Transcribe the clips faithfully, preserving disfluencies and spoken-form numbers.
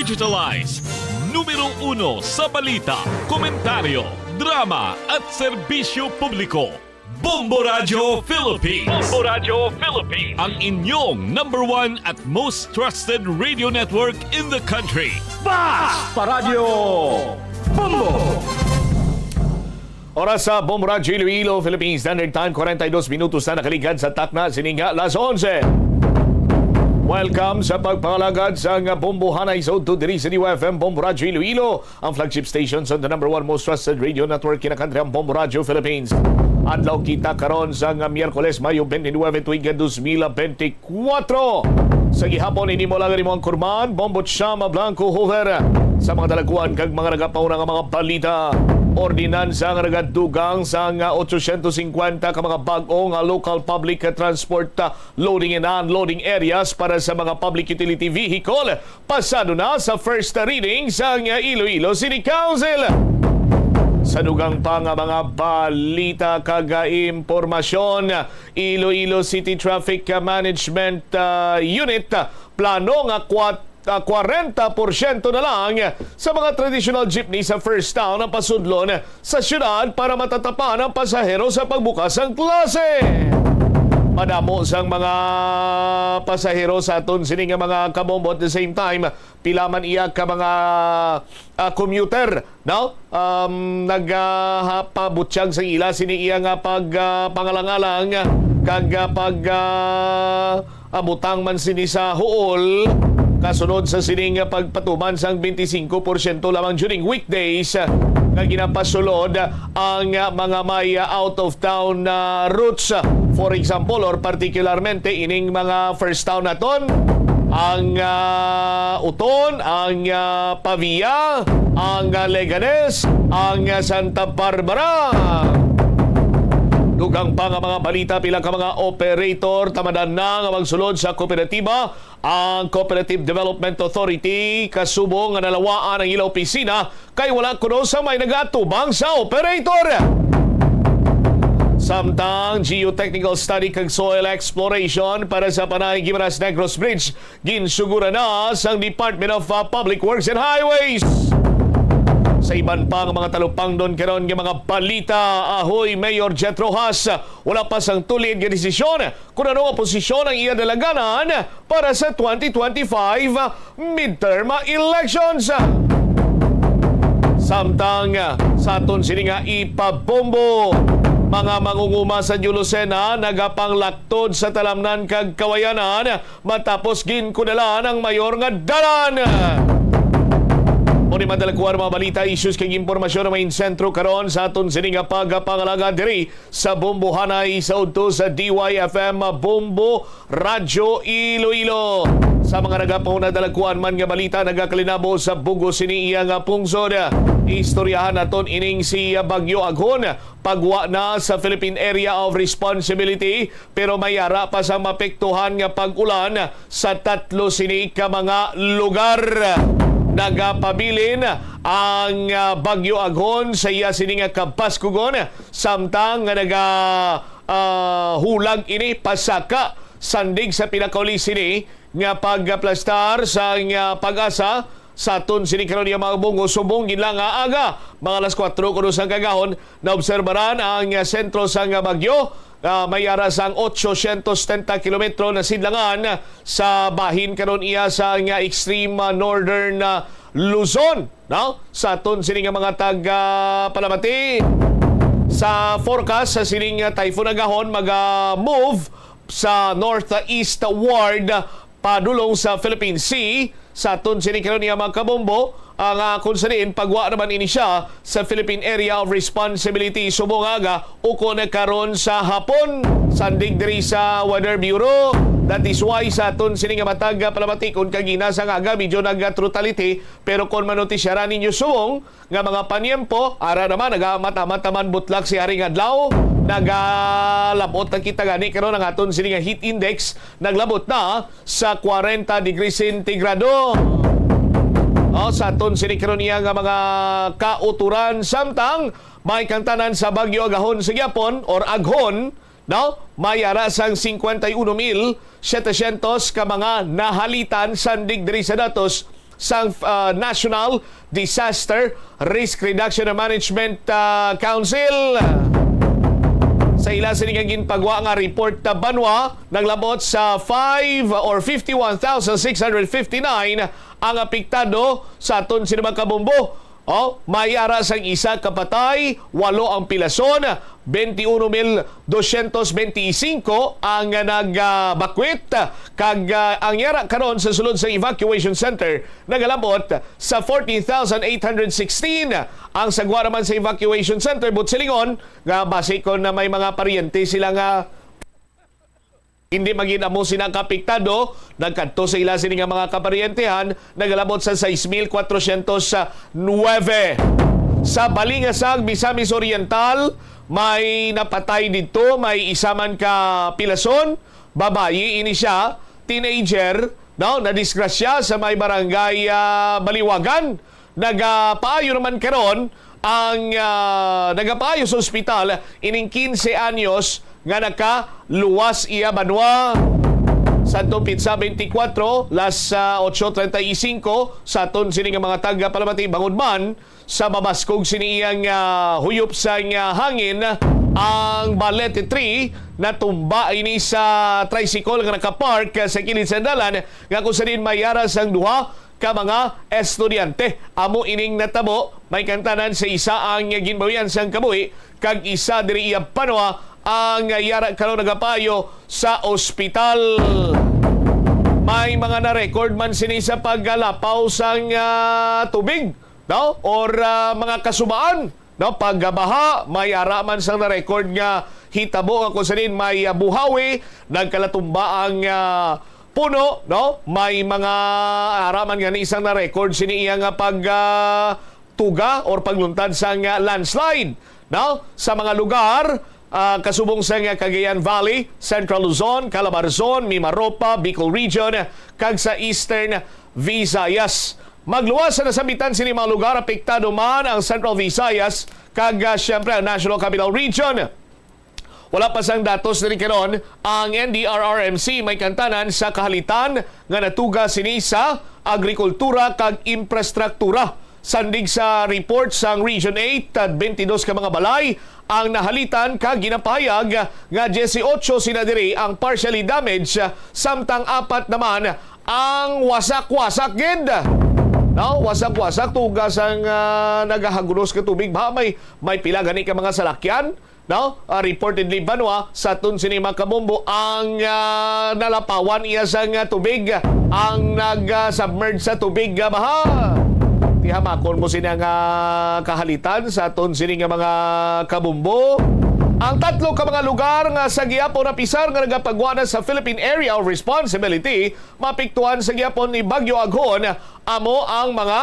Digitalize. Numero uno sa balita, komentaryo, drama at serbisyo publiko. Bombo Radyo Philippines. Bombo Radyo Philippines. Ang inyong number one at most trusted radio network in the country. Basta Radyo Bombo! Oras sa Bombo Radyo Iloilo, Philippine Standard Time, forty-two minutos na nakaligad sa takna sining alas onse. Welcome sa pagpangalagad sa nga Bombohanay sa udto diri sa D Y F M Bombo Radyo Iloilo, ang flagship station sa the number one most trusted radio network in the country, ang Bombo Radyo Philippines. Adlaw kita karon sa nga Miyerkules, Mayo twenty-nine, tuig dos mil benti kuwatro. Sa gihapon, ini mo lang imo ang kurman, Bombo Chama Blanco Hoover. Sa mga dalaguan kag mga nagapauna nga mga balita, ordinansa nga nagadugang sa nga otsosyentos singkwenta ka mga bag-o nga local public transport, ah, loading and unloading areas para sa mga public utility vehicle pasado na sa first reading sa nga Iloilo City Council. Sa dugang pa nga mga balita kag impormasyon, Iloilo City Traffic Management, ah, Unit, ah, plano nga kwat-, ah, kwarenta porsyento na lang sa mga traditional jeepney sa First Town ang pasudlon sa siyudad para matatapan ang pasahero sa pagbukas sang klase. Madamo sang mga pasahero sa aton sini nga mga kabombo. At the same time, pila man iya ka mga, ah, commuter, no? Um, nagapabutyag sa ila sini iya nga pag, ah, pangalang-alang kag, ah, pag, ah, abutang man sini sa huol, kasunod sa sining pagpatuman sang twenty-five percent lamang during weekdays, ah, nga ginapasulod ang, ah, mga may, ah, out of town, ah, routes. For example, or particularmente ining mga First Town naton, ang, ah, Uton, ang, ah, Pavia, ang, ah, Leganes, ang, ah, Santa Barbara. Dugang pa nga mga balita, pila ka mga operator tamadan na nga magsulod sa kooperatiba. Ang Cooperative Development Authority kasubong nga nalawaan ang ila opisina kay wala kuno sang may nagaatubang sa operator. Samtang geotechnical study kag soil exploration para sa Panay Guimaras Negros Bridge ginsuguran na sang Department of, uh, Public Works and Highways. Sa iban pa nga mga talupangdon karon nga mga balita, Ahoy Mayor Jet Rojas, wala pa sang tulid nga desisyon kung ano nga posisyon ang iya dalaganan para sa twenty twenty-five midterm elections. Samtang sa aton sini nga ipabombo, mga mangunguma sa New Lucena nagapanglaktod sa talamnan kag kawayanan matapos ginkudalan ang mayor nga dalan. Mao ni madalakuan mga balita, issues kag impormasyon ang main sentro karon sa aton sini nga pagpangalagad diri sa Bombohanay sa udto sa D Y F M Bombo Radyo Iloilo. Sa mga nagapauna, dalakuan man nga balita nagakalinabo sa bug-os sini iya nga pungsod. Istoryahan naton ining si Bagyo Aghon. Pagwa na sa Philippine Area of Responsibility, pero may ara pa sa mapektuhan nga pag-ulan sa tatlo sini ka mga lugar. Nagapabilin ang, ah, Bagyo Aghon sa iya sini nga kabaskugon, samtang nga naga, ah, hulag ini pasaka sandig sa pinakauli sini nga pagaplastar sa nga pag-asa sa aton sini karon nga mga bug-os. Subong gid lang nga aga, mga alas kuwatro kuno sang kaagahon, naobserbaran ang sentro sang bagyo. Ah, may ara sang otsosyentos setenta kilometro na sidlangan sa bahin karon iya sa nga extreme, ah, northern, ah, Luzon, no? Sa aton sini nga mga taga Palamati, sa forecast sa sining, ah, Typhoon Agahon, maga-move sa northeastward padulong sa Philippine Sea. Sa aton sini karon nga mga kabombo, ang, ah, kung sa diin pagwa naman ini siya sa Philippine Area of Responsibility subong aga ukon karon sa hapon. Sandig diri sa Weather Bureau, that is why sa aton sini nga matag, ah, palamatikon kagina sa nga aga medyo nagtrutality, pero kon manotisyaran ninyo subong, nga mga paniempo, ara naman, nagaamat-amat naman butlak si Haring Adlaw. Nagalabot na kita gani karon ang aton sini nga heat index, naglabot na sa kwarenta degrees centigrado. O, sa aton sini karon iya nga mga kauturan, samtang may kangtanan sa Bagyo Agahon sa gihapon or Aghon, no? May ara sang cincuenta y uno mil setecientos ka mga nahalitan sandig diri sa datos sang, ah, National Disaster Risk Reduction and Management, ah, Council. Sa ila sini nga ginpagwa nga report, ah, banwa, naglabot sa five or fifty-one thousand six hundred fifty-nine ang apektado sa aton sini mga kabombo. Oh, may ara sang isa ka patay, walo ang pilason, twenty-uno mil dosyentos benti singko ang nagabakwit, kag, ah, ang yara karon sa sulod sa evacuation center nagalabot sa fourteen thousand eight hundred sixteen. Ang sagwa naman sa evacuation center, buot silingon nga basi kon na may mga paryente sila nga hindi man gid amo sina kaapektado, nagkadto sa ila sini nga mga kaparyentehan, nagalabot sa sais mil kwatrosyentos nuebe. Sa Balingasag, Misamis Oriental, may napatay didto, may isa man ka pilason, babayi ini siya, teenager, no, nadisgrasya sa may barangay, ah, Baliwagan. Nagapaayo naman karon ang, ah, nagapaayo sa ospital ining quince anyos nga nakaluwas iya banwa. Sa adtong petsa twenty-four, las, ah, ocho treinta y cinco, sa aton sini nga mga taga-Palamati, bangod man sa mabaskog sini iyang, ah, huyop sang, ah, hangin, ang Balete tree natumba ini sa tricycle nga nakapark sa kilid sa dalan, nga kung sa diin may ara sang duha ka mga estudyante. Amo ining natabo, may kantanan sa isa ang ginbawian sang kabuhi, kag isa diri iya banwa ang yara karon nagapayo sa ospital. May mga na-record man sini sa paggalapaw sang, ah, tubig, no? Or, ah, mga kasubaan, no? Pagbaha, may ara man sang na-record nga hitabo nga kung sa diin may, ah, buhawi, nagkalatumba ang, ah, puno, no? May mga ara man gani sang na-record sini iya nga pag, ah, tuga or pagluntad sang, ah, landslide, no? Sa mga lugar, ah, kasubong sang, ah, Cagayan Valley, Central Luzon, Calabarzon, Mimaropa, Bicol Region, kag sa Eastern Visayas. Magluwas sa nasambitan sini mga lugar, apektado man ang Central Visayas kag, ah, siyempre, ang National Capital Region. Wala pa sang datos diri karon ang N D R R M C, may kantanan sa kahalitan nga natuga sini sa agrikultura kag infrastruktura. Sandig sa report sang Region eight, twenty-two ka mga balay ang nahalitan, kag ginapahayag nga dieciocho sila diri ang partially damaged, samtang apat naman ang wasak-wasak gid. No, wasak-wasak, tuga sang, ah, nagahagros ka tubig. Ba, may, may pila gani ka mga salakyan, no? Ah, reportedly, banwa, sa aton sini mga kabombo, ang, ah, nalapawan iya sang, ah, tubig, ang nag, ah, submerge sa tubig, ah, baha. Tihamakon mo sini nga kahalitan sa aton sini nga mga kabombo. Ang tatlo ka mga lugar nga sa gihapon napisar nga nagapagwa na sa Philippine Area of Responsibility, mapiktuhan sa gihapon ni Bagyo Aghon, amo ang mga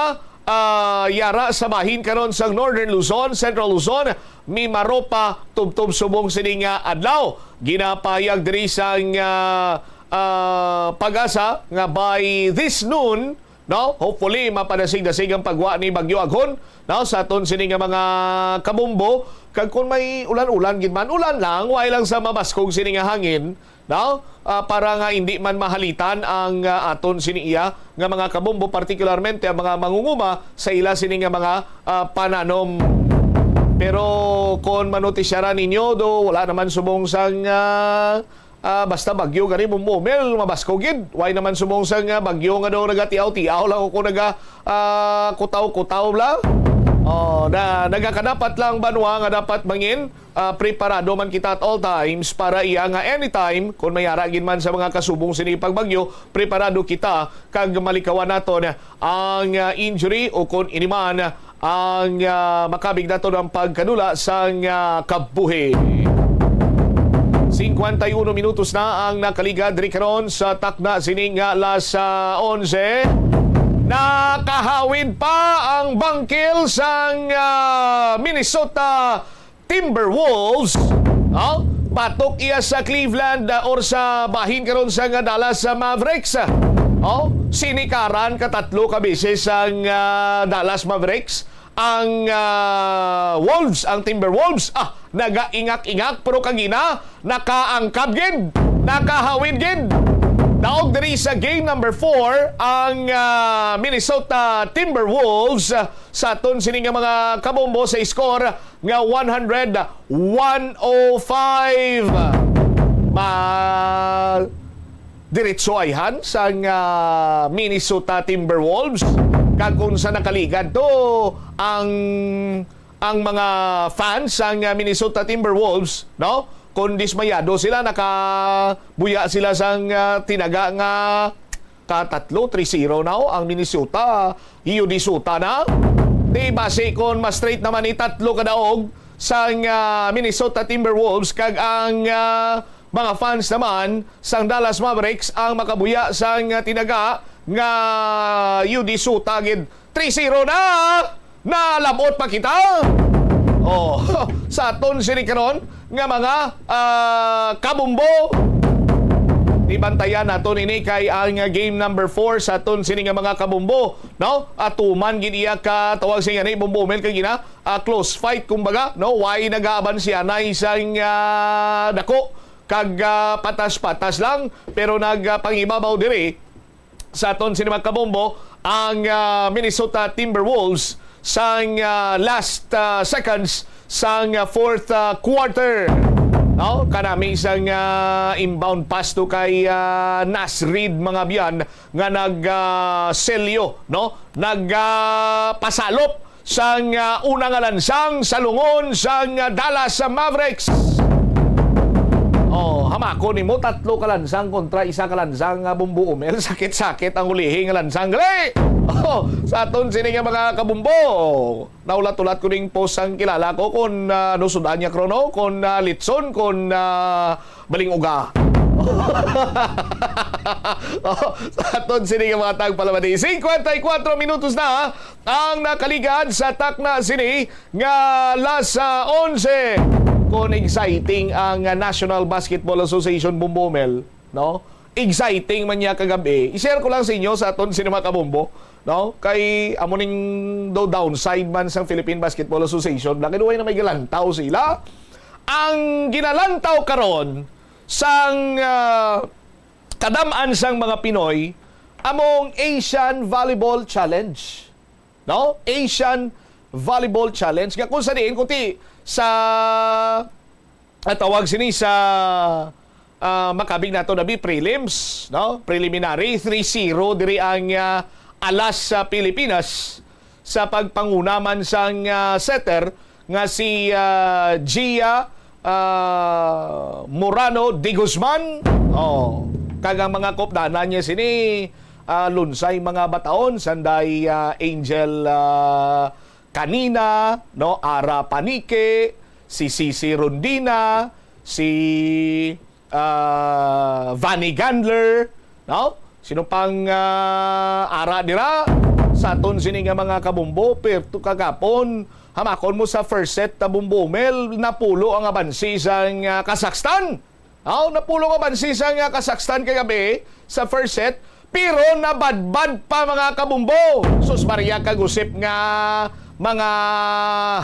ah, yara sa bahin karon sa Northern Luzon, Central Luzon, Mimaropa, tubtob subong sini nga adlaw. Ginapahayag diri sang, ah, ah, PAGASA nga by this noon, no, hopefully, mapadasig-dasig ang pagwa ni Bagyo Aghon, no, sa aton sini nga mga kabombo. Kag kung may ulan-ulan gid man, ulan lang, way lang sa mabaskog sini nga hangin, no? Ah, para nga hindi man mahalitan ang, ah, aton sini iya nga mga kabombo, partikularmente ang mga mangunguma sa ila sini nga mga, ah, pananom. Pero kon manotisyaran ninyo, do, wala naman subong sang, ah, ah, basta bagyo gani, bumumil, mabaskog gid. Way naman subong sang, ah, bagyo nga do nagatiaw-tiaw lang o kung naga, ah, kutaw-kutaw lang. Oh, na, nagakadapat lang banwa nga dapat mangin ah, preparado man kita at all times para iya nga anytime, kung may ara gid man sa mga kasubong sini pagbagyo, preparado kita kag malikawan naton ang, ah, injury o kung ini man ang, ah, makabig naton ang pagkadula sang, ah, kabuhi. Cincuenta y uno minutos na ang nakaligad diri karon sa takna sini nga alas, ah, onse. Nakahawid pa ang bangkil sang, ah, Minnesota Timberwolves, no? Batok iya sa Cleveland, ah, or sa bahin karon sa nga Dallas, ah, Mavericks. Oh, sinikaran ka tatlo ka beses ang, ah, Dallas Mavericks. Ang, ah, Wolves, ang Timberwolves, ah, nagaingak-ingak, pero kagina, nakaangkab gid, nakahawid gid. Daog diri sa game number four ang, ah, Minnesota Timberwolves, ah, sa aton sini nga mga kabombo sa score nga one hundred, one oh five. Ma-, diretso ayhan sang, ah, Minnesota Timberwolves. Kag kung sa nakaligad to, ang, ang mga fans sang, ah, Minnesota Timberwolves, no? Kung dismayado sila, nakabuya sila sang, ah, tinaga nga katatlo, three zero now ang Minnesota. Iyo, di suta na. Di basi kung ma-straight naman ni tatlo ka daog sang, ah, Minnesota Timberwolves kag ang, ah, mga fans naman sang Dallas Mavericks ang makabuya sang, ah, tinaga nga iyo, di suta gid. Three zero na! Nalabot pa kita? Oh, sa aton sini karon nga mga, ah, kabumbo. Di bantayan naton ini kay ang, ah, game number four sa aton sini nga mga kabumbo, no? Atuman gid iya ka tawag sa ingani, Bumbo Mel, kay gina, ah, close fight kumbaga, no? Way nagaabansianay sang, ah, dako kag, ah, patas-patas lang, pero nagpangibabaw diri sa aton sini mga kabombo ang, ah, Minnesota Timberwolves sang, ah, last, ah, seconds sang, ah, fourth, ah, quarter. No? Kanami sang, ah, inbound pass to kay, ah, Naz Reid, mga biyan, nga nag, ah, selyo, no? Nag, ah, pasalop sang, ah, una nga lansang sa lungon sang, ah, Dallas Mavericks. Oh, hamako nimo, tatlo ka lansang kontra isa ka lansang nga Bumbo Mel. Sakit-sakit ang ulihi nga lansang, gali. Oh, sa aton sini nga mga kabumbo. Naulat-ulat ko ning post sang kilala ko kung, ah, ano sud-an niya, Krono, kung, ah, litson, kung, ah, baling uga. Oh, sa aton sini nga mga tagpalamati. Cincuenta y cuatro minutos na ang nakaligad sa takna sini nga alas, ah, onse. Kung exciting ang, ah, National Basketball Association, Bumbo Mel, no? Exciting man niya kagabi. I-share ko lang sa inyo sa aton sini mga kabumbo, no? Kay amo ning do downside man sang Philippine Basketball Association, lakin way na may galantaw sila. Ang ginalantaw karon sang, ah, kadam-an sang mga Pinoy among Asian Volleyball Challenge. No? Asian Volleyball Challenge. Nga kung sa diin, kunti sa, ah, tawag sini sa, ah, makabig nato na bi prelims, no? Preliminary, three zero diri ang, ah, alas sa Pilipinas sa pagpanguna man sang, ah, setter nga si, ah, Gia, ah, Morano de Guzman. Oh, kag ang mga kopdanan niya sini, ah, lunsay mga bataon, sanday, ah, Angel, ah, Canina, no, Ara Panique, si Cici Rondina, si, ah, Vanny Gandler, no? Sino pang, ah, ara dira sa aton sini nga mga kabumbo? Pero kagapon, hamakon mo sa first set, ta Bumbo Mel, napulo ang abansi sang, ah, Kazakhstan. Aw, napulo nga abansi sang, ah, Kazakhstan kagabi sa first set, pero nabadbad pa, mga kabumbo. Sus Maria, kagusip nga mga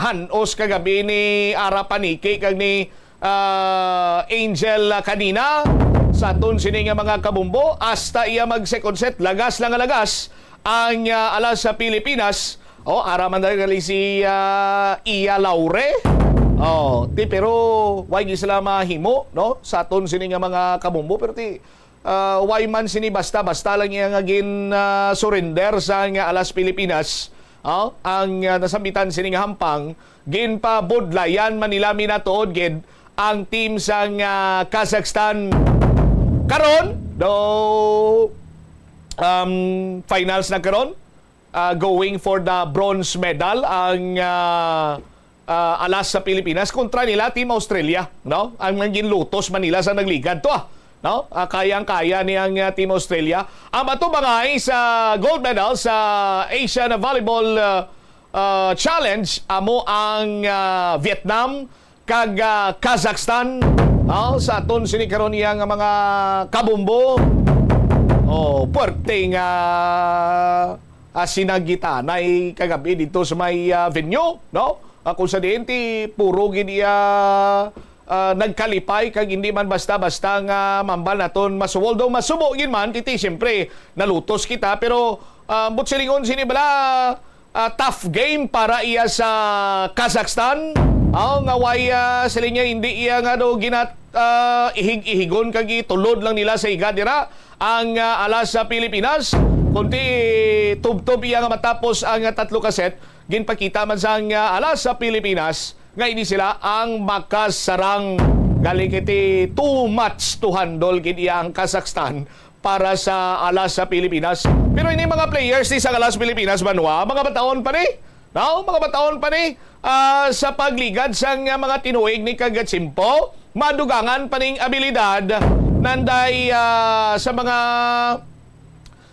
hanos kagabi ni Ara Panique kag ni, ah, Angel, ah, Canina. Sa aton sini nga mga kabumbo, hasta iya mag second set, lagas lang nga lagas ang, ah, alas sa Pilipinas. Oh, ara man dali si, ah, Iya Laure. Oh, ti, pero why di sila mahimo, no? Sa aton sini nga mga kabumbo, pero ti, ah, why man sini basta-basta lang iya nga gin, ah, surrender sa nga alas Pilipinas. Oh, ang, ah, nasambitan sini nga hampang, ginpabudlayan man nila minatuod gid ang team sa nga Kazakhstan. Karon, do, um, finals na karon, ah, going for the bronze medal ang, ah, ah, alas sa Pilipinas kontra nila Team Australia, no? Ang naging lutos man nila sa nagligad to, ah, no? Ah, kayang-kaya ni ang, ah, Team Australia. Ang ato bangay sa gold medal sa Asian Volleyball, ah, ah, Challenge amo ang, ah, Vietnam kag, ah, Kazakhstan. Ah, sa aton sini karon iya nga mga kabumbo. Oh, puwerte nga, ah, sinagitanay kagabi dito sa may, ah, venue, no? Ah, kung sa diin ti puro gid iya, ah, nagkalipay kag hindi man basta-basta nga mambal naton masuwol. Daw masubo gid man, titi, siyempre, nalutos kita, pero, ah, buot silingon sini bala, ah, tough game para iya sa Kazakhstan. Aw, nga way, ah, siling niya, hindi iya nga daw ginat-, ah, ihig-ihigon kag itulod lang nila sa higa dira ang, ah, alas sa Pilipinas. Kunti tubtob iya nga matapos ang, ah, tatlo ka set, ginpakita man sang, ah, alas sa Pilipinas nga ini sila ang makasarang. Gali kay ti too much to handle gid iya ang Kazakhstan para sa alas sa Pilipinas. Pero ini mga players ni sa alas Pilipinas, Banwa, mga bataon pa ni. No? Mga bataon pa ni, ah, sa pagligad sang, ah, mga tinuig ni kag tiyempo, madugangan pa ning abilidad nanday, ah, sa mga,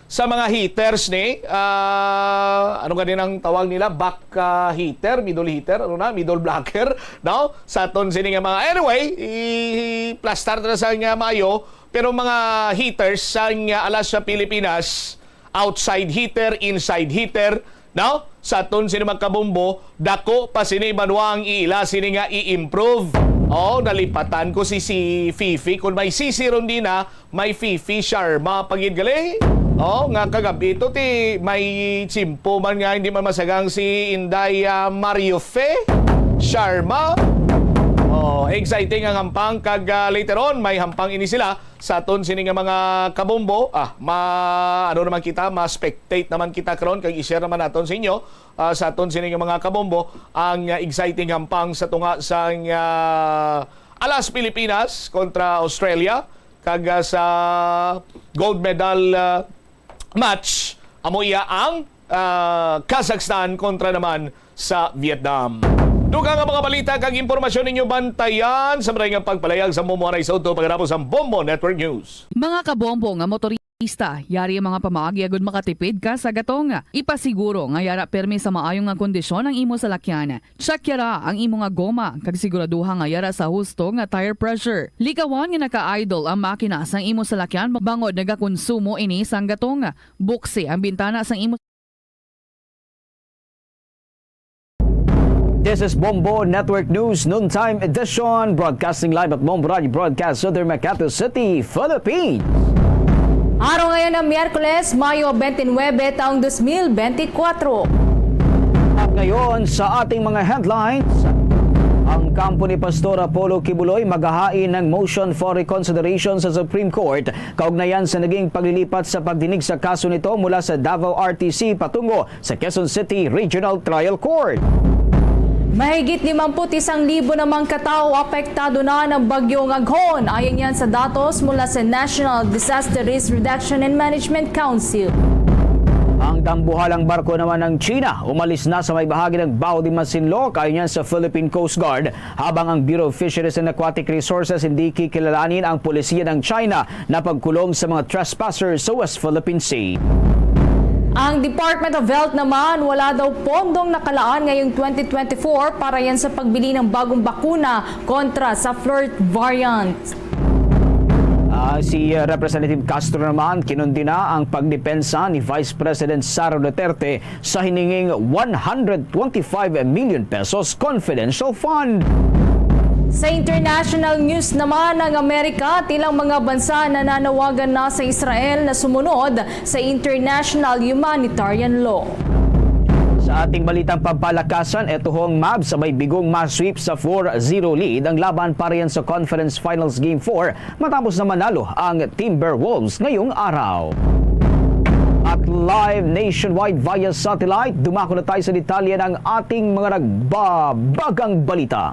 sa mga hitters ni, ah, ano gani nang tawag nila? Back, ah, hitter, middle hitter, ano na, middle blocker, no? Sa aton sini nga mga, anyway, i-plastar na sa nga maayo, pero mga hitters sa nga alas sa Pilipinas, outside hitter, inside hitter, no? Sa aton sini mga kabombo, dako pa sini, Banwa, ang iila sini nga i-improve. Oh, nalipatan ko si, si Fifi. Kung may Sisi Rondina, may Fifi Sharma pa gid gali. Oh, nga kagab-i to ti may tiyempo man nga hindi man masagang si Inday, ah, Mario Fe Sharma. Oh, exciting ang hampang kag, ah, later on may hampang ini sila sa aton sini nga mga kabombo. Ah, ma-, ano naman kita, ma-spectate naman kita karon kag i-share naman naton sa inyo, ah, sa aton sini nga mga kabombo ang, ah, exciting hampang sa tunga sang, ah, alas Pilipinas kontra Australia kag, ah, sa gold medal, ah, match, amo iya ang, ah, Kazakhstan kontra naman sa Vietnam. Dugang nga mga balita kag impormasyon ninyo bantayan sa maray nga pagpalayag sa Bombo Anay Soto pagkatapos ang Bombo Network News. Mga kabombo nga motorista, yari ang mga pamaagi agud makatipid ka sa gatong. Ipasiguro nga yara permi sa maayo nga kondisyon ang imo salakyan. Check yara ang imo nga goma kag siguraduha nga yara sa husto nga tire pressure. Likawan nga naka-idle ang makina sang imo salakyan bangod nagakonsumo ini sang gatong. Buksi ang bintana sang imo This is Bombo Network News, Noontime Edition, broadcasting live at Bombo Radio Broadcast Center, Makati City, Philippines. Araw ngayon ng Miyerkules, Mayo twenty-nine, taong twenty twenty-four. At ngayon, sa ating mga headlines, ang kampo ni Pastor Apollo Quiboloy maghahain ng motion for reconsideration sa Supreme Court kaugnayan sa naging paglilipat sa pagdinig sa kaso nito mula sa Davao R T C patungo sa Quezon City Regional Trial Court. Mahigit limampu't isang libo namang katao apektado na ng Bagyong Aghon, ayon yan sa datos mula sa National Disaster Risk Reduction and Management Council. Ang dambuhalang barko naman ng China umalis na sa may bahagi ng Bao de Masinloc, ayon yan sa Philippine Coast Guard, habang ang Bureau of Fisheries and Aquatic Resources hindi kikilalanin ang polisiya ng China na pagkulong sa mga trespassers sa West Philippine Sea. Ang Department of Health naman, wala daw pondong nakalaan ngayong twenty twenty-four para yan sa pagbili ng bagong bakuna kontra sa Flirt variant. Ah, si, ah, Representative Castro naman kinundina ang pagdepensa ni Vice President Sara Duterte sa hininging one hundred twenty-five million pesos confidential fund. Sa international news naman, ang Amerika, tilang mga bansa nananawagan na sa Israel na sumunod sa international humanitarian law. Sa ating balitang pampalakasan, eto hong Mavs sabay bigong ma-sweep sa four zero lead ang laban para yan sa Conference Finals Game four matapos na manalo ang Timberwolves ngayong araw. At live nationwide via satellite, dumako na tayo sa detalye ng ating mga nagbabagang balita.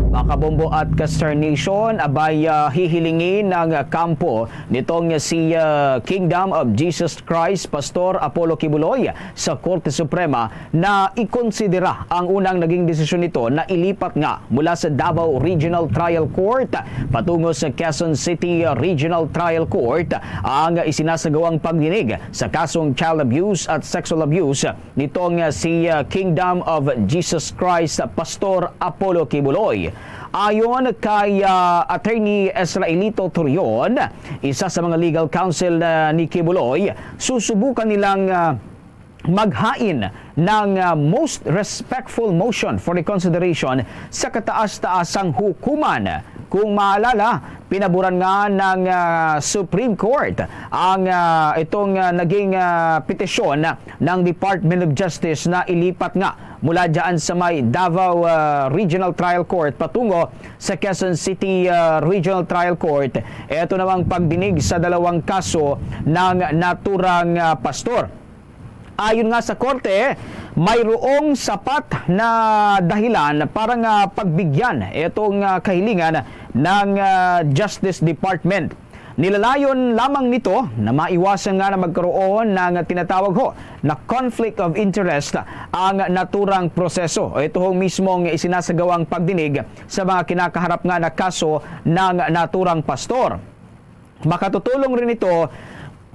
Mga kabombo at ka-Star Nation, abay, ah, hihilingin ng kampo nitong si, ah, Kingdom of Jesus Christ, Pastor Apollo Quiboloy, sa Korte Suprema na ikonsidera ang unang naging desisyon nito na ilipat nga mula sa Davao Regional Trial Court patungo sa Quezon City Regional Trial Court ang isinasagawang pagdinig sa kasong child abuse at sexual abuse nitong si, ah, Kingdom of Jesus Christ Pastor Apollo Quiboloy. Ayon kay, ah, Attorney Israelito Torion, isa sa mga legal counsel, ah, ni Quiboloy, susubukan nilang, ah, maghain ng, ah, most respectful motion for reconsideration sa kataas-taasang hukuman. Kung maalala, pinaboran nga ng, ah, Supreme Court ang, ah, itong, ah, naging, ah, petisyon ng Department of Justice na ilipat nga mula dyan sa may Davao, ah, Regional Trial Court patungo sa Quezon City, ah, Regional Trial Court. Ito namang pagdinig sa dalawang kaso ng naturang, ah, pastor. Ayon nga sa korte, mayroong sapat na dahilan para nga pagbigyan itong, ah, kahilingan ng, ah, Justice Department. Nilalayon lamang nito na maiwasan nga na magkaroon ng tinatawag ho na conflict of interest ang naturang proseso. Ito ho mismong isinasagawang pagdinig sa mga kinakaharap nga na kaso ng naturang pastor. Makatutulong rin ito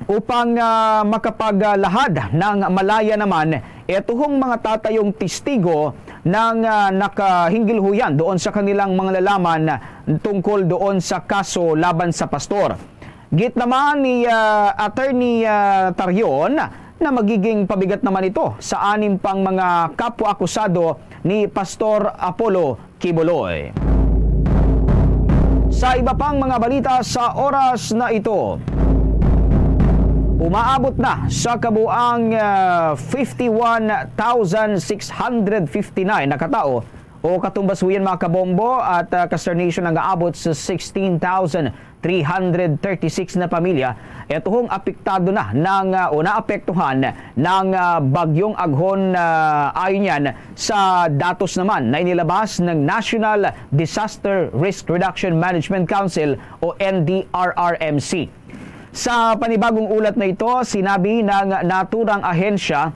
upang, ah, makapaglahad ng malaya naman ito hong mga tatayong testigo ng, ah, nakahinggilhuyan doon sa kanilang mga nalaman tungkol doon sa kaso laban sa pastor. Git naman ni, ah, Attorney, ah, Tarion na magiging pabigat naman ito sa anim pang mga kapwa akusado ni Pastor Apollo Quiboloy. Sa iba pang mga balita sa oras na ito, umaabot na sa kabuang, ah, fifty-one thousand six hundred fifty-nine na katao o katumbas huyan, mga kabombo at, ah, ka-Star Nation, ang aabot sa sixteen thousand three hundred thirty-six na pamilya ito hong apektado na ng, ah, o naapektuhan ng, ah, Bagyong Aghon, ah, ayon yan sa datos naman na inilabas ng National Disaster Risk Reduction Management Council o N D R R M C. Sa panibagong ulat na ito, sinabi ng naturang ahensya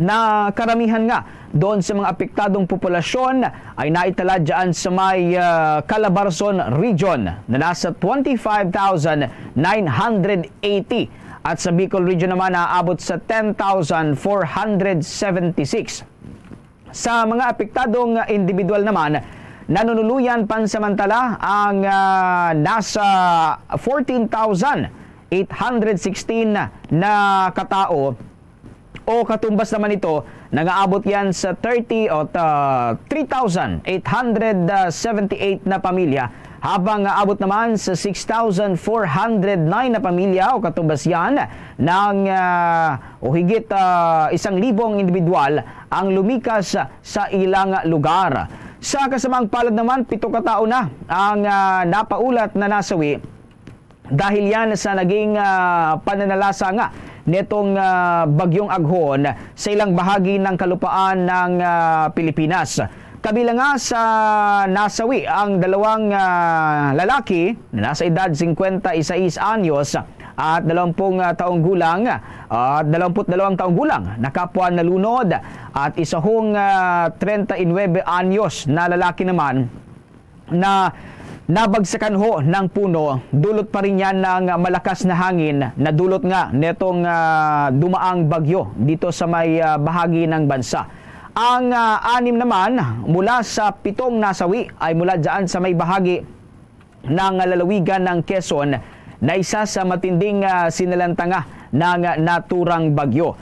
na karamihan nga doon sa mga apektadong populasyon ay naitala dyan sa may, ah, Calabarzon Region na nasa twenty-five thousand nine hundred eighty at sa Bicol Region naman naabot sa ten thousand four hundred seventy-six. Sa mga apektadong individual naman, nanunuluyan pansamantala ang, ah, nasa fourteen thousand eight hundred sixteen na katao o katumbas naman ito, nangaabot yan sa thirty o, ah, three thousand eight hundred seventy-eight na pamilya, habang naabot naman sa six thousand four hundred nine na pamilya o katumbas yan ng, ah, o higit, ah, isang libong individual ang lumikas sa ilang lugar. Sa kasamang palad naman, pito ka tawo na ang, ah, napaulat na nasawi dahil yan sa naging, ah, pananalasa nga netong, ah, Bagyong Aghon sa ilang bahagi ng kalupaan ng, ah, Pilipinas. Kabilang nga sa nasawi ang dalawang, ah, lalaki na nasa edad cincuenta y seis anyos at dalawampu taong gulang at dalawampu't dalawang taong gulang na kapwa nalunod at isa hong, ah, treinta y nuebe anyos na lalaki naman na nabagsakan ho ng puno, dulot pa rin yan ng malakas na hangin na dulot nga netong, ah, dumaang bagyo dito sa may, ah, bahagi ng bansa. Ang, ah, anim naman mula sa pitong nasawi ay mula dyan sa may bahagi ng lalawigan ng Quezon na isa sa matinding, ah, sinalantanga ng naturang bagyo.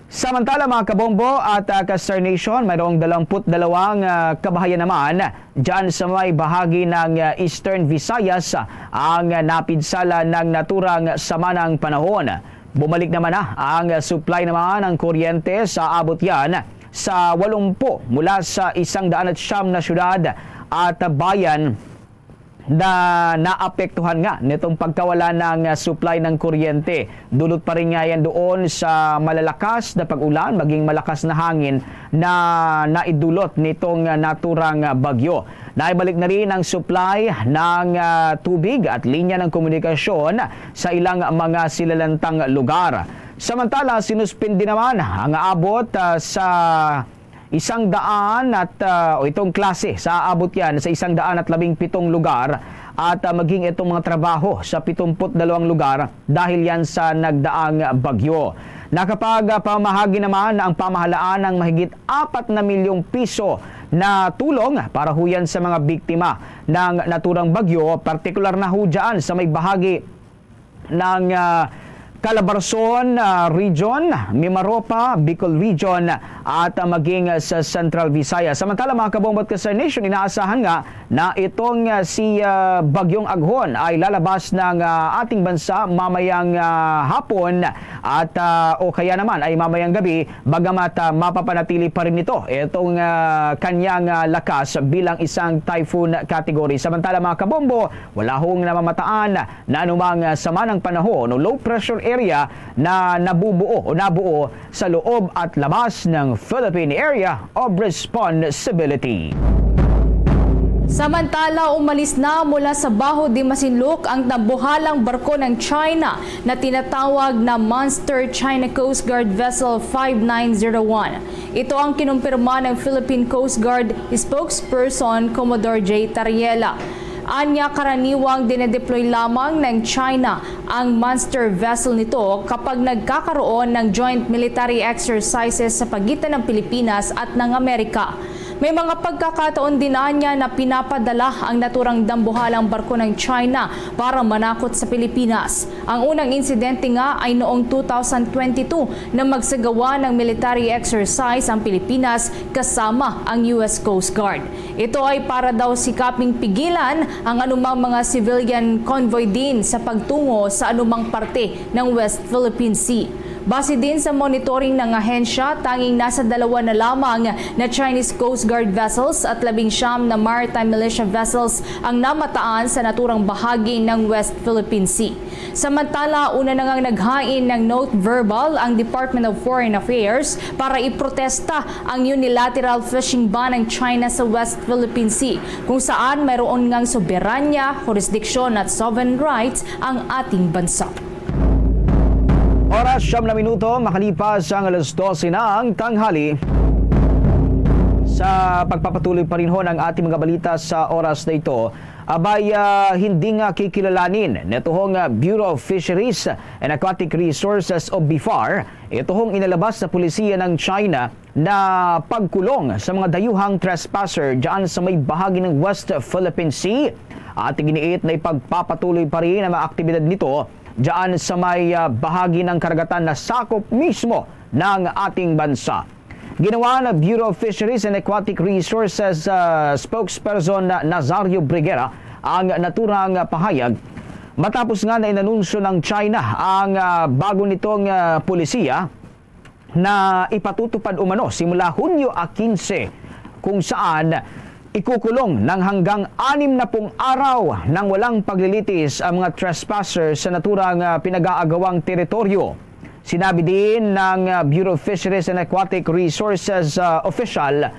Samantala, mga kabombo at, ah, ka-Star Nation, mayroong dalawampu't dalawang, ah, kabahayan naman dyan sa may bahagi ng, ah, Eastern Visayas, ah, ang napinsala ng naturang sama ng panahon. Bumalik naman na ang supply naman ng kuryente sa abot yan sa walumpu mula sa isang daan at siyam na syudad at bayan na naapektuhan nga nitong pagkawala ng, ah, supply ng kuryente. Dulot pa rin nga yan doon sa malalakas na pag-ulan, maging malakas na hangin na naidulot nitong, ah, naturang, ah, bagyo. Naibalik na rin ang supply ng, ah, tubig at linya ng komunikasyon sa ilang mga silalantang lugar. Samantala, sinuspindi naman ang abot, ah, sa isang daan at, ah, o itong klase sa abot yan sa isang daan at labing pitong lugar at, ah, maging itong mga trabaho sa pitumpu't dalawang lugar dahil yan sa nagdaang bagyo. Nakapagpamahagi naman ang pamahalaan ng mahigit apat na milyong piso na tulong para huyan sa mga biktima ng naturang bagyo, partikular na ho dyan sa may bahagi ng, ah, Calabarzon, ah, Region, Mimaropa, Bicol Region, at, ah, maging, ah, sa Central Visayas. Samantala, mga kabombo at ka-Star Nation, inaasahan nga na itong, ah, si, ah, Bagyong Aghon ay lalabas ng, ah, ating bansa mamayang, ah, hapon at, ah, o kaya naman ay mamayang gabi, bagamat, ah, mapapanatili pa rin ito itong, ah, kanyang, ah, lakas bilang isang typhoon category. Samantala, mga kabombo, wala hong namamataan na anumang, ah, sama ng panahon o low pressure area na nabubuo o nabuo sa loob at labas ng Philippine Area of Responsibility. Samantala, umalis na mula sa Baho de Masinloc ang dambuhalang barko ng China na tinatawag na Monster China Coast Guard Vessel five nine zero one. Ito ang kinumpirma ng Philippine Coast Guard spokesperson Commodore J Tariela. Anya, karaniwang dinedeploy lamang ng China ang monster vessel nito kapag nagkakaroon ng joint military exercises sa pagitan ng Pilipinas at ng Amerika. May mga pagkakataon din anya na pinapadala ang naturang dambuhalang barko ng China para manakot sa Pilipinas. Ang unang insidente nga ay noong two thousand twenty-two na magsagawa ng military exercise ang Pilipinas kasama ang U S Coast Guard. Ito ay para daw sikaping pigilan ang anumang mga civilian convoy din sa pagtungo sa anumang parte ng West Philippine Sea. Base din sa monitoring ng ahensya, tanging nasa dalawa na lamang na Chinese Coast Guard vessels at labing siyam na maritime militia vessels ang namataan sa naturang bahagi ng West Philippine Sea. Samantala, una na ngang naghain ng note verbal ang Department of Foreign Affairs para iprotesta ang unilateral fishing ban ng China sa West Philippine Sea, kung saan mayroon ngang soberanya, jurisdiction at sovereign rights ang ating bansa. Oras, siyam na minuto makalipas ang alas dose ng tanghali. Sa pagpapatuloy pa rin ho ng ating mga balita sa oras na ito, abay, ah, hindi nga kikilalanin neto hong, ah, Bureau of Fisheries and Aquatic Resources o bifar, ito hong inalabas sa pulisiya ng China na pagkulong sa mga dayuhang trespasser dyan sa may bahagi ng West Philippine Sea. At iginiit na ipagpapatuloy pa rin ang mga aktibidad nito dyan sa may, ah, bahagi ng karagatan na sakop mismo ng ating bansa. Ginawa na Bureau of Fisheries and Aquatic Resources, ah, spokesperson na Nazario Briguera ang naturang pahayag matapos nga na inanunsyo ng China ang, ah, bago nitong, ah, polisiya na ipatutupad umano simula Hunyo a quince, kung saan ikukulong ng hanggang anim na pung araw nang walang paglilitis ang mga trespasser sa naturang, ah, pinag-aagawang teritoryo. Sinabi din ng, ah, Bureau of Fisheries and Aquatic Resources, ah, official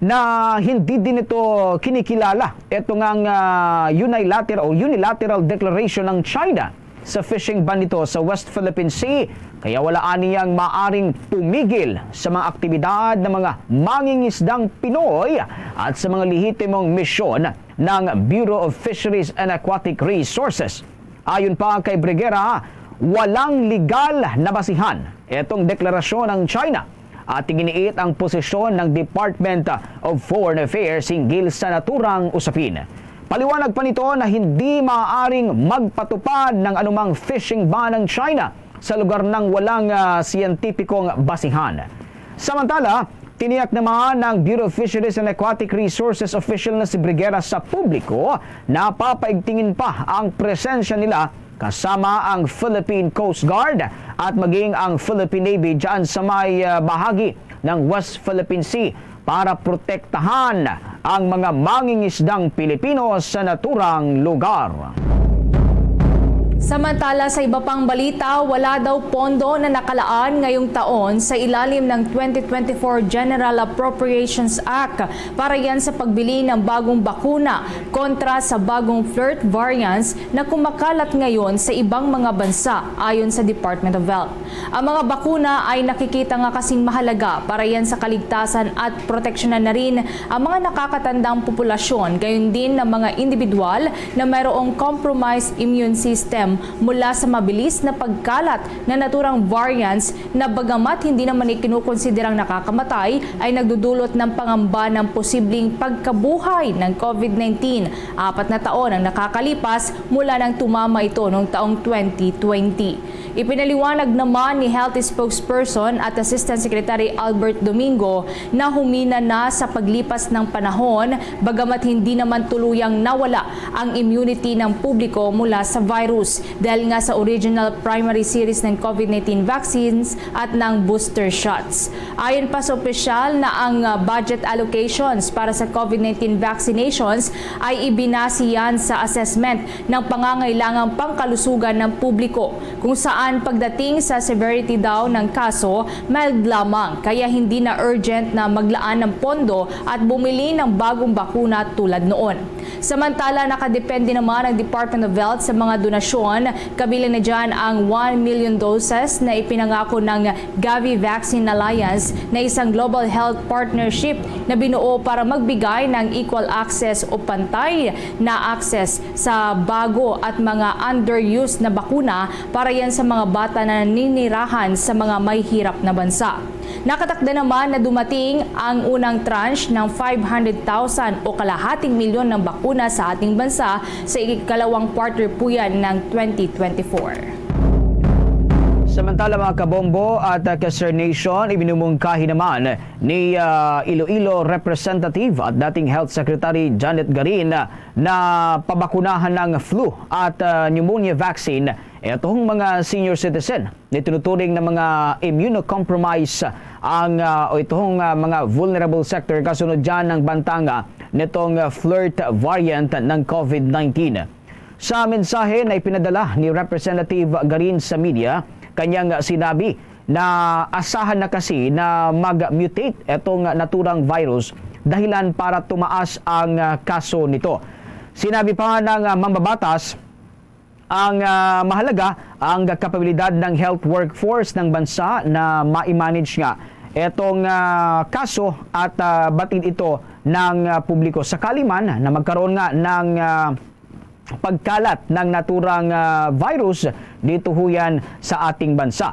na hindi din ito kinikilala ito ngang, ah, unilateral o unilateral declaration ng China sa fishing ban nito sa West Philippine Sea, kaya wala aniyang maaring pumigil sa mga aktibidad ng mga mangingisdang Pinoy at sa mga lehitimong misyon ng Bureau of Fisheries and Aquatic Resources. Ayon pa kay Briguera, walang legal na basihan itong deklarasyon ng China at iginiit ang posisyon ng Department of Foreign Affairs hinggil sa naturang usapin. Paliwanag pa nito na hindi maaaring magpatupad ng anumang fishing ban ng China sa lugar ng walang, ah, siyentipikong basihan. Samantala, tiniyak naman ng Bureau of Fisheries and Aquatic Resources official na si Briguera sa publiko na papaigtingin pa ang presensya nila kasama ang Philippine Coast Guard at maging ang Philippine Navy dyan sa may, ah, bahagi ng West Philippine Sea para protektahan ang mga mangingisdang Pilipino sa naturang lugar. Samantala, sa iba pang balita, wala daw pondo na nakalaan ngayong taon sa ilalim ng twenty twenty-four General Appropriations Act para yan sa pagbili ng bagong bakuna kontra sa bagong flirt variants na kumakalat ngayon sa ibang mga bansa, ayon sa Department of Health. Ang mga bakuna ay nakikita nga kasing mahalaga para yan sa kaligtasan at proteksyonan na rin ang mga nakakatandang populasyon, gayon din ng mga individual na mayroong compromised immune system mula sa mabilis na pagkalat na naturang variants na, bagamat hindi naman ikinukonsiderang nakakamatay, ay nagdudulot ng pangamba ng posibleng pagkabuhay ng COVID nineteen. Apat na taon ang nakakalipas mula nang tumama ito noong taong twenty twenty. Ipinaliwanag naman ni Health Spokesperson at Assistant Secretary Albert Domingo na humina na sa paglipas ng panahon, bagamat hindi naman tuluyang nawala ang immunity ng publiko mula sa virus dahil nga sa original primary series ng COVID nineteen vaccines at ng booster shots. Ayon pa sa opisyal na ang, ah, budget allocations para sa COVID nineteen vaccinations ay ibinase yan sa assessment ng pangangailangang pangkalusugan ng publiko, kung saan pagdating sa severity daw ng kaso, mild lamang, kaya hindi na urgent na maglaan ng pondo at bumili ng bagong bakuna tulad noon. Samantala, nakadepende naman ang Department of Health sa mga donasyon, kabilang na dyan ang one million doses na ipinangako ng Gavi Vaccine Alliance, na isang global health partnership na binuo para magbigay ng equal access o pantay na access sa bago at mga underused na bakuna para yan sa mga bata na naninirahan sa mga may hirap na bansa. Nakatakda naman na dumating ang unang tranche ng five hundred thousand o kalahating milyon ng bakuna sa ating bansa sa ikalawang quarter po yan ng twenty twenty-four. Samantala, mga kabombo at, uh, ka-Star Nation, ibinumungkahi naman ni, uh, Iloilo Representative at dating Health Secretary Janet Garin na pabakunahan ng flu at, uh, pneumonia vaccine itong mga senior citizen na tinuturing na mga immunocompromised ang, uh, o itong, uh, mga vulnerable sector kasunod dyan ng bantanga nitong, uh, flirt variant ng COVID nineteen. Sa mensahe na ipinadala ni Representative Garin sa media, kanyang sinabi na asahan na kasi na mag-mutate itong naturang virus dahilan para tumaas ang, ah, kaso nito. Sinabi pa ng, ah, mambabatas, ang, ah, mahalaga ang kapabilidad ng health workforce ng bansa na ma-manage nga itong, ah, kaso at, ah, batid ito ng, ah, publiko. Sakali man na magkaroon nga ng, ah, pagkalat ng naturang, ah, virus dito huyan sa ating bansa.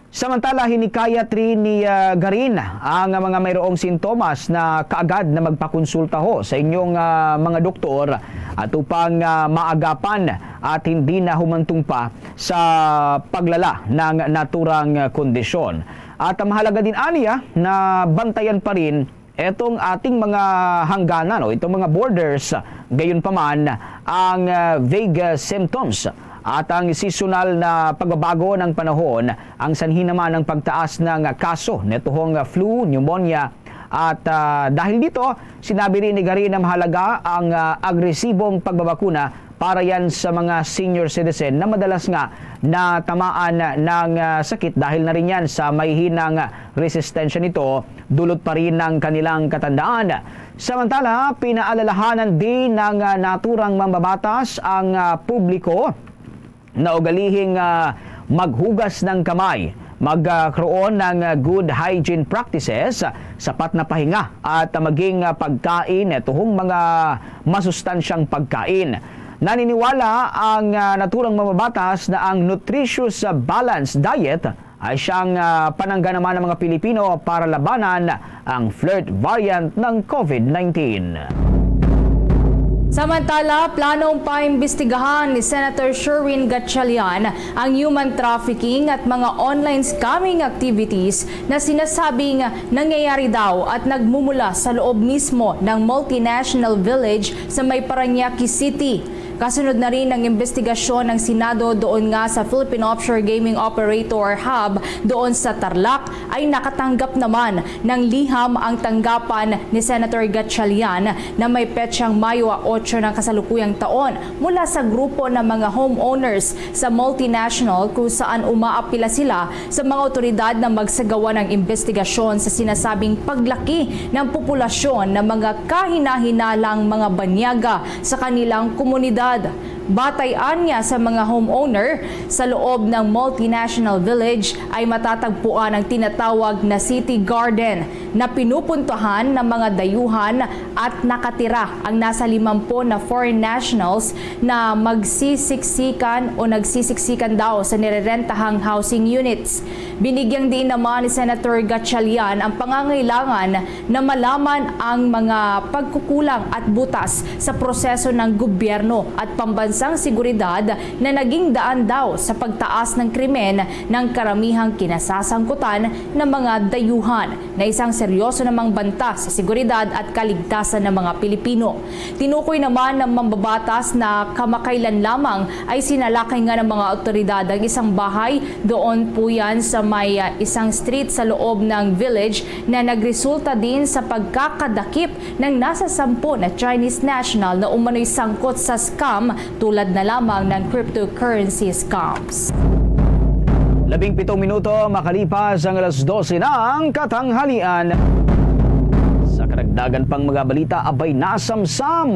Samantala, hinikayat rin ni, ah, Garin ang mga mayroong sintomas na kaagad na magpakonsulta ho sa inyong, ah, mga doktor at upang, ah, maagapan at hindi na humantong pa sa paglala ng naturang kondisyon. At mahalaga din aniya na bantayan pa rin etong ating mga hangganan o itong mga borders, gayon pa man ang, ah, vague, ah, symptoms at ang seasonal na pagbabago ng panahon ang sanhi naman ng pagtaas ng kaso nitong, ah, flu, pneumonia. At, ah, dahil dito, sinabi rin ni Garin na mahalaga ang, ah, agresibong pagbabakuna para yan sa mga senior citizen na madalas nga natamaan ng, ah, sakit dahil na rin yan sa mahihinang resistensya nito, dulot pa rin ng kanilang katandaan. Samantala, pinaalalahanan din ng, ah, naturang mambabatas ang, ah, publiko na ugalihing, ah, maghugas ng kamay, magkaroon ng, ah, good hygiene practices, sapat na pahinga, at, ah, maging, ah, pagkain, eh, tuhong mga masustansyang pagkain. Naniniwala ang, ah, naturang mambabatas na ang nutritious, ah, balanced diet ay siyang, ah, panangga naman ng mga Pilipino para labanan ang flirt variant ng COVID nineteen. Samantala, planong paimbestigahan ni Senator Sherwin Gatchalian ang human trafficking at mga online scamming activities na sinasabing nangyayari daw at nagmumula sa loob mismo ng multinational village sa may Parañaque City. Kasunod na rin ng imbestigasyon ng Senado doon nga sa Philippine Offshore Gaming Operator Hub doon sa Tarlac, ay nakatanggap naman ng liham ang tanggapan ni Senator Gatchalian na may petsang Mayo otso ng kasalukuyang taon mula sa grupo ng mga homeowners sa multinational kung saan umaapila sila sa mga otoridad na magsagawa ng imbestigasyon sa sinasabing paglaki ng populasyon ng mga kahinahinalang mga banyaga sa kanilang komunidad. Batay anya sa mga homeowner, sa loob ng multinational village ay matatagpuan ang tinatawag na city garden na pinupuntahan ng mga dayuhan at nakatira ang nasa limampu na foreign nationals na magsisiksikan o nagsisiksikan daw sa nirerentahang housing units. Binigyang diin naman ni Senator Gatchalian ang pangangailangan na malaman ang mga pagkukulang at butas sa proseso ng gobyerno at pambansang seguridad na naging daan daw sa pagtaas ng krimen ng karamihang kinasasangkutan ng mga dayuhan na isang seryoso namang banta sa seguridad at kaligtasan ng mga Pilipino. Tinukoy naman ng mambabatas na kamakailan lamang ay sinalakay nga ng mga awtoridad ang isang bahay doon po yan sa may, ah, isang street sa loob ng village na nagresulta din sa pagkakadakip ng nasa sampu na Chinese national na umano'y sangkot sa scam tulad na lamang ng cryptocurrency scams. Labing pitong minuto makalipas ang alas dose ng katanghalian. Sa karagdagan pang mga balita, abay nasamsam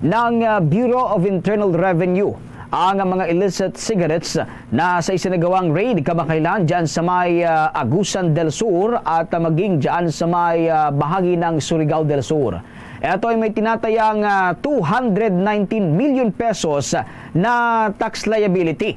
ng, ah, Bureau of Internal Revenue ang mga illicit cigarettes na sa isinagawang raid kamakailan dyan sa may, ah, Agusan del Sur at, ah, maging dyan sa may, ah, bahagi ng Surigao del Sur. Ito ay may tinatayang, ah, two hundred nineteen million pesos na tax liability.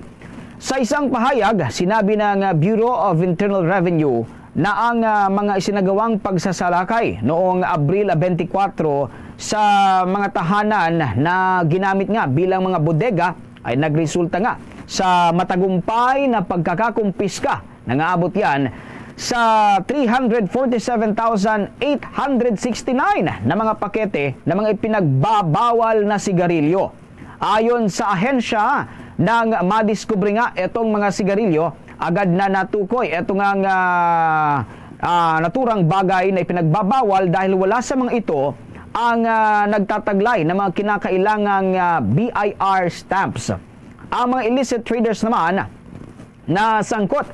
Sa isang pahayag, sinabi ng, ah, Bureau of Internal Revenue na ang, ah, mga isinagawang pagsasalakay noong Abril twenty-four sa mga tahanan na ginamit nga bilang mga bodega ay nagresulta nga sa matagumpay na pagkakakumpiska na nga abot yan sa three hundred forty-seven thousand eight hundred sixty-nine na mga pakete na mga ipinagbabawal na sigarilyo. Ayon sa ahensya, nang madiskubre nga itong mga sigarilyo, agad na natukoy ito nga, nga, ah, naturang bagay na ipinagbabawal dahil wala sa mga ito ang, ah, nagtataglay ng mga kinakailangang, ah, B I R stamps. Ang mga illicit traders naman na sangkot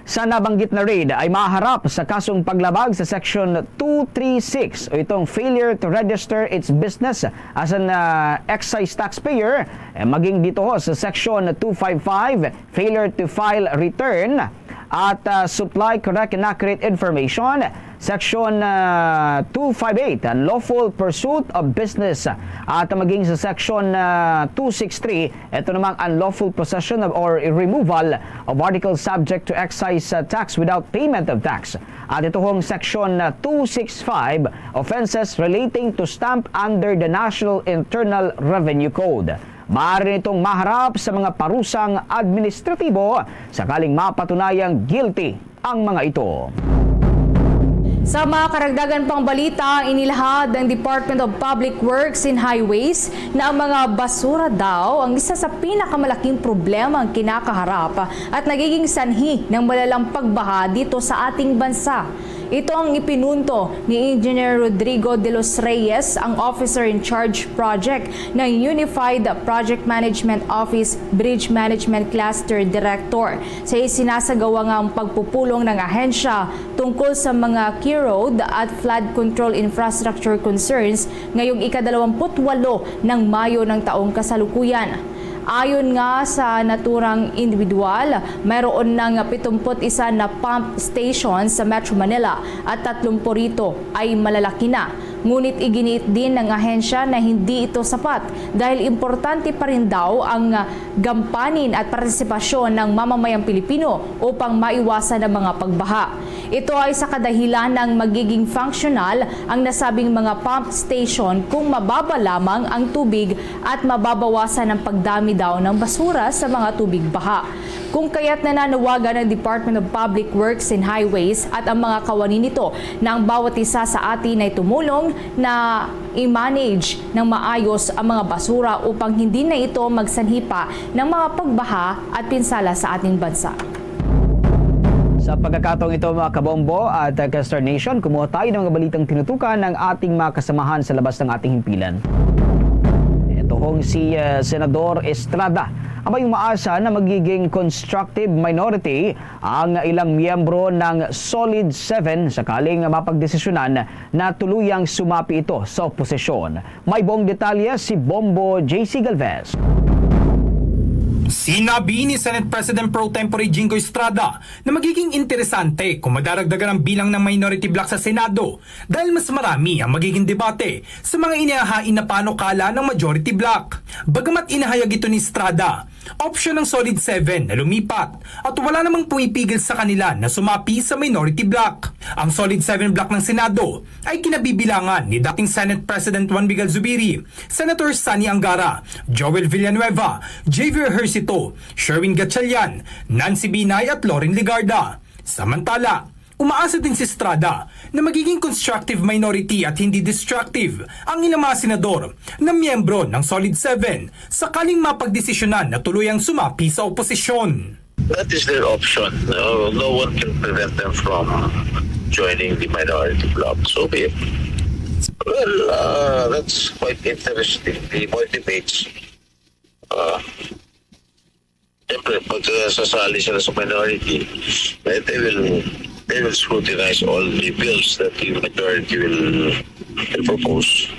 sa nabanggit na raid ay maharap sa kasong paglabag sa Section two three six o itong failure to register its business as an, ah, excise taxpayer, eh, maging dito ho sa Section two five five, failure to file return at, ah, supply correct and accurate information, Section, ah, two five eight, unlawful pursuit of business, at maging sa Section, ah, two six three, ito namang unlawful possession of, or removal of articles subject to excise, ah, tax without payment of tax. At ito hong Section, ah, two six five, offenses relating to stamp under the National Internal Revenue Code. Maaari nitong maharap sa mga parusang administratibo sakaling mapatunayang guilty ang mga ito. Sa mga karagdagan pang balita, inilahad ng Department of Public Works and Highways na ang mga basura daw ang isa sa pinakamalaking problema ang kinakaharap at nagiging sanhi ng malalang pagbaha dito sa ating bansa. Ito ang ipinunto ni Engineer Rodrigo de los Reyes, ang Officer in Charge Project ng Unified Project Management Office Bridge Management Cluster Director, sa isinasagawa nga ang pagpupulong ng ahensya tungkol sa mga Key Road at Flood Control Infrastructure Concerns ngayong ikadalawamput-walo ng Mayo ng taong kasalukuyan. Ayon nga sa naturang individual, mayroon nang pitumput isa na pump station sa Metro Manila at tatlumpu rito ay malalaki na. Ngunit iginiit din ng ahensya na hindi ito sapat dahil importante pa rin daw ang gampanin at partisipasyon ng mamamayang Pilipino upang maiwasan ang mga pagbaha. Ito ay sa kadahilan ng magiging functional ang nasabing mga pump station kung mababa lamang ang tubig at mababawasan ang pagdami daw ng basura sa mga tubig baha. Kung kaya't nananawagan ang Department of Public Works and Highways at ang mga kawani nito na ang bawat isa sa atin ay tumulong na i-manage ng maayos ang mga basura upang hindi na ito magsanhi pa ng mga pagbaha at pinsala sa ating bansa. Sa pagkakataong ito, mga kabombo at, uh, ka-Star Nation, kumuha tayo ng mga balitang tinutukan ng ating mga kasamahan sa labas ng ating himpilan. Ito hong si, uh, Senador Estrada ang may umaasa na magiging constructive minority ang ilang miyembro ng Solid Seven sakaling mapagdesisyonan na tuluyang sumapi ito sa oposisyon. May buong detalye si Bombo J C Galvez. Sinabi ni Senate President Pro Tempore Jinggoy Estrada na magiging interesante kung madaragdagan ang bilang ng minority bloc sa Senado dahil mas marami ang magiging debate sa mga inihahain na panukala ng majority bloc. Bagamat inahayag ito ni Estrada, opsyon ng Solid Seven na lumipat at wala namang pumipigil sa kanila na sumapi sa minority bloc. Ang Solid Seven bloc ng Senado ay kinabibilangan ni dating Senate President Juan Miguel Zubiri, Senator Sonny Angara, Joel Villanueva, Javier Ejercito, Sherwin Gatchalian, Nancy Binay at Loren Legarda. Samantala, umaasa din si Estrada na magiging constructive minority at hindi destructive ang ilang mga senador na miyembro ng Solid Seven sakaling mapagdesisyonan na tuluyang sumapi sa oposisyon. That is their option. Uh, no one can prevent them from joining the minority bloc. So be it. Well, uh, that's quite interesting. The more debates, uh, siyempre, pag uh, sasali sila sa minority, eh, they will they will scrutinize all the bills that the majority will, will propose.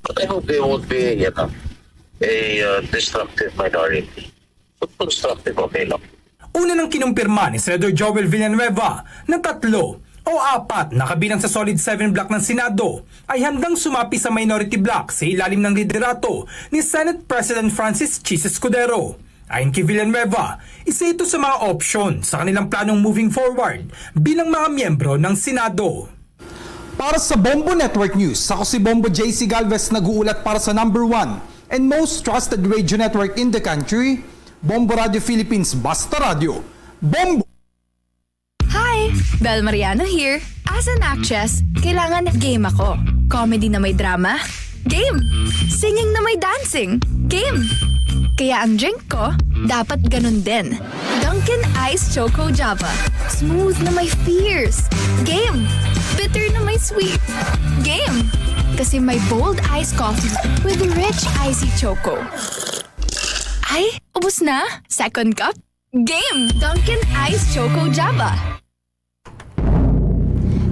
But I hope they won't be, you know, a uh, destructive minority. Constructive, okay lang. Una nang kinumpirma ni Senador Joel Villanueva na tatlo o apat na kabilang sa Solid Seven bloc ng Senado ay handang sumapi sa minority bloc sa ilalim ng liderato ni Senate President Francis Chiz Escudero. Ayon kay Villanueva, isa ito sa mga opsyon sa kanilang planong moving forward bilang mga miyembro ng Senado. Para sa Bombo Network News, ako si Bombo J C Galvez, nag-uulat para sa number one and most trusted radio network in the country, Bombo Radio Philippines, Basta Radio. Bombo! Hi! Bel Mariano here. As an actress, kailangan game ako. Comedy na may drama? Game! Singing na may dancing? Game! Kaya ang drink ko, dapat ganun din. Dunkin' Ice Choco Java. Smooth na may fierce. Game! Bitter na may sweet. Game! Kasi may bold ice coffee with rich icy choco. Ay, ubos na? Second cup? Game! Dunkin' Ice Choco Java.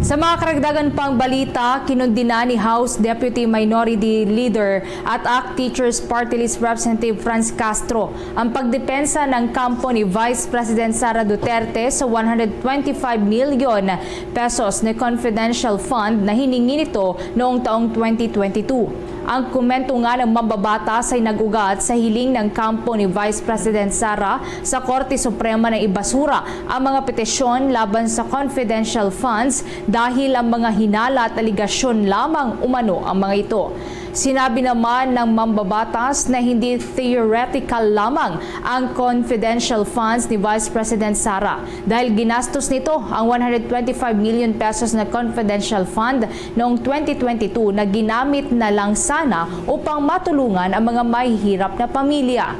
Sa mga karagdagan pang balita, kinundina ni House Deputy Minority Leader at ACT Teachers Party List Representative Franz Castro ang pagdepensa ng kampo ni Vice President Sara Duterte sa one hundred twenty-five million pesos na confidential fund na hiningi nito noong taong twenty twenty-two. Ang komento nga ng mambabatas ay nag-ugat sa hiling ng kampo ni Vice President Sara sa Korte Suprema na ibasura ang mga petisyon laban sa confidential funds dahil ang mga hinala at aligasyon lamang umano ang mga ito. Sinabi naman ng mambabatas na hindi theoretical lamang ang confidential funds ni Vice President Sara dahil ginastos nito ang one hundred twenty-five million pesos na confidential fund noong twenty twenty-two na ginamit na lang sana upang matulungan ang mga mahihirap na pamilya.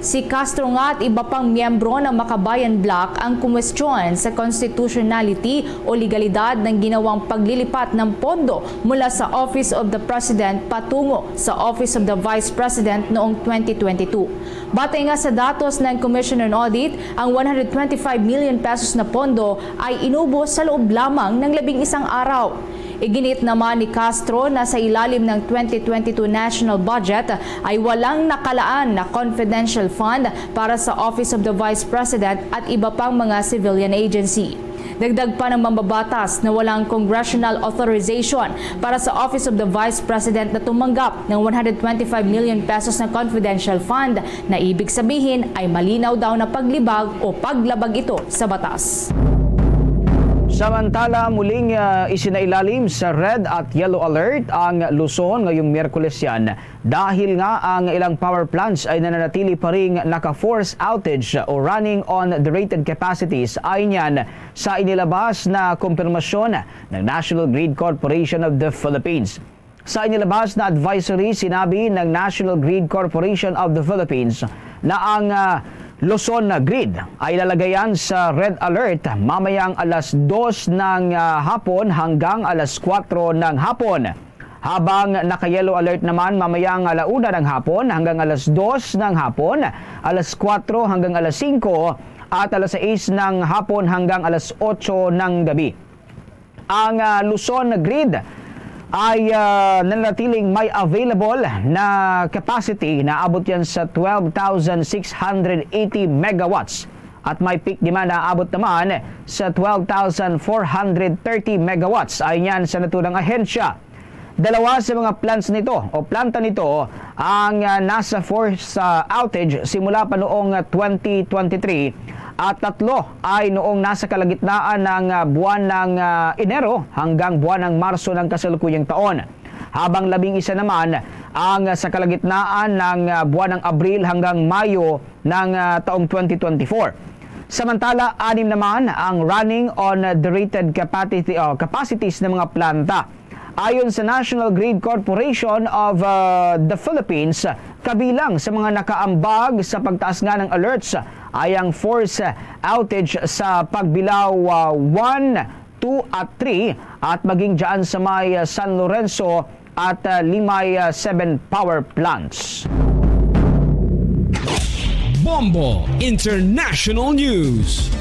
Si Castro nga at iba pang miyembro ng Makabayan Bloc ang kumwestiyon sa constitutionality o legalidad ng ginawang paglilipat ng pondo mula sa Office of the President patungo sa Office of the Vice President noong twenty twenty-two. Batay nga sa datos ng Commission on Audit, ang one hundred twenty-five million pesos na pondo ay inubos sa loob lamang ng labing isang araw. Iginiit naman ni Castro na sa ilalim ng twenty twenty-two national budget ay walang nakalaan na confidential fund para sa Office of the Vice President at iba pang mga civilian agency. Dagdag pa ng mambabatas na walang congressional authorization para sa Office of the Vice President na tumanggap ng one hundred twenty-five million pesos na confidential fund na ibig sabihin ay malinaw daw na paglibag o paglabag ito sa batas. Samantala, muling ah, isinailalim sa red at yellow alert ang Luzon ngayong Miyerkules yan dahil nga ang ilang power plants ay nananatili pa ring naka-force outage o running on the rated capacities. Ayon yan sa inilabas na kumpirmasyon ng National Grid Corporation of the Philippines. Sa inilabas na advisory, sinabi ng National Grid Corporation of the Philippines na ang ah, Luzon Grid ay lalagayan sa red alert mamayang alas dos ng ah, hapon hanggang alas kwatro ng hapon. Habang naka-yellow alert naman mamayang ala una ng hapon hanggang alas dos ng hapon, alas kwatro hanggang alas singko, at alas sais ng hapon hanggang alas otso ng gabi. Ang ah, Luzon Grid ay, ah, nananatiling may available na capacity na abot yan sa twelve thousand six hundred eighty megawatts. At may peak demand na abot naman sa twelve thousand four hundred thirty megawatts. Ayon yan sa naturang ahensya. Dalawa sa mga plants nito o planta nito ang, ah, nasa force, ah, outage simula pa noong, ah, twenty twenty-three at tatlo ay noong nasa kalagitnaan ng, ah, buwan ng, ah, Enero hanggang buwan ng Marso ng kasalukuyang taon. Habang labing isa naman ang, ah, sa kalagitnaan ng, ah, buwan ng Abril hanggang Mayo ng, ah, taong twenty twenty-four. Samantala, anim naman ang running on, ah, the rated capacity, oh, capacities ng mga planta. Ayon sa National Grid Corporation of, uh, the Philippines, kabilang sa mga nakaambag sa pagtaas nga ng alerts ay ang force outage sa Pagbilao, uh, one, two at three at maging dyan sa may, uh, San Lorenzo at, uh, Limay, uh, seven power plants. Bombo International News.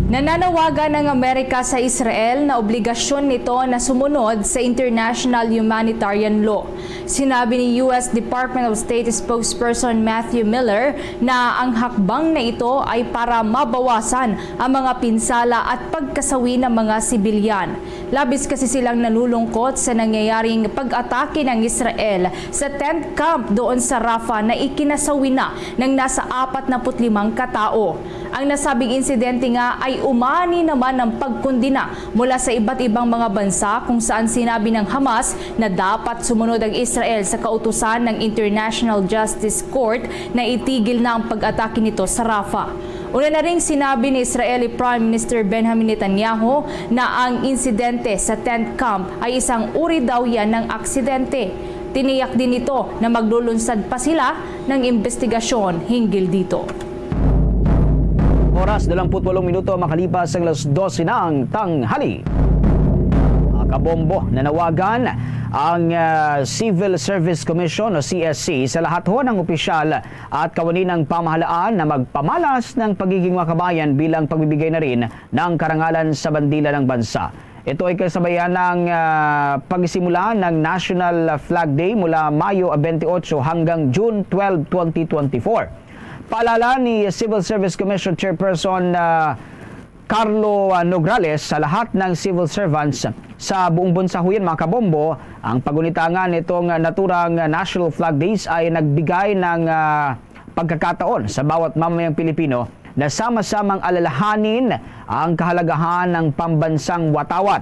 Nananawagan ang Amerika sa Israel na obligasyon nito na sumunod sa international humanitarian law. Sinabi ni U S Department of State Spokesperson Matthew Miller na ang hakbang na ito ay para mabawasan ang mga pinsala at pagkasawi ng mga sibilyan. Labis kasi silang nalulungkot sa nangyayaring pag-atake ng Israel sa tent camp doon sa Rafah na ikinasawi na ng nasa apat na put limang katao. Ang nasabing insidente nga ay umani naman ng pagkondena mula sa iba't ibang mga bansa, kung saan sinabi ng Hamas na dapat sumunod ang Israel sa kautusan ng International Justice Court na itigil na ang pag-atake nito sa Rafah. Una na ring sinabi ni Israeli Prime Minister Benjamin Netanyahu na ang insidente sa tent camp ay isang uri daw yan ng aksidente. Tiniyak din nito na maglulunsad pa sila ng imbestigasyon hinggil dito. Oras, dalawampu't walong minuto makalipas ang alas dose ng tanghali. Mga kabombo, nanawagan ang, ah, Civil Service Commission o C S C sa lahat ho ng opisyal at kawani ng pamahalaan na magpamalas ng pagiging makabayan bilang pagbibigay na rin ng karangalan sa bandila ng bansa. Ito ay kasabayan ng, ah, pagsimula ng National Flag Day mula Mayo twenty-eight hanggang June twelve, twenty twenty-four. Paalala ni Civil Service Commission Chairperson, ah, Carlo, ah, Nograles sa lahat ng civil servants sa buong bansa. Huyan, mga kabombo, ang pagunitangan nitong naturang National Flag Days ay nagbigay ng, ah, pagkakataon sa bawat mamamayang Pilipino na sama-samang alalahanin ang kahalagahan ng pambansang watawat.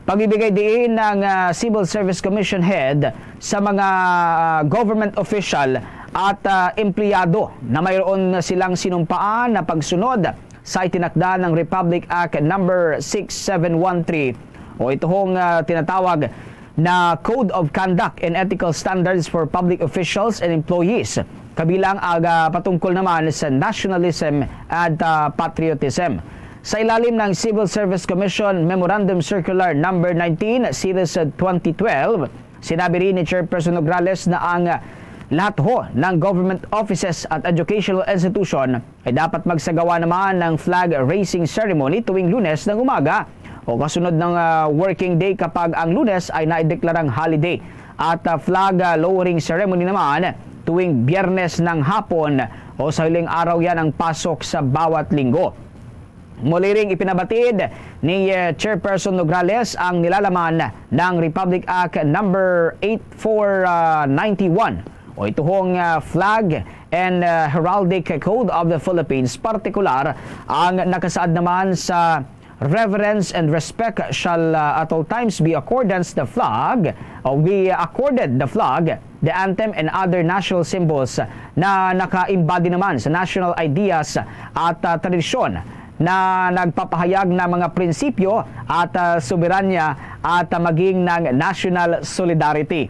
Pagbibigay diin ng, ah, Civil Service Commission Head sa mga, ah, government official at, ah, empleyado na mayroon silang sinumpaan na pagsunod sa itinakda ng Republic Act Number six seven one three, o ito hong, ah, tinatawag na Code of Conduct and Ethical Standards for Public Officials and Employees, kabilang ang, ah, patungkol naman sa nationalism at, ah, patriotism. Sa ilalim ng Civil Service Commission Memorandum Circular Number nineteen, Series twenty twelve, sinabi rin ni Chairperson Nograles na ang lahat ho ng government offices at educational institution ay dapat magsagawa naman ng flag raising ceremony tuwing Lunes ng umaga o kasunod ng, ah, working day kapag ang Lunes ay naideklarang holiday, at, ah, flag, ah, lowering ceremony naman tuwing Biyernes ng hapon o sa huling araw yan ng pasok sa bawat linggo. Muli ring ipinabatid ni, eh, Chairperson Nograles ang nilalaman ng Republic Act Number eight four ninety-one, o ito hong, ah, Flag and, ah, Heraldic Code of the Philippines. Partikular, ang nakasaad naman sa "Reverence and respect shall, ah, at all times be accordance the flag, o be accorded the flag, the anthem, and other national symbols," na naka-embody naman sa national ideas at, ah, tradisyon na nagpapahayag ng mga prinsipyo at, ah, soberanya at, ah, maging ng national solidarity.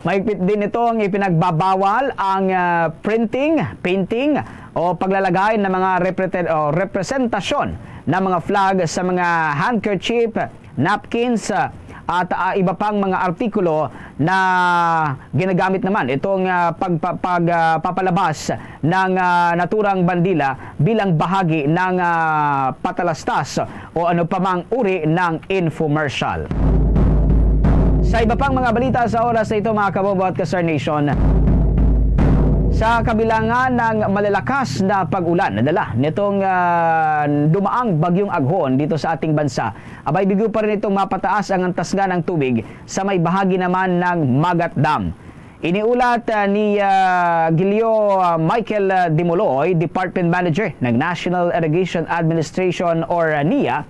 Mahigpit din nitong ipinagbabawal ang, ah, printing, painting, o paglalagay ng mga reprete-, o representasyon ng mga flag sa mga handkerchief, napkins, ah, at, ah, iba pang mga artikulo na ginagamit naman itong, ah, pagpa-, pag, ah, papalabas ng, ah, naturang bandila bilang bahagi ng, ah, patalastas o ano pa mang uri ng infomercial. Sa iba pang mga balita sa oras na ito, mga kabobo at ka-Star Nation, sa kabilangan ng malalakas na pag-ulan na dala nitong, ah, dumaang Bagyong Aghon dito sa ating bansa, abay, bigo pa rin itong mapataas ang antas nga ng tubig sa may bahagi naman ng Magat Dam. Iniulat, ah, ni, ah, Gilio, ah, Michael, ah, Dimuloy, Department Manager ng National Irrigation Administration or, ah, NIA,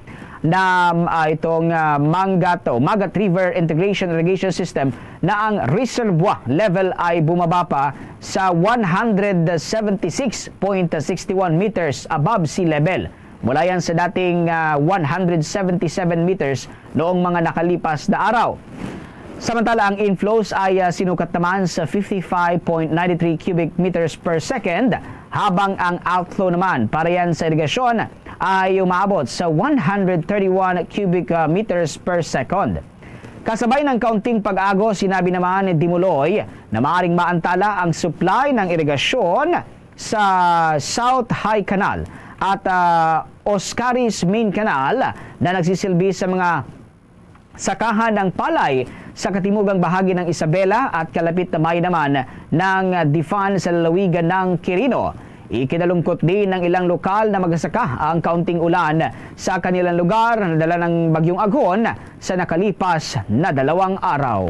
na, ah, itong, ah, Mangat o Magat River Integration Irrigation System na ang reservoir level ay bumaba pa sa one hundred seventy-six point six one meters above sea level. Mula yan sa dating, ah, one hundred seventy-seven meters noong mga nakalipas na araw. Samantala, ang inflows ay, ah, sinukat naman sa fifty-five point nine three cubic meters per second, habang ang outflow naman para yan sa irigasyon ay umaabot sa one hundred thirty-one cubic, ah, meters per second. Kasabay ng kaunting pag-agos, sinabi naman ni Dimuloy na maaaring maantala ang supply ng irigasyon sa South High Canal at, ah, Oscaris Main Canal na nagsisilbi sa mga sakahan ng palay sa katimugang bahagi ng Isabela at kalapit na bayan naman ng Difan sa lalawigan ng Quirino. Ikinalungkot din ng ilang lokal na magasaka ang kaunting ulan sa kanilang lugar na dala ng Bagyong Aghon sa nakalipas na dalawang araw.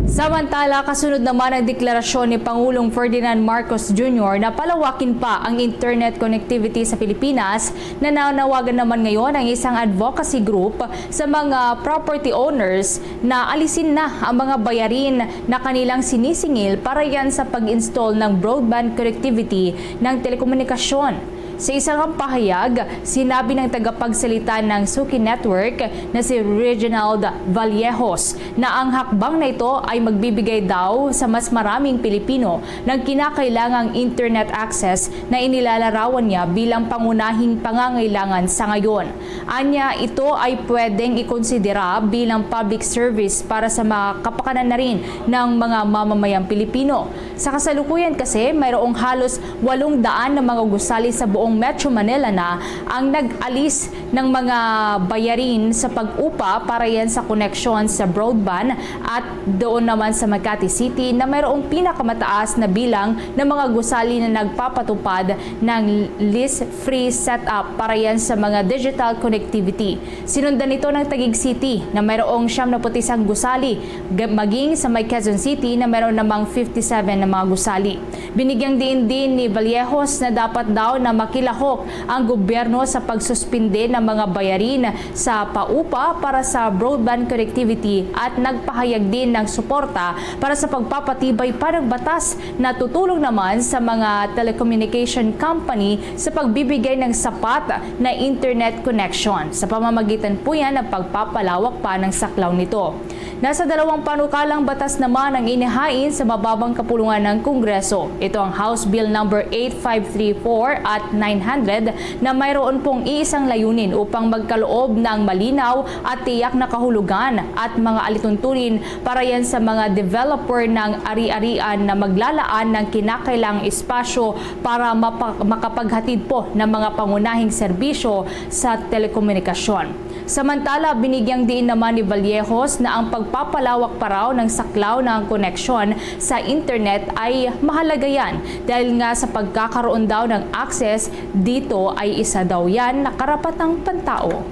Samantala, kasunod naman ang deklarasyon ni Pangulong Ferdinand Marcos Junior na palawakin pa ang internet connectivity sa Pilipinas, nananawagan naman ngayon ang isang advocacy group sa mga property owners na alisin na ang mga bayarin na kanilang sinisingil para yan sa pag-install ng broadband connectivity ng telekomunikasyon. Sa isang pahayag, sinabi ng tagapagsalita ng Suki Network na si Reginald Vallejos na ang hakbang na ito ay magbibigay daw sa mas maraming Pilipino ng kinakailangang internet access na inilalarawan niya bilang pangunahing pangangailangan sa ngayon. Anya, ito ay pwedeng ikonsidera bilang public service para sa mga kapakanan na rin ng mga mamamayang Pilipino. Sa kasalukuyan kasi, mayroong halos walong daan na mga gusali sa buong Metro Manila na ang nag-alis ng mga bayarin sa pag-upa para yan sa koneksyon sa broadband, at doon naman sa Makati City na mayroong pinakamataas na bilang ng mga gusali na nagpapatupad ng lease-free setup para yan sa mga digital connectivity. Sinundan nito ng Taguig City na mayroong siyam na pu't isang gusali, g-, maging sa may Quezon City na mayroon namang fifty-seven na mga gusali. Binigyang diin din ni Vallejos na dapat daw na makilahok ang gobyerno sa pagsuspinde ng mga bayarin sa paupa para sa broadband connectivity at nagpahayag din ng suporta para sa pagpapatibay pa ng batas na tutulong naman sa mga telecommunication company sa pagbibigay ng sapat na internet connection sa pamamagitan po yan ng pagpapalawak pa ng saklaw nito. Nasa dalawang panukalang batas naman ang inihain sa mababang kapulungan ng Kongreso. Ito ang House Bill number eight five three four at nine hundred na mayroon pong iisang layunin upang magkaloob ng malinaw at tiyak na kahulugan at mga alituntunin para yan sa mga developer ng ari-arian na maglalaan ng kinakailangang espasyo para mapa-, makapaghatid po ng mga pangunahing serbisyo sa telekomunikasyon. Samantala, binigyang diin naman ni Vallejos na ang pagpapalawak pa raw ng saklaw ng koneksyon sa internet ay mahalaga yan dahil nga sa pagkakaroon daw ng access dito ay isa daw yan na karapatang pantao.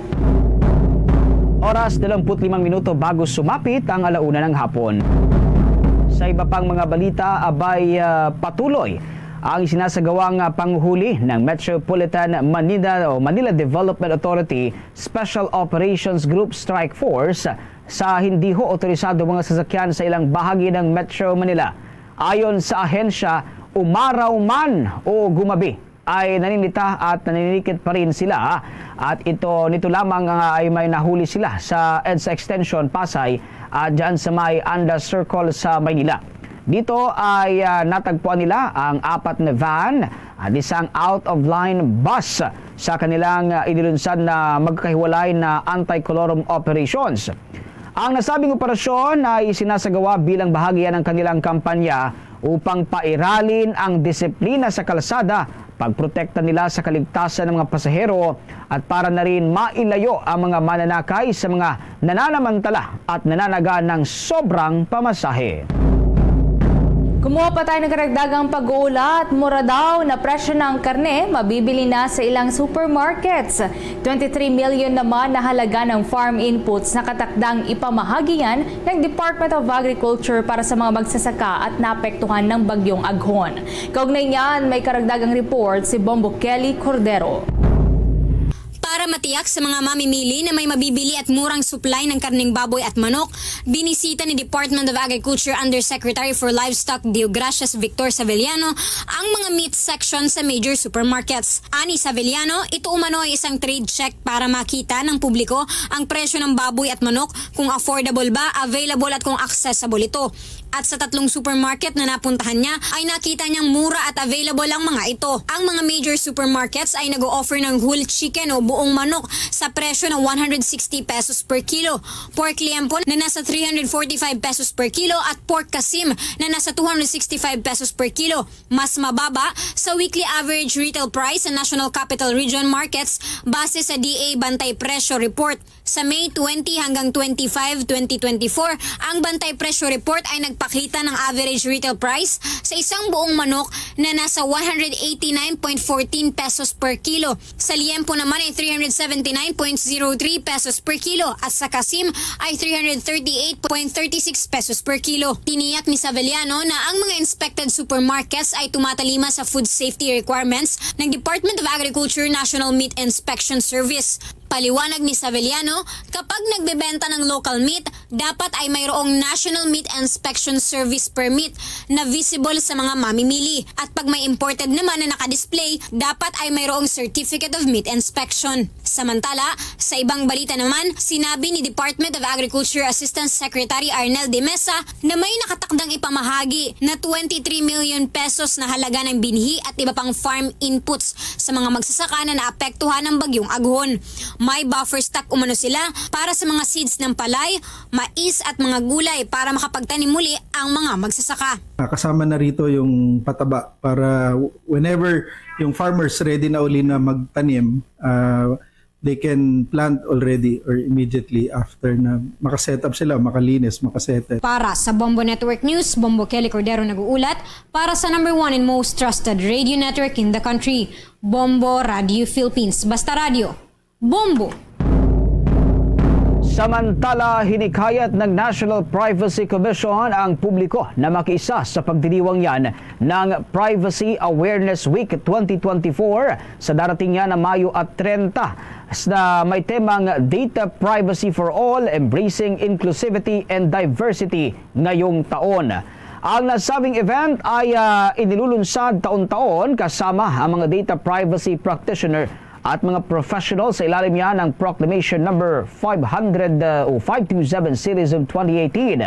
Oras, dalawampu't limang minuto bago sumapit ang ala una ng hapon. Sa iba pang mga balita, abay, ah, patuloy ang sinasagawang, ah, panguhuli ng Metropolitan Manila o Manila Development Authority Special Operations Group Strike Force sa hindi ho otorisado mga sasakyan sa ilang bahagi ng Metro Manila. Ayon sa ahensya, umaraw man o gumabi ay naninita at naninikit pa rin sila, at ito, nito lamang nga ay may nahuli sila sa EDSA Extension Pasay, ah, dyan sa may Andas Circle sa Maynila. Dito ay, ah, natagpuan nila ang apat na van at isang out-of-line bus sa kanilang, ah, inilunsad na magkakahiwalay na anti-colorum operations. Ang nasabing operasyon ay sinasagawa bilang bahagi ng kanilang kampanya upang pairalin ang disiplina sa kalsada pagprotekta nila sa kaligtasan ng mga pasahero at para na rin mailayo ang mga mananakay sa mga nananamantala at nananaga ng sobrang pamasahe. Kumuha pa tayo ng karagdagang pag-uulat, mura daw na presyo ng karne mabibili na sa ilang supermarkets. Twenty-three million naman na halaga ng farm inputs na katakdang ipamahagi yan ng Department of Agriculture para sa mga magsasaka at naapektuhan ng Bagyong Aghon. Kaugnay niyan, may karagdagang report si Bombo Kelly Cordero. Para matiyak sa mga mamimili na may mabibili at murang supply ng karneng baboy at manok, binisita ni Department of Agriculture Undersecretary for Livestock Deogracias Victor Savellano ang mga meat section sa major supermarkets. Ani Savellano, ito umano ay isang trade check para makita ng publiko ang presyo ng baboy at manok, kung affordable ba, available at kung accessible ito. At sa tatlong supermarket na napuntahan niya ay nakita niyang mura at available ang mga ito. Ang mga major supermarkets ay nag-o-offer ng whole chicken o buong manok sa presyo na one hundred sixty pesos per kilo, pork liempo na nasa three hundred forty-five pesos per kilo at pork kasim na nasa two hundred sixty-five pesos per kilo. Mas mababa sa weekly average retail price sa National Capital Region markets base sa D A Bantay Presyo Report. Sa May twenty hanggang twenty-five, twenty twenty-four, ang Bantay Presyo Report ay nagpakita ng average retail price sa isang buong manok na nasa one hundred eighty-nine point fourteen pesos per kilo. Sa liempo naman ay three hundred seventy-nine point zero three pesos per kilo at sa kasim ay three hundred thirty-eight point thirty-six pesos per kilo. Tiniyak ni Savellano na ang mga inspected supermarkets ay tumatalima sa food safety requirements ng Department of Agriculture National Meat Inspection Service. Paliwanag ni Savellano, kapag nagbebenta ng local meat, dapat ay mayroong National Meat Inspection Service Permit na visible sa mga mamimili. At pag may imported naman na nakadisplay, dapat ay mayroong Certificate of Meat Inspection. Samantala, sa ibang balita naman, sinabi ni Department of Agriculture Assistant Secretary Arnel de Mesa na may nakatakdang ipamahagi na twenty-three million pesos na halaga ng binhi at iba pang farm inputs sa mga magsasaka na naapektuhan ng Bagyong Aghon. May buffer stock umano sila para sa mga seeds ng palay, mais at mga gulay para makapagtanim muli ang mga magsasaka. Ah, kasama na rito yung pataba para whenever yung farmers ready na uli na magtanim, ah, they can plant already or immediately after na makaset up sila, makalinis, makasettle. Para sa Bombo Network News, Bombo Kelly Cordero nag-uulat para sa number one and most trusted radio network in the country, Bombo Radio Philippines. Basta Radio, Bombo! Samantala, hinikayat ng National Privacy Commission ang publiko na makiisa sa pagdiriwang yan ng Privacy Awareness Week twenty twenty-four sa darating niya na Mayo at treinta, na may temang Data Privacy for All, Embracing Inclusivity and Diversity ngayong taon. Ang nasabing event ay, ah, inilulunsad taon-taon kasama ang mga data privacy practitioner at mga professional sa ilalim niya ng Proclamation Number five hundred, uh, o five two seven Series of twenty eighteen.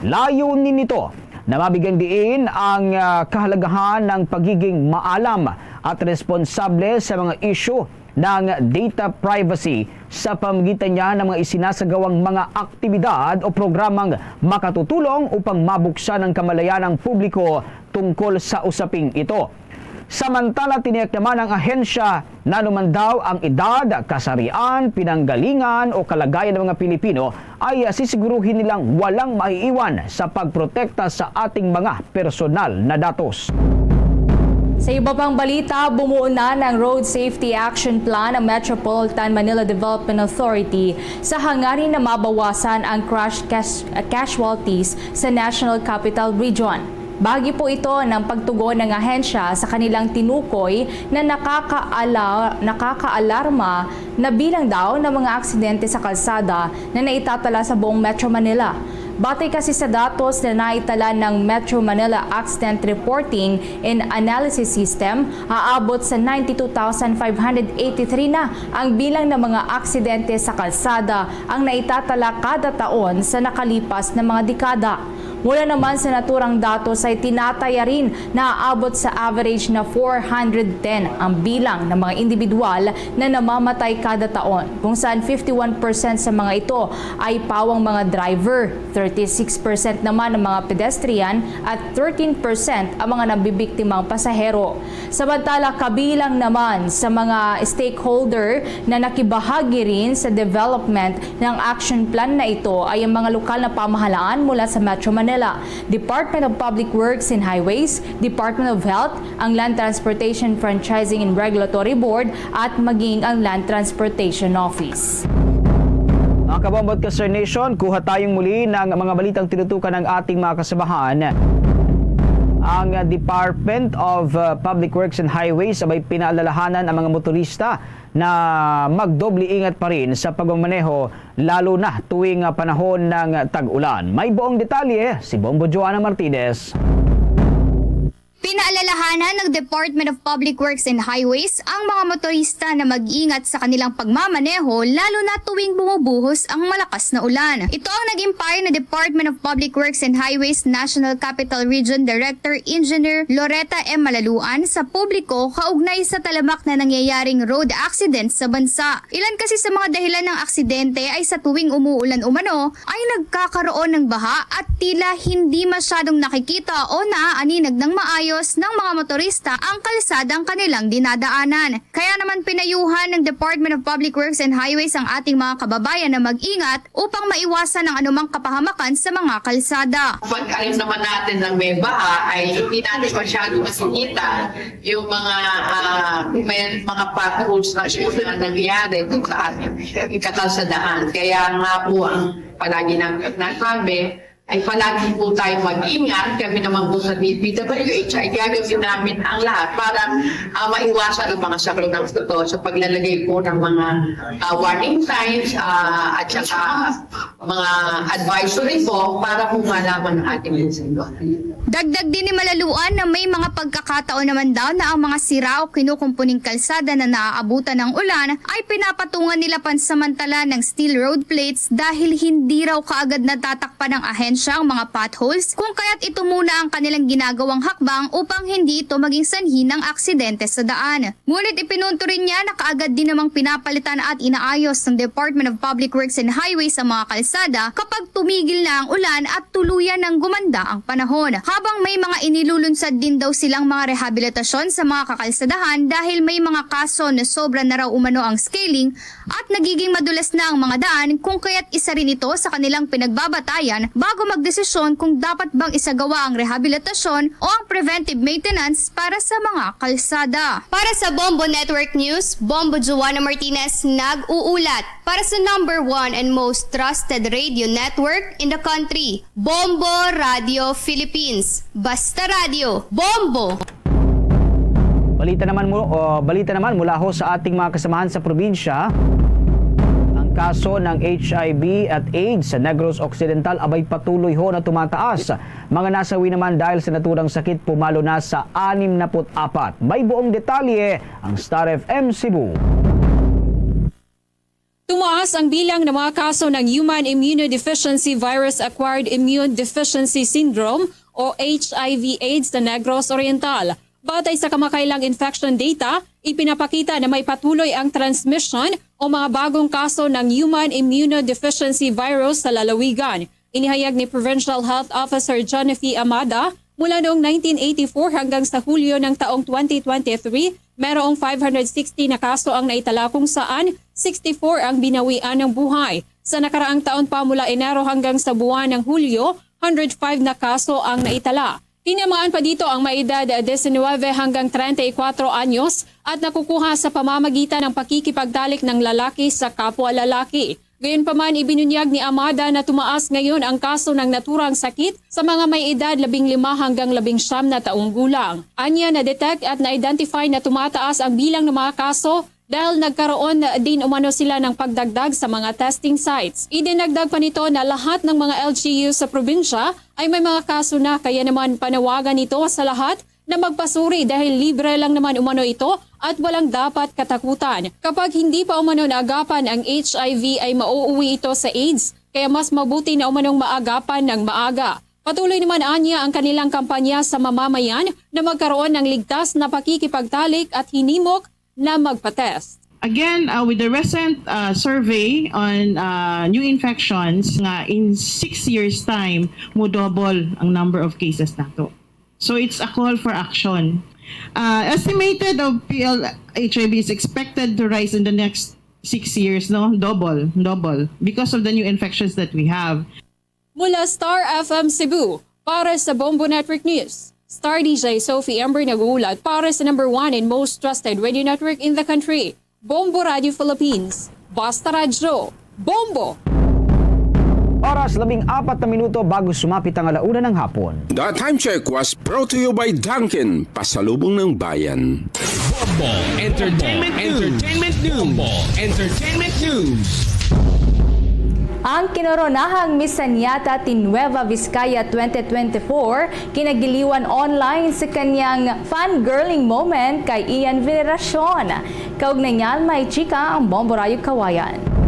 Layunin nito na mabigyan diin ang, ah, kahalagahan ng pagiging maalam at responsable sa mga isyu ng data privacy sa pamagitan niya ng mga isinasagawang mga aktibidad o programang makatutulong upang mabuksan ang kamalayan ng publiko tungkol sa usaping ito. Samantala, tiniyak naman ng ahensya na anuman daw ang edad, kasarian, pinanggalingan o kalagayan ng mga Pilipino ay sisiguruhin nilang walang maiiwan sa pagprotekta sa ating mga personal na datos. Sa iba pang balita, bumuo na ng Road Safety Action Plan ang Metropolitan Manila Development Authority sa hangarin na mabawasan ang crash cas-, casualties sa National Capital Region. Bahagi po ito ng pagtugon ng ahensya sa kanilang tinukoy na nakakaala-, nakakaalarma na bilang daw ng mga aksidente sa kalsada na naitatala sa buong Metro Manila. Batay kasi sa datos na naitala ng Metro Manila Accident Reporting and Analysis System, aabot sa ninety-two thousand five hundred eighty-three na ang bilang ng mga aksidente sa kalsada ang naitatala kada taon sa nakalipas na mga dekada. Mula naman sa naturang datos ay tinataya rin na aabot sa average na four hundred ten ang bilang ng mga individual na namamatay kada taon, kung saan fifty-one percent sa mga ito ay pawang mga driver, thirty-six percent naman ang mga pedestrian at thirteen percent ang mga nabibiktimang pasahero. Samantala, kabilang naman sa mga stakeholder na nakibahagi rin sa development ng action plan na ito ay ang mga lokal na pamahalaan mula sa Metro Manila, Department of Public Works and Highways, Department of Health, ang Land Transportation Franchising and Regulatory Board, at maging ang Land Transportation Office. Mga kabombo at ka-Star Nation, kuha tayong muli ng mga balitang tinutukan ng ating mga kasamahan. Ang Department of, uh, Public Works and Highways abay pinaalalahanan ang mga motorista na magdoble ingat pa rin sa pagmamaneho, lalo na tuwing, uh, panahon ng tag-ulan. May buong detalye si Bombo Joanna Martinez. Pinaalalahanan ng Department of Public Works and Highways ang mga motorista na mag-ingat sa kanilang pagmamaneho, lalo na tuwing bumubuhos ang malakas na ulan. Ito ang naging payo ni Department of Public Works and Highways National Capital Region Director Engineer Loretta M. Malaluan sa publiko kaugnay sa talamak na nangyayaring road accident sa bansa. Ilan kasi sa mga dahilan ng aksidente ay sa tuwing umuulan umano ay nagkakaroon ng baha at tila hindi masyadong nakikita o naaaninag ng maayos ng mga motorista ang kalsadang kanilang dinadaanan. Kaya naman pinayuhan ng Department of Public Works and Highways ang ating mga kababayan na mag-ingat upang maiwasan ang anumang kapahamakan sa mga kalsada. Pag alam naman natin ng may baha ay hindi natin masyado makikita yung mga, ah, may mga potholes na siya na nangyayari dun sa ating kakalsadahan. Kaya nga po ang palagi namin nasabi ay palagi po tayo mag-ingat. Kami naman po sa D P W H ay gagawin namin ang lahat para, ah, maiwasan ang mga sakit ng ito sa paglalagay po ng mga, ah, warning signs, ah, at saka mga advisory po para po malaman ang ating sitwasyon. Dagdag din ni Malaluan na may mga pagkakataon naman daw na ang mga sira o kinukumpuning kalsada na naaabutan ng ulan ay pinapatungan nila pansamantala ng steel road plates dahil hindi raw kaagad natatakpan ng ahensya ang mga potholes, kung kaya't ito muna ang kanilang ginagawang hakbang upang hindi ito maging sanhi ng aksidente sa daan. Ngunit ipinunto rin niya na kaagad din namang pinapalitan at inaayos ng Department of Public Works and Highways ang mga kalsada kapag tumigil na ang ulan at tuluyan nang gumanda ang panahon. Habang may mga inilulunsad din daw silang mga rehabilitasyon sa mga kakalsadahan dahil may mga kaso na sobra na raw umano ang scaling at nagiging madulas na ang mga daan, kung kaya't isa rin ito sa kanilang pinagbabatayan bago magdesisyon kung dapat bang isagawa ang rehabilitasyon o ang preventive maintenance para sa mga kalsada. Para sa Bombo Network News, Bombo Joanna Martinez nag-uulat. Para sa number one and most trusted radio network in the country, Bombo Radio Philippines. Basta Radio, Bombo! Balita naman mo, o, balita naman mula ho sa ating mga kasamahan sa probinsya. Ang kaso ng H I V at AIDS sa Negros Occidental abay patuloy ho na tumataas. Mga nasawi naman dahil sa naturang sakit pumalo na sa anim na put apat. May buong detalye ang Star F M Cebu. Tumaas ang bilang ng mga kaso ng Human Immunodeficiency Virus Acquired Immune Deficiency Syndrome o H I V AIDS sa Negros Oriental. Batay sa kamakailang infection data, ipinapakita na may patuloy ang transmission o mga bagong kaso ng Human Immunodeficiency Virus sa lalawigan. Inihayag ni Provincial Health Officer Johnny Amada, mula noong nineteen eighty-four hanggang sa Hulyo ng taong twenty twenty-three, merong five hundred sixty na kaso ang naitala, kung saan sixty-four ang binawian ng buhay. Sa nakaraang taon pa, mula Enero hanggang sa buwan ng Hulyo, hundred five na kaso ang naitala. Tinamaan pa dito ang may edad diecinuebe hanggang treinta y cuatro anyos at nakukuha sa pamamagitan ng pakikipagtalik ng lalaki sa kapwa lalaki. Gayunpaman, ibinunyag ni Amada na tumaas ngayon ang kaso ng naturang sakit sa mga may edad labing lima hanggang labing siyam na taong gulang. Anya, na-detect at na-identify na tumataas ang bilang ng mga kaso dahil nagkaroon din umano sila ng pagdagdag sa mga testing sites. Idinagdag pa nito na lahat ng mga L G U sa probinsya ay may mga kaso na, kaya naman panawagan ito sa lahat na magpasuri dahil libre lang naman umano ito at walang dapat katakutan. Kapag hindi pa umano naagapan ang H I V ay mauuwi ito sa AIDS, kaya mas mabuti na umanong maagapan ng maaga. Patuloy naman anya ang kanilang kampanya sa mamamayan na magkaroon ng ligtas na pakikipagtalik at hinimok na magpa-test. Again, uh, with the recent uh, survey on uh, new infections, nga in six years' time, mo double ang number of cases nato. So it's a call for action. Uh, estimated of P L H I V is expected to rise in the next six years, no? Double, double, because of the new infections that we have. Mula Star F M Cebu, para sa Bombo Network News, Star D J Sophie Amber nag-uulat para sa number one and most trusted radio network in the country, Bombo Radio Philippines. Basta Radyo, Bombo! Oras, labing apat na minuto bago sumapit ang ala-una ng hapon. The time check was brought to you by Dunkin, pasalubong ng bayan. Bombo Entertainment News. Entertainment News. Bombo Entertainment News. Ang kinoronahang Miss Zenyatta T. Nueva Vizcaya twenty twenty-four kinagiliwan online sa kanyang fangirling moment kay Ian Veneracion. Kaugnay niyan, may chika ang Bombo Radyo Kawayan.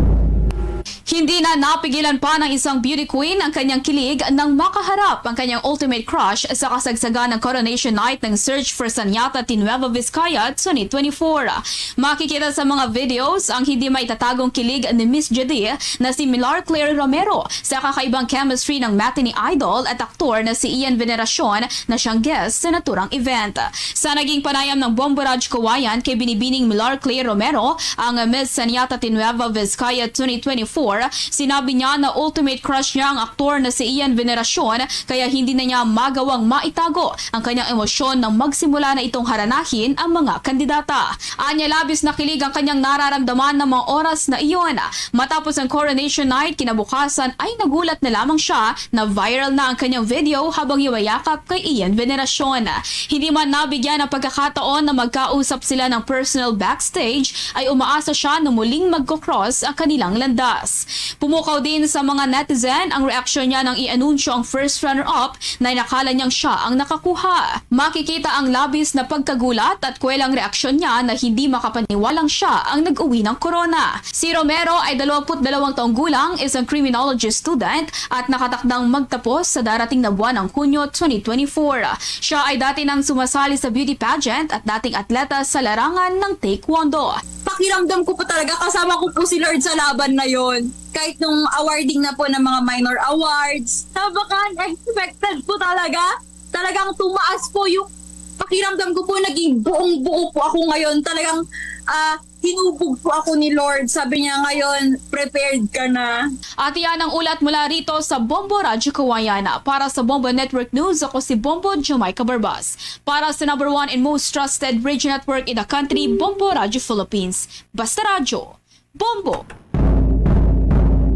Hindi na napigilan pa ng isang beauty queen ang kanyang kilig nang makaharap ang kanyang ultimate crush sa kasagsagan ng coronation night ng Search for Zenyatta T. Nueva Vizcaya twenty twenty-four. Makikita sa mga videos ang hindi maitatagong kilig ni Miss J D na si Millar Claire Romero sa kakaibang chemistry ng matinee idol at aktor na si Ian Veneracion na siyang guest sa naturang event. Sa naging panayam ng Bombo Radyo Kawayan kay Binibining Millar Claire Romero, ang Miss Zenyatta T. Nueva Vizcaya twenty twenty-four, sinabi niya na ultimate crush niya ang aktor na si Ian Veneracion, kaya hindi na niya magawang maitago ang kanyang emosyon nang magsimula na itong haranahin ang mga kandidata. Anya, labis na kilig ang kanyang nararamdaman ng mga oras na iyon. Matapos ang coronation night, kinabukasan ay nagulat na lamang siya na viral na ang kanyang video habang yumayakap kay Ian Veneracion. Hindi man nabigyan ng pagkakataon na magkausap sila ng personal backstage, ay umaasa siya na muling magkocross ang kanilang landas. Pumukaw din sa mga netizen ang reaksyon niya nang i-anunsyo ang first runner-up na inakala niyang siya ang nakakuha. Makikita ang labis na pagkagulat at kwelang reaksyon niya na hindi makapaniwalang siya ang nag-uwi ng corona. Si Romero ay dalawampu't dalawang taong gulang, isang criminology student at nakatakdang magtapos sa darating na buwan ng Hunyo twenty twenty-four. Siya ay dati nang sumasali sa beauty pageant at dating atleta sa larangan ng taekwondo. Pakiramdam ko po talaga, kasama ko po si Lord sa laban na yon. Kahit nung awarding na po ng mga minor awards, napaka-unexpected po talaga. Talagang tumaas po yung pakiramdam ko po, naging buong-buo po ako ngayon. Talagang, ah, hinubog po ako ni Lord. Sabi niya, "Ngayon, prepared ka na." At iyan ang ulat mula rito sa Bombo Radyo Kawayan. Para sa Bombo Network News, ako si Bombo Jamaica Barbas. Para sa number one and most trusted radio network in the country, Bombo Radyo Philippines. Basta Radyo, Bombo!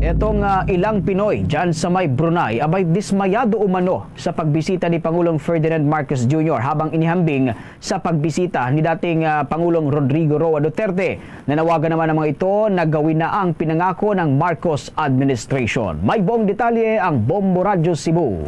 Etong ah, ilang Pinoy dyan sa may Brunei abay dismayado umano sa pagbisita ni Pangulong Ferdinand Marcos Junior habang inihambing sa pagbisita ni dating ah, Pangulong Rodrigo Roa Duterte. Nanawagan naman ang mga ito na gawin na ang pinangako ng Marcos administration. May buong detalye ang Bombo Radyo Cebu.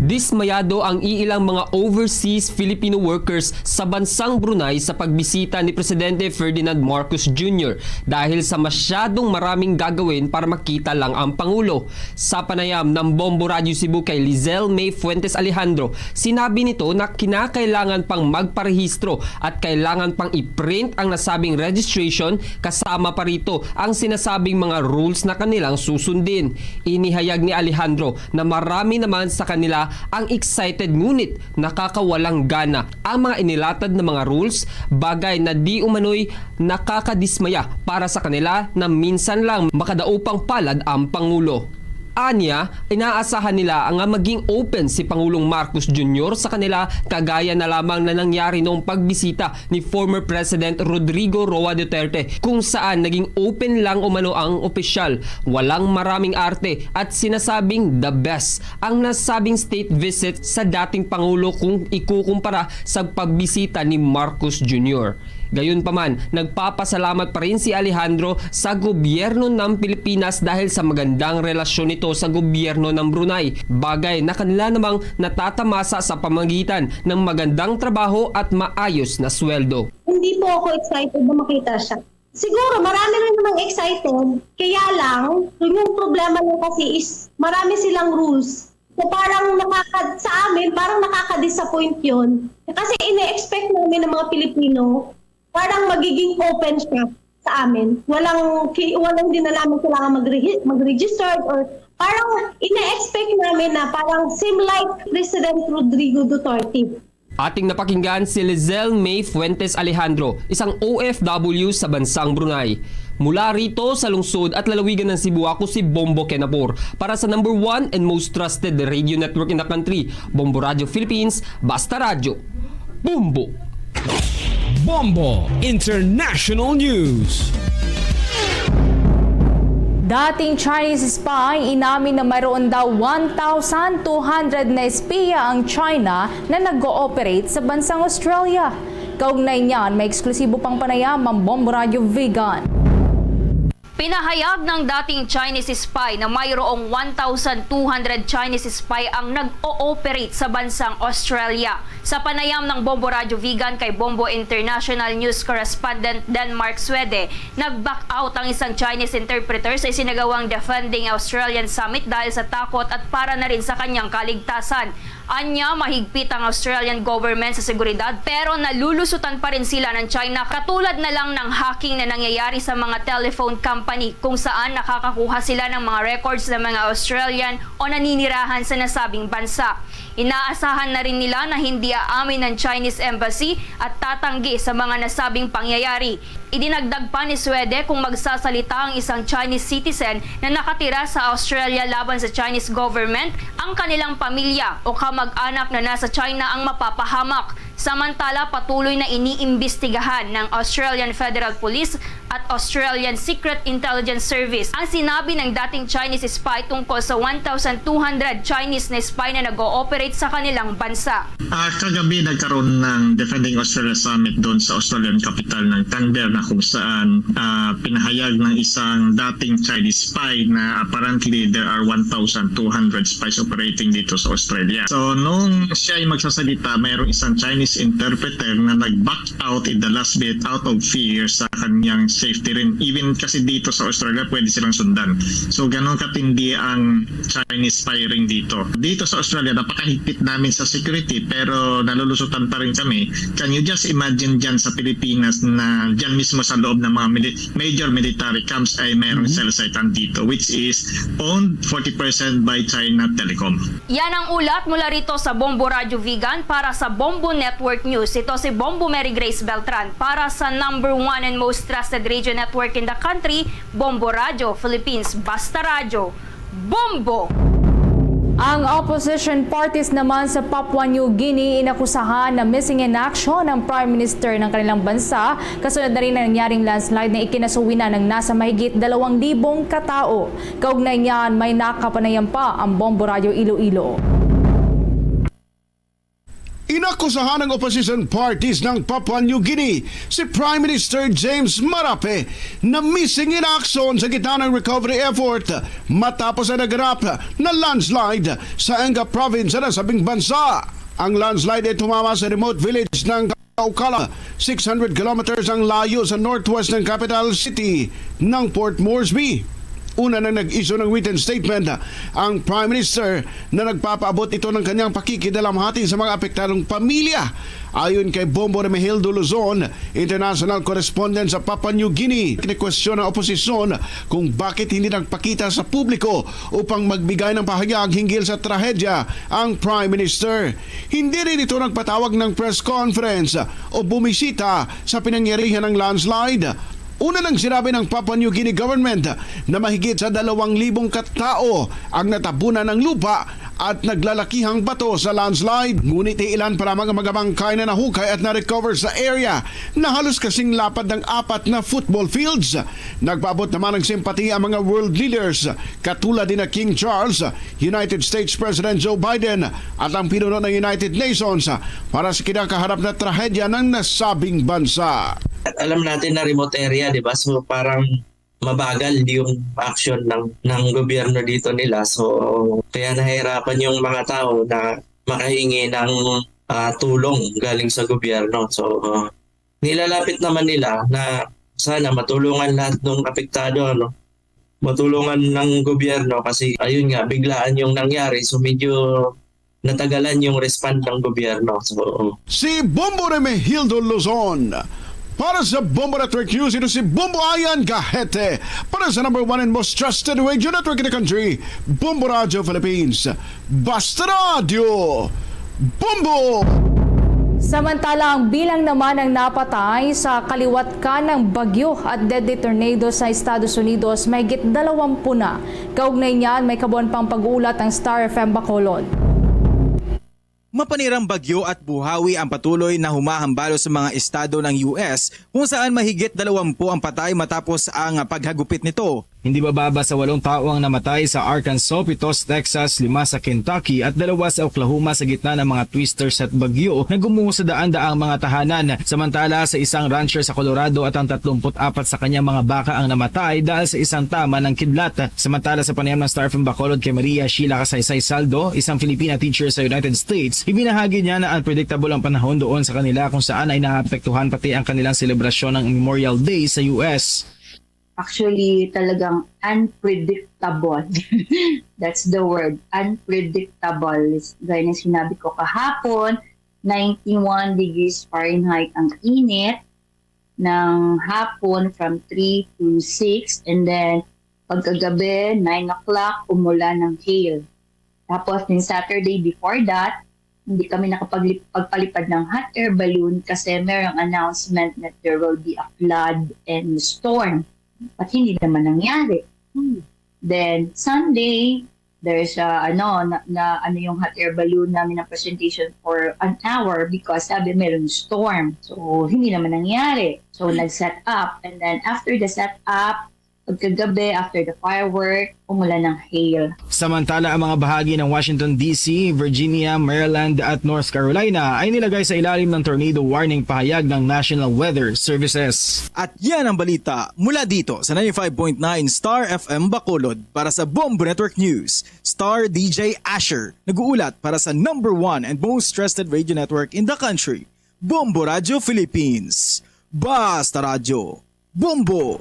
Dismayado ang iilang mga overseas Filipino workers sa bansang Brunei sa pagbisita ni Presidente Ferdinand Marcos Junior dahil sa masyadong maraming gagawin para makita lang ang Pangulo. Sa panayam ng Bombo Radyo Cebu kay Lizelle May Fuentes Alejandro, sinabi nito na kinakailangan pang magparehistro at kailangan pang i-print ang nasabing registration, kasama pa rito ang sinasabing mga rules na kanilang susundin. Inihayag ni Alejandro na marami naman sa kanila ang excited ngunit nakakawalang gana ang mga inilatad na mga rules, bagay na di umano'y nakakadismaya para sa kanila na minsan lang makadaupang palad ang Pangulo. Anya, inaasahan nila nga maging open si Pangulong Marcos Junior sa kanila, kagaya na lamang na nangyari noong pagbisita ni former President Rodrigo Roa Duterte, kung saan naging open lang umano ang opisyal, walang maraming arte at sinasabing the best ang nasabing state visit sa dating Pangulo kung ikukumpara sa pagbisita ni Marcos Junior. Gayunpaman, nagpapasalamat pa rin si Alejandro sa gobyerno ng Pilipinas dahil sa magandang relasyon nito sa gobyerno ng Brunei, bagay na kanila namang natatamasa sa pamagitan ng magandang trabaho at maayos na sweldo. Hindi po ako excited na makita siya. Siguro, marami rin namang excited. Kaya lang, yun yung problema lang kasi is marami silang rules. So, parang nakaka-, sa amin, parang nakaka-disappoint yun. Kasi ine-expect namin ng mga Pilipino, parang magiging open siya sa amin. Walang, ki-, walang, hindi na namin kailangan magre-, mag-register or parang ine-expect namin na parang same like President Rodrigo Duterte. Ating napakinggan si Lizelle May Fuentes Alejandro, isang O F W sa bansang Brunei. Mula rito sa lungsod at lalawigan ng Cebu, ako si Bombo Kenapor para sa number one and most trusted radio network in the country, Bombo Radio Philippines, Basta Radyo. Bombo! Bombo International News. Dating Chinese spy inamin na mayroon daw one thousand two hundred na espiya ang China na nag-ooperate sa bansang Australia. Kaugnay niyan, may eksklusibo pang panayam ang Bombo Radyo Vigan. Pinahayag ng dating Chinese spy na mayroong one thousand two hundred Chinese spy ang nag-ooperate sa bansang Australia. Sa panayam ng Bombo Radyo Vigan kay Bombo International News Correspondent Denmark Swede, nag-back out ang isang Chinese interpreter sa isinagawang Defending Australian Summit dahil sa takot at para na rin sa kanyang kaligtasan. Anya, mahigpit ang Australian government sa seguridad, pero nalulusutan pa rin sila ng China, katulad na lang ng hacking na nangyayari sa mga telephone company, kung saan nakakakuha sila ng mga records ng mga Australian o naninirahan sa nasabing bansa. Inaasahan na rin nila na hindi aamin ang Chinese embassy at tatanggi sa mga nasabing pangyayari. Idinagdag pa ni Swede, kung magsasalita ang isang Chinese citizen na nakatira sa Australia laban sa Chinese government, ang kanilang pamilya o kamag-anak na nasa China ang mapapahamak. Samantala, patuloy na iniimbestigahan ng Australian Federal Police at Australian Secret Intelligence Service ang sinabi ng dating Chinese spy tungkol sa one thousand two hundred Chinese na spy na nag-ooperate sa kanilang bansa. Ah, kagabi nagkaroon ng Defending Australia Summit doon sa Australian capital ng Canberra, kung saan, ah, pinahayag ng isang dating Chinese spy na apparently there are one thousand two hundred spies operating dito sa Australia. So, nung siya ay magsasalita, mayroong isang Chinese interpreter na nag-back out in the last minute out of fear sa kanyang safety rin. Even kasi dito sa Australia, pwede silang sundan. So, ganun katindi ang Chinese spying dito. Dito sa Australia, napakahigpit namin sa security, pero nalulusutan pa rin kami. Can you just imagine dyan sa Pilipinas na dyan mismo sa loob ng mga mili-, major military camps ay mayroong Mhm. cell site dito, which is owned forty percent by China Telecom? Yan ang ulat mula rito sa Bombo Radyo Vigan para sa Bombo Network News. Ito si Bombo Mary Grace Beltran para sa number one and most trusted radio network in the country, Bombo Radyo Philippines. Basta Radyo, Bombo! Ang opposition parties naman sa Papua New Guinea inakusahan na missing in action ang Prime Minister ng kanilang bansa, kasunod na rin ng nangyaring landslide na ikinasuwi na ng nasa mahigit dalawang libong katao. Kaugnay niyan, may nakapanayam pa ang Bombo Radyo Iloilo. Inakusahan ng opposition parties ng Papua New Guinea si Prime Minister James Marape na missing in action sa gitna ng recovery effort matapos ang naganap na landslide sa Enggau Province sa nasabing bansa. Ang landslide ay tumama sa remote village ng Kaukala, six hundred kilometers ang layo sa northwest ng capital city ng Port Moresby. Una nang nag-issue ng written statement ang Prime Minister na nagpapaabot ito ng kanyang pakikidalamhati sa mga apektadong pamilya. Ayon kay Bombo Remigildo Luzon, international correspondent sa Papua New Guinea, kinikwestiyon ang oposisyon kung bakit hindi nagpakita sa publiko upang magbigay ng pahayag hinggil sa trahedya ang Prime Minister. Hindi rin ito nagpatawag ng press conference o bumisita sa pinangyarihan ng landslide. Una nang sinabi ng Papua New Guinea government na mahigit sa dalawang libong katao ang natabunan ng lupa at naglalakihang bato sa landslide. Ngunit ilan pa lamang ang mga bangkay na nahukay at na-recover sa area na halos kasing lapad ng apat na football fields. Nagpaabot naman ng simpatiya ang mga world leaders, katulad ni na King Charles, United States President Joe Biden at ang pinuno ng United Nations para sa kinakaharap na trahedya ng nasabing bansa. Alam natin na remote area, di ba? So parang mabagal yung action ng, ng gobyerno dito nila. So kaya nahihirapan yung mga tao na makahingi ng, ah, tulong galing sa gobyerno. So nilalapit naman nila na sana matulungan lahat ng apektado, ano, matulungan ng gobyerno kasi ayun nga, biglaan yung nangyari. So medyo natagalan yung respond ng gobyerno. So, oo. Si Bombo Remehildo Luzon. Para sa Bombo Network News, ito si Bombo Ayan Gahete. Para sa number one and most trusted radio network in the country, Bombo Radio Philippines. Basta Radio, Bombo! Samantala, ang bilang naman ng napatay sa kaliwat ka ng bagyo at deadly tornado sa Estados Unidos, mahigit dalawampu na. Kaugnay niyan, may kabuuan pang pag-uulat ang Star F M Bacolod. Mapanirang bagyo at buhawi ang patuloy na humahambalo sa mga estado ng U S, kung saan mahigit dalawampu ang patay matapos ang paghagupit nito. Hindi bababa sa walong tawo ang namatay sa Arkansas, pito sa Texas, lima sa Kentucky, at dalawa sa Oklahoma sa gitna ng mga twisters at bagyo na gumuho sa daan-daang mga tahanan. Samantala, sa isang rancher sa Colorado at ang tatlumpu't apat sa kanyang mga baka ang namatay dahil sa isang tama ng kidlat. Samantala, sa panayam ng Star F M Bacolod kay Maria Sheila Kasaysay Saldo, isang Filipina teacher sa United States, ibinahagi niya na unpredictable ang panahon doon sa kanila, kung saan ay naapektuhan pati ang kanilang selebrasyon ng Memorial Day sa U S. Actually, talagang unpredictable. That's the word, unpredictable. Gaya ng sinabi ko kahapon, ninety-one degrees Fahrenheit ang init ng hapon from three to six, and then pagkagabi, nine o'clock, umulan ng hail. Tapos, yung Saturday before that, hindi kami nakapagpalipad ng hot air balloon kasi merong announcement that there will be a flood and storm. But hindi naman nangyari. Then, Sunday, there's a, ano, na, na ano yung hot air balloon namin na presentation for an hour because sabi meron storm. So, hindi naman nangyari. So, nag-set up. And then, after the set up, pagkagabi, after the firework, umulan ng hail. Samantala, ang mga bahagi ng Washington, D C, Virginia, Maryland at North Carolina ay nilagay sa ilalim ng tornado warning pahayag ng National Weather Services. At yan ang balita mula dito sa ninety-five point nine Star F M Bacolod. Para sa Bombo Network News, Star D J Asher, nag-uulat para sa number one and most trusted radio network in the country, Bombo Radio Philippines. Basta Radyo, Bombo!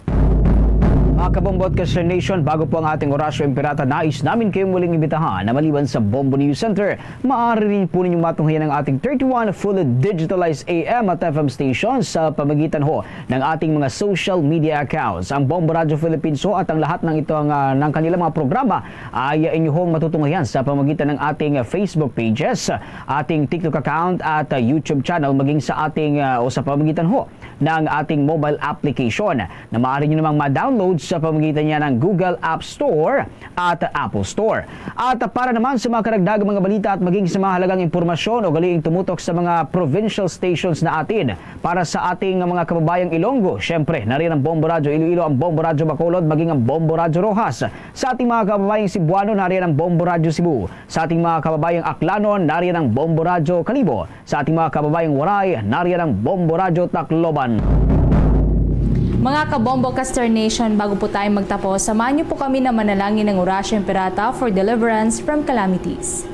Mga kabombo at ka-Star Nation, bago po ang ating orasyo ng pirata, nais namin kayong muling imbitahan na maliban sa Bombo News Center, maaari rin po ninyong matunghayan ang ating thirty-one fully digitalized A M at F M stations sa pamagitan ho ng ating mga social media accounts. Ang Bombo Radio Philippines ho at ang lahat ng ito ang, ah, ng kanilang mga programa ay, ah, inyo hong matutunghayan sa pamagitan ng ating, ah, Facebook pages, ating TikTok account at, ah, YouTube channel, maging sa ating, ah, o sa pamagitan ho ng ating mobile application na maaari nyo namang ma-download sa pamagitan niya ng Google App Store at Apple Store. At para naman sa mga karagdagang mga balita at maging sa mga halagang impormasyon o galing tumutok sa mga provincial stations na atin para sa ating mga kababayang Ilonggo, syempre, nariyan ang Bombo Radyo Iloilo, ang Bombo Radyo Bacolod, maging ang Bombo Radyo Roxas. Sa ating mga kababayang Cebuano, nariyan ang Bombo Radyo Cebu. Sa ating mga kababayang Aklanon, nariyan ang Bombo Radyo Kalibo. Sa ating mga kababayang Waray, nariyan ang Bombo Radyo Tacloban. Mga kabombo ka-Star Nation, bago po tayo magtapos, samahan niyo po kami na manalangin ng Orasyo ng Pirata for deliverance from calamities.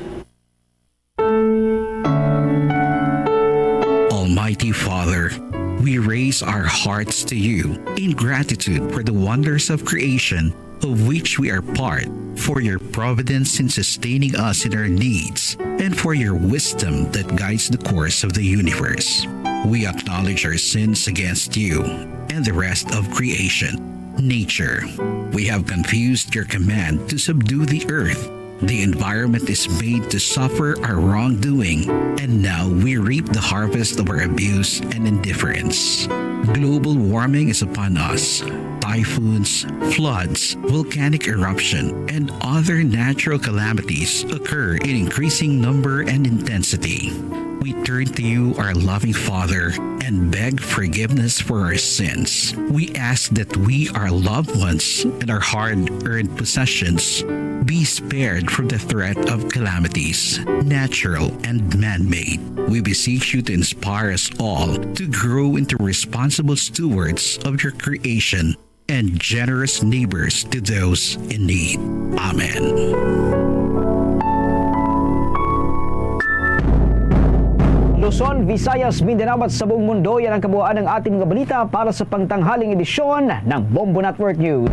Almighty Father, we raise our hearts to you in gratitude for the wonders of creation of which we are part, for your providence in sustaining us in our needs, and for your wisdom that guides the course of the universe. We acknowledge our sins against you and the rest of creation, nature. We have confused your command to subdue the earth. The environment is made to suffer our wrongdoing, and now we reap the harvest of our abuse and indifference. Global warming is upon us. Typhoons, floods, volcanic eruption, and other natural calamities occur in increasing number and intensity. We turn to you, our loving Father, and beg forgiveness for our sins. We ask that we, our loved ones, and our hard earned possessions be spared from the threat of calamities, natural and man made. We beseech you to inspire us all to grow into responsible stewards of your creation and generous neighbors to those in need. Amen. Luzon, Visayas, Mindanao at sa buong mundo, yan ang kabuuan ng ating mga balita para sa pangtanghaling edisyon ng Bombo Network News.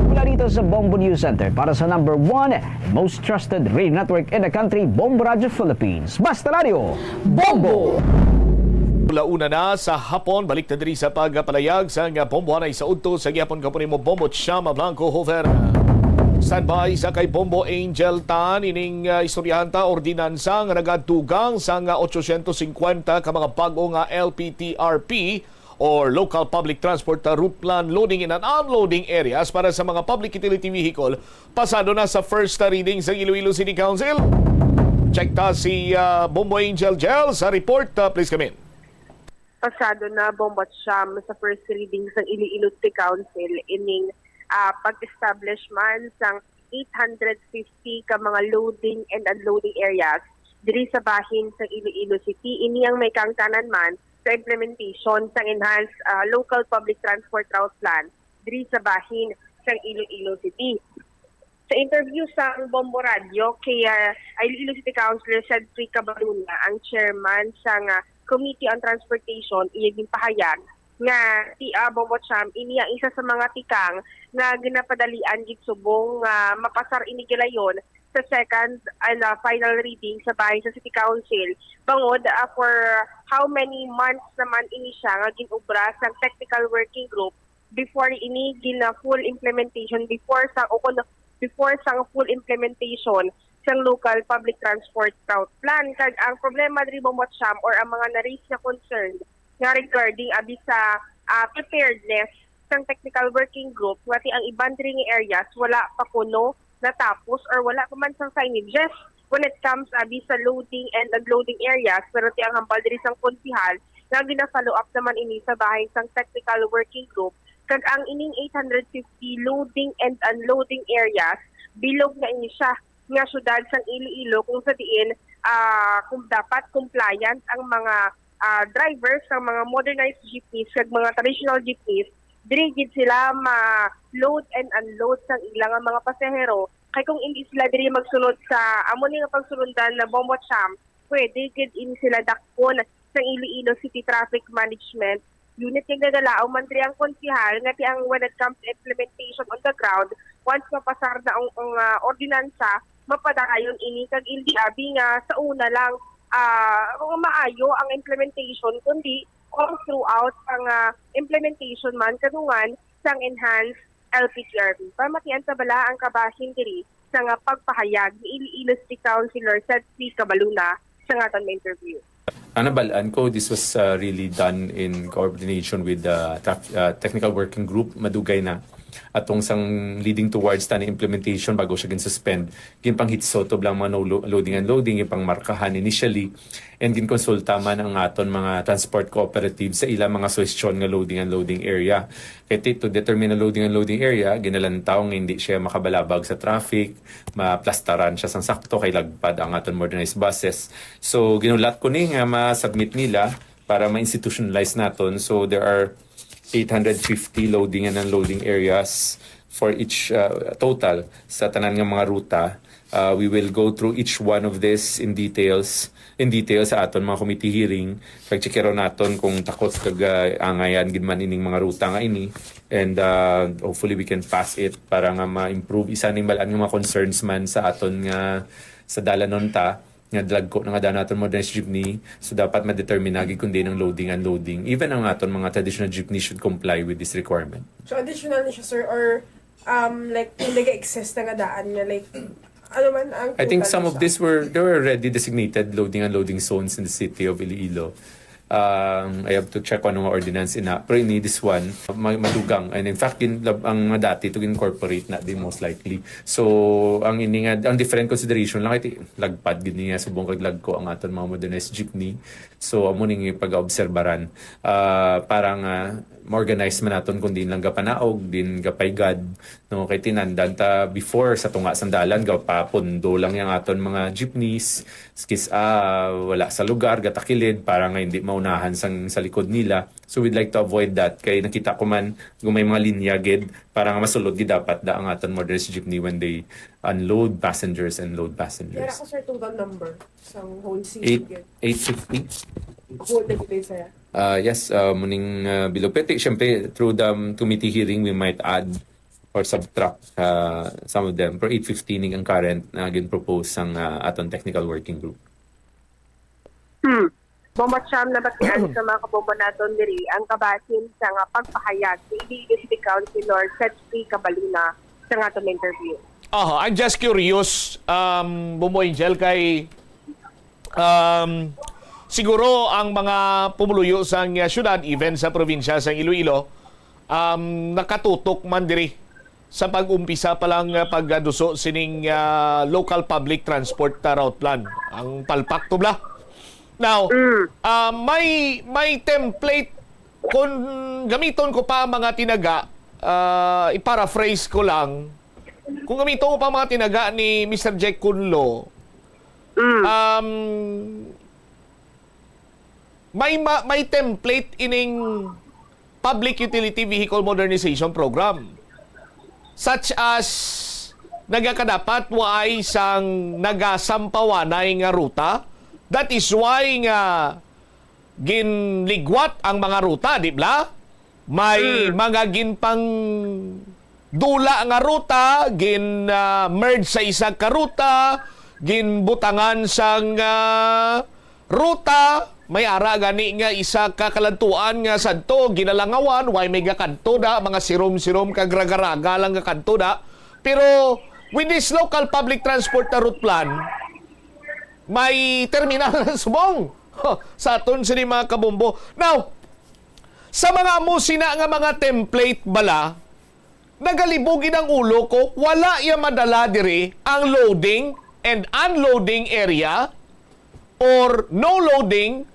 Mula dito sa Bombo News Center, para sa number one most trusted radio network in the country, Bombo Radio Philippines. Basta Radio, Bombo! Alas una na sa hapon, balik na diri sa pagpalayag sang Bombo Anay sa udto sa gihapon. Kapunin mo, Bombo Chama Blanco Hover. Standby sa kay Bombo Angel Tan, ining, ah, istoryahan ta, ordinansa nga nagadugang sang, ah, otsosyentos singkwenta ka mga bag-o nga L P T R P or Local Public Transport, ah, Route Plan Loading and Unloading Areas para sa mga public utility vehicle. Pasado na sa first, ah, reading sa Iloilo City Council. Check ta si, ah, Bombo Angel Gel sa report. Ah, please come in. Pasado na, Bombo Cham, sa first reading sang Iloilo City Council ining, ah, pag-establish man sang eight hundred fifty ka mga loading and unloading areas diri sa bahin sang Iloilo City. Ini ang may kaangtanan man sa implementation sang enhanced, ah, local public transport route plan diri sa bahin sang Iloilo City. Sa interview sang Bombo Radio kay, ah, Iloilo City Councilor Cedric Cabaluna, ang chairman sang, ah, Committee on Transportation, iya ginpahayag nga si, ah, Bombo Cham, ini ang isa sa mga tikang nga ginapadalian gid subong nga mapasar ini gilayon sa second and, ah, final reading sa bahin sa City Council, bangod, ah, for how many months naman ini siya nga gin-obra sang technical working group before ini gina full implementation, before sa, o kun, before sang full implementation sang local public transport route plan. Kag ang problema diri, Bombo Cham, or ang mga na-raise nga concern nga regarding abi sa, ah, preparedness sang technical working group, nga ti ang iban diri nga areas wala pa kuno natapos or wala pa man sang signages when it comes abi sa loading and unloading areas, pero ti ang hambal diri sang konsihal nga gina-follow up naman ini sa bahin sang technical working group, kag ang ining eight hundred fifty loading and unloading areas, bilog na ini siya nga syudad sang Iloilo, kung sa diin, ah, kung dapat compliant ang mga, ah, drivers sang mga modernized jeepneys kag mga traditional jeepneys diri gid sila ma-load and unload sang ila nga mga pasahero, kay kung indi sila diri magsunod sa amo ni nga pagsulundan na, Bombo Cham, pwede gid ini sila dakpon sang Iloilo City Traffic Management Unit. Kay nagalaom man diri ang konsihal nga ti ang when it comes to implementation on the ground, once mapasar na ang, ang, ah, ordinansa, mapadayon ini kag indi abi nga sa una lang, ah, nga maayo ang implementation, kundi all throughout ang, ah, implementation man kadungan sang enhanced L P T R P. Pamatian ta bala ang kabahin diri sa nga pagpahayag ni Iloilo City Councilor Cedric Cabaluna sa aton nga interview. Ang nabal-an ko, this was, uh, really done in coordination with the traf-, uh, technical working group. Madugay na atong sang leading towards tani implementation bago siya gin-suspend. Ginpanghitsot lang mga no lo-, loading and unloading, ginpangmarkahan initially, and ginkonsulta man ang aton mga transport cooperative sa ilang mga suhestyon nga loading and unloading area. Kay ti-, to determine ang loading and unloading area, ginalantaw nga hindi siya makabalabag sa traffic, maplastaran siya sang sakto kay lagpad ang aton modernized buses. So, ginulat ko ni nga ma-submit nila para ma-institutionalize naton. So, there are eight hundred fifty loading and unloading areas for each, uh, total sa tanan nga mga ruta. Uh, we will go through each one of this in details, in detail sa aton mga committee hearing. Pag-check naton kung takos kag, uh, angayan gid man ining mga ruta nga ini. And, uh, hopefully we can pass it para nga ma-improve. Isa ning bal-an nga mga concerns man sa aton nga sa dalanon ta, nga dagko na nga daan naton modernized jeepney. So, dapat ma-determine na gid kung diin ang loading, unloading. Even ang aton mga traditional jeepney should comply with this requirement. So, additional na siya, sir, or, um, like, kung nag-exist na nga daan nga, like, ano man ang I think total some na of siya? These were, there were already designated loading and unloading zones in the city of Iloilo. Um, I have to check kung ano nga ordinance ina. Pero ini, this one, ma-, madugang. And in fact, in, lab-, ang mga dati to incorporate na din most likely. So, ang ini nga, ang different consideration lang, ito, lagpad gid niya subong kag lagko ang aton mga modernized jeepney. So, amo ning pag-obserbaran, ah, para nga ma-organize man naton kung diin lang gapanaog, diin gapaygad, no? Kay tinandan ta before sa tunga sang dalan, gapapundo lang yang aton mga jeepneys, skis, ah, wala sa lugar, gatakilid, para nga hindi maunahan sang sa likod nila. So, we'd like to avoid that. Kay nakita ko man, kung may mga linya gid, para nga masulod gid dapat da ang aton modernized jeepney when they unload passengers and load passengers. Yara ko, sir, total number sang whole city Eight, gid. Eight fifty. Good na dito, sir. Uh, yes, uh, muning uh, bilog. Pero siyempre, through the um, committee hearing, we might add or subtract uh, some of them. Pero eight fifty ni ang current na gin-propose sang uh, aton technical working group. Hmm. Bombo Cham, nabatian sa mga kabombo naton diri ang kabahin sa nga pagpahayag sa Iloilo City Councilor Setfri Cabaluna sa nga aton interview. Aha, I'm just curious, um, Bombo Angel, kay um, siguro ang mga pumuluyo sang uh, syudad, even sa probinsya sang Iloilo, um, nakatutok man diri sa pag-umpisa pa lang uh, pagduso sining uh, local public transport uh, route plan. Ang palpak to bla. Now, uh, may may template kung gamiton ko pa ang mga tinaga, uh, i-paraphrase ko lang, kung gamiton ko pa ang mga tinaga ni Mister Jack Kunlo, um, may ma- may template ining Public Utility Vehicle Modernization Program, such as nagakadapat waay sang nagasampawanay nga ruta. That is why nga ginligwat ang mga ruta, di bla? May mga ginpang dula nga ruta, gin ah, merge sa isa ka ruta, ginbutangan sang ah, ruta, may ara gani nga isa ka kalantuan nga sadto ginalangawan, way may gakadto da, mga sirom-sirom kag raga-raga lang gakadto da. Pero with this local public transport na route plan, may terminal na subong sa aton sini mga kabombo. Now, sa mga amo sina nga mga template bala, nagalibog gid ang ulo ko, wala ya madala diri ang loading and unloading area or no loading,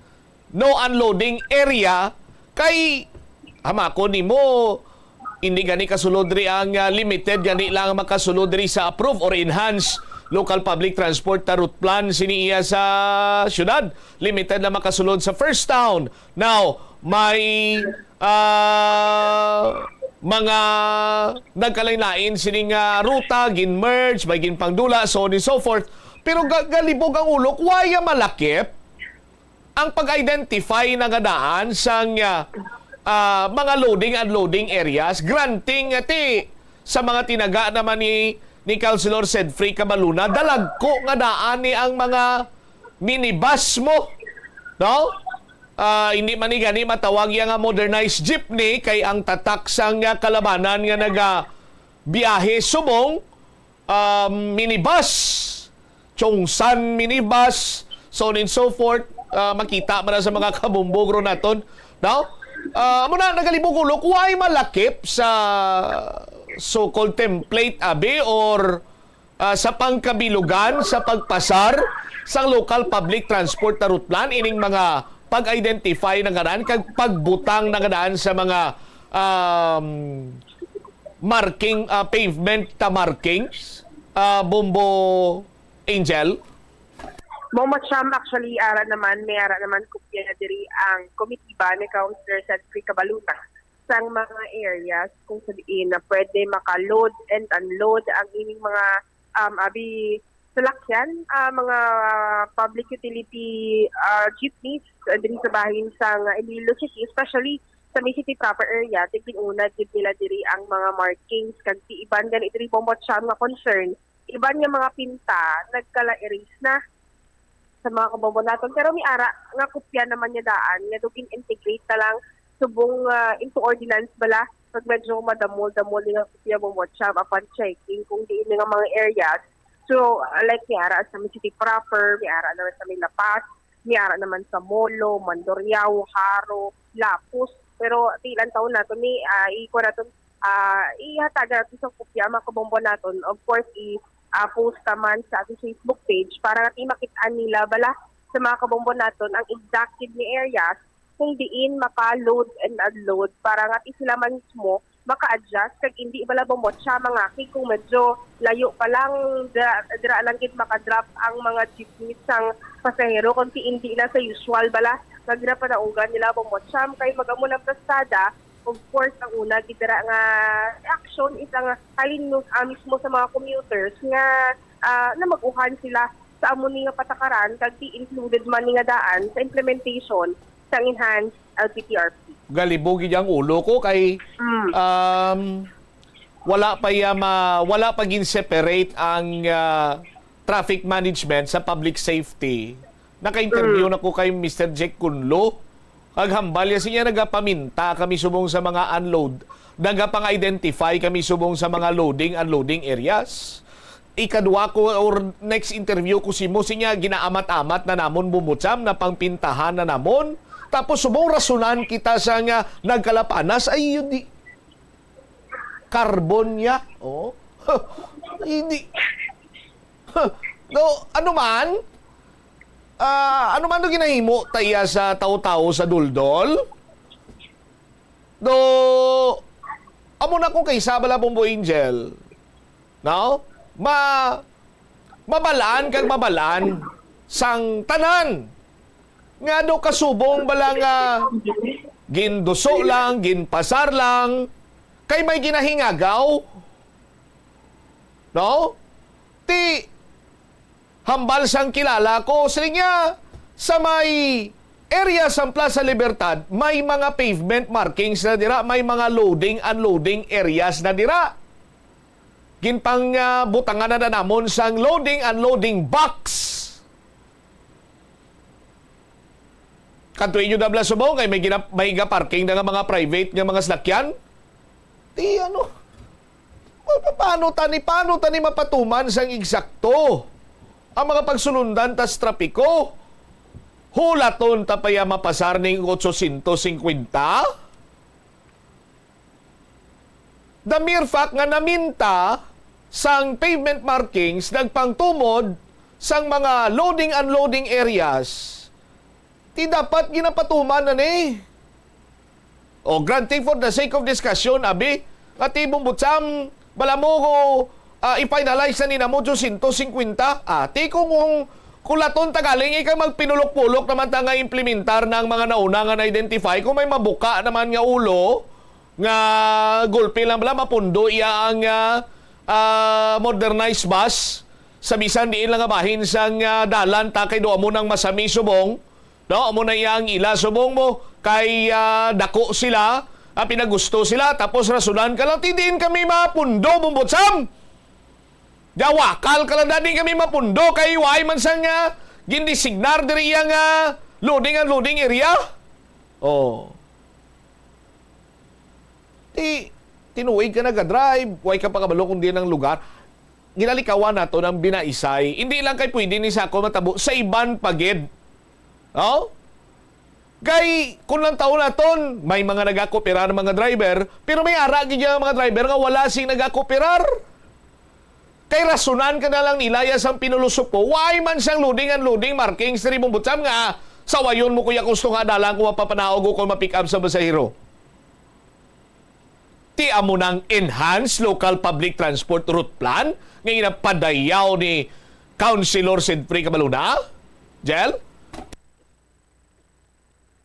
no unloading area kay hamako nimo hindi gani kasulod diri ang ah, limited gani lang makasulod diri sa approve or enhance local public transport na route plan sini iya sa syudad. Limited na makasulod sa first town. Now, may ah, mga nagkalain-lain sini nga ruta, gin-merge, may ginpangdula, so on and so forth. Pero ga- galibog ang ulo, why malakip ang pag-identify na nga daan sang ah, ah, mga loading and unloading areas, granting ati sa mga tinaga naman ni ni Councilor Sedfrey Cabaluna, dalagko nga daan ni ang mga minibus mo, no? Ah, hindi man ni gani matawag iya nga modernized jeepney kay ang tatak sang ah, kalabanan nga naga biyahe subong um, minibus, Chongsan minibus, so on and so forth. Ah, makita man na sa mga kabumbog ron naton, no? Ah, amo na nagalibog ulo, why malakip sa so-called template abi or ah, sa pangkabilugan sa pagpasar sang local public transport na route plan ining mga pag-identify na nga daan kag pagbutang na nga daan sa mga um, marking, ah, pavement ta markings, ah, Bombo Angel? Mao, Ma'am, actually, ara naman, may ara naman kopya diri ang komitiba ni Councilor Sedfrey Cabaluna sang mga areas kung sa diin na pwede maka-load and unload ang ining mga, um, abi, salakyan, ah, mga public utility, ah, jeepneys, ah, diri sa bahin sang Iloilo City, especially sa may city proper area. Tigin-una gid nila diri ang mga markings kag ti iban gani diri, Bombo Cham, nga concern, iban nga mga pinta nagkala-erase na sa mga kabombo naton. Pero may ara nga kopya naman niya daan nga daw gin-integrate na lang subong ah, into ordinance bala. Pag medyo madamol-damol nga kopya, Bombo Cham, upon checking kung diin nga mga areas. So, ah, like, may ara sa may city proper, may ara naman sa may La Paz, may ara naman sa Molo, Mandurriao, Jaro, Lapuz. Pero tilan taon nato ni ah, ikuha naton ah, ihatagan naton sa kopya, mga kabombo naton. Of course, i ah, post naman sa ating Facebook page para nga makit-an nila bala sa mga kabombo naton ang exact gid nga areas kung diin maka-load and unload para nga ti sila man mismo maka-adjust kag hindi bala, Bombo Cham, mangakig kung medyo layo pa lang, dira, dira lang gid maka-drop ang mga jeepney sang pasahero kung ti hindi na sa usual bala nga ginapanaugan nila, Bombo Cham, kay mag-amo ng pasada. Of course, ang una gid dira nga reaction is ang halin mo, ah, mismo sa mga commuters nga ah, namag-uhan sila sa amo ni nga patakaran, kag ti included man ni nga daan sa implementation sang enhanced L P T R P. Galibog gid ang ulo ko kay, Mm. um, wala pa iya ma-, wala pa gin-separate ang, ah, traffic management sa public safety. Naka-interview Mm. na ko kay Mister Jack Kunlo. Kag hambal niya, siya, nagapaminta kami subong sa mga unload, nagapang-identify kami subong sa mga loading, unloading areas. Ikadwa ko or next interview ko simo, siya, ginaamat-amat na namon, Bumbutsam, na pangpintahan na namon. Tapos subong rasunan kita sa nga nagkalapanas, ay, yun di, carbon niya. Oh. Hindi. No, ano man? Ah, ano man to ginahimo ta iya sa tawo-tawo sa Duldol? Do, amo na ko kay sa bala, Bombo Angel. No? Ma-, mabalaan kag mabalaan sang tanan nga do kasubong bala nga ginduso lang, ginpasar lang, kay may ginahingagaw. No? Ti, hambal sang kilala ko, siling niya, sa may area sang Plaza Libertad, may mga pavement markings na dira, may mga loading, unloading areas na dira. Ginpang, ah, butangan na namon sang loading, unloading box. Kadto inyo, Dabla, subong kay may gina-, may ga-parking na nga mga private nga mga salakyan. Ti ano? O, pa-, paano tani, paano tani mapatuman sang eksakto ang mga pagsulundan tas trapiko? Hulaton ta pa ya mapasar ning otsosyentos singkwenta? The mere fact nga naminta sang pavement markings nagpangtumod sang mga loading unloading areas, ti dapat ginapatuman na ni. O, granting for the sake of discussion, abi, nga ti Bumbutsam, bala mo ko, ah, i-finalize na ni namo dosyentos singkwenta. Ah, ti kung, kung kulaton ta galing, ikaw magpinulok-pulok naman ta nga implementar na ang mga nauna nga na-identify. Kung may mabuka naman nga ulo, nga gulpi lang bala, mapundo iya ang, ah, ah, modernized bus sa bisan diin lang nga bahin sang, ah, dalan, ta kay do amo nang masami subong, no? Amo na iya ang ila subong mo kay, ah, dako sila, ah, pinagusto sila, tapos rasunan ka lang, "Ti diin kami mapundo, Bumbutsam?" Dawakal ka lang, "Di kami mapundo kay why man sang, ah, gindesignar diri iya nga loading, unloading area." Oh. Ti, tinuig ka nagadrive, way ka pa kabalo kung diin ang lugar. Ginalikawan nato ng binaisay. Hindi lang kay pwede ni sa ako matabo, sa iban pa gid. Oh? Kay, kung lang taon naton, may mga nagakooperar nga mga driver, pero may ara gid nga mga driver nga wala sing nagakooperar. Kay rasunan ka na lang nila ya sang pinulusupo, why man sang loading, unloading markings diri, Bumbutsam, nga sawayon mo, kuya, gusto nga dalan ko mapapanaog o kung ma-pick up sa pasahero. Ti amo nang Enhanced Local Public Transport Route Plan nga ginapadayaw ni Councilor Sidfrey Cabaluna? Jel?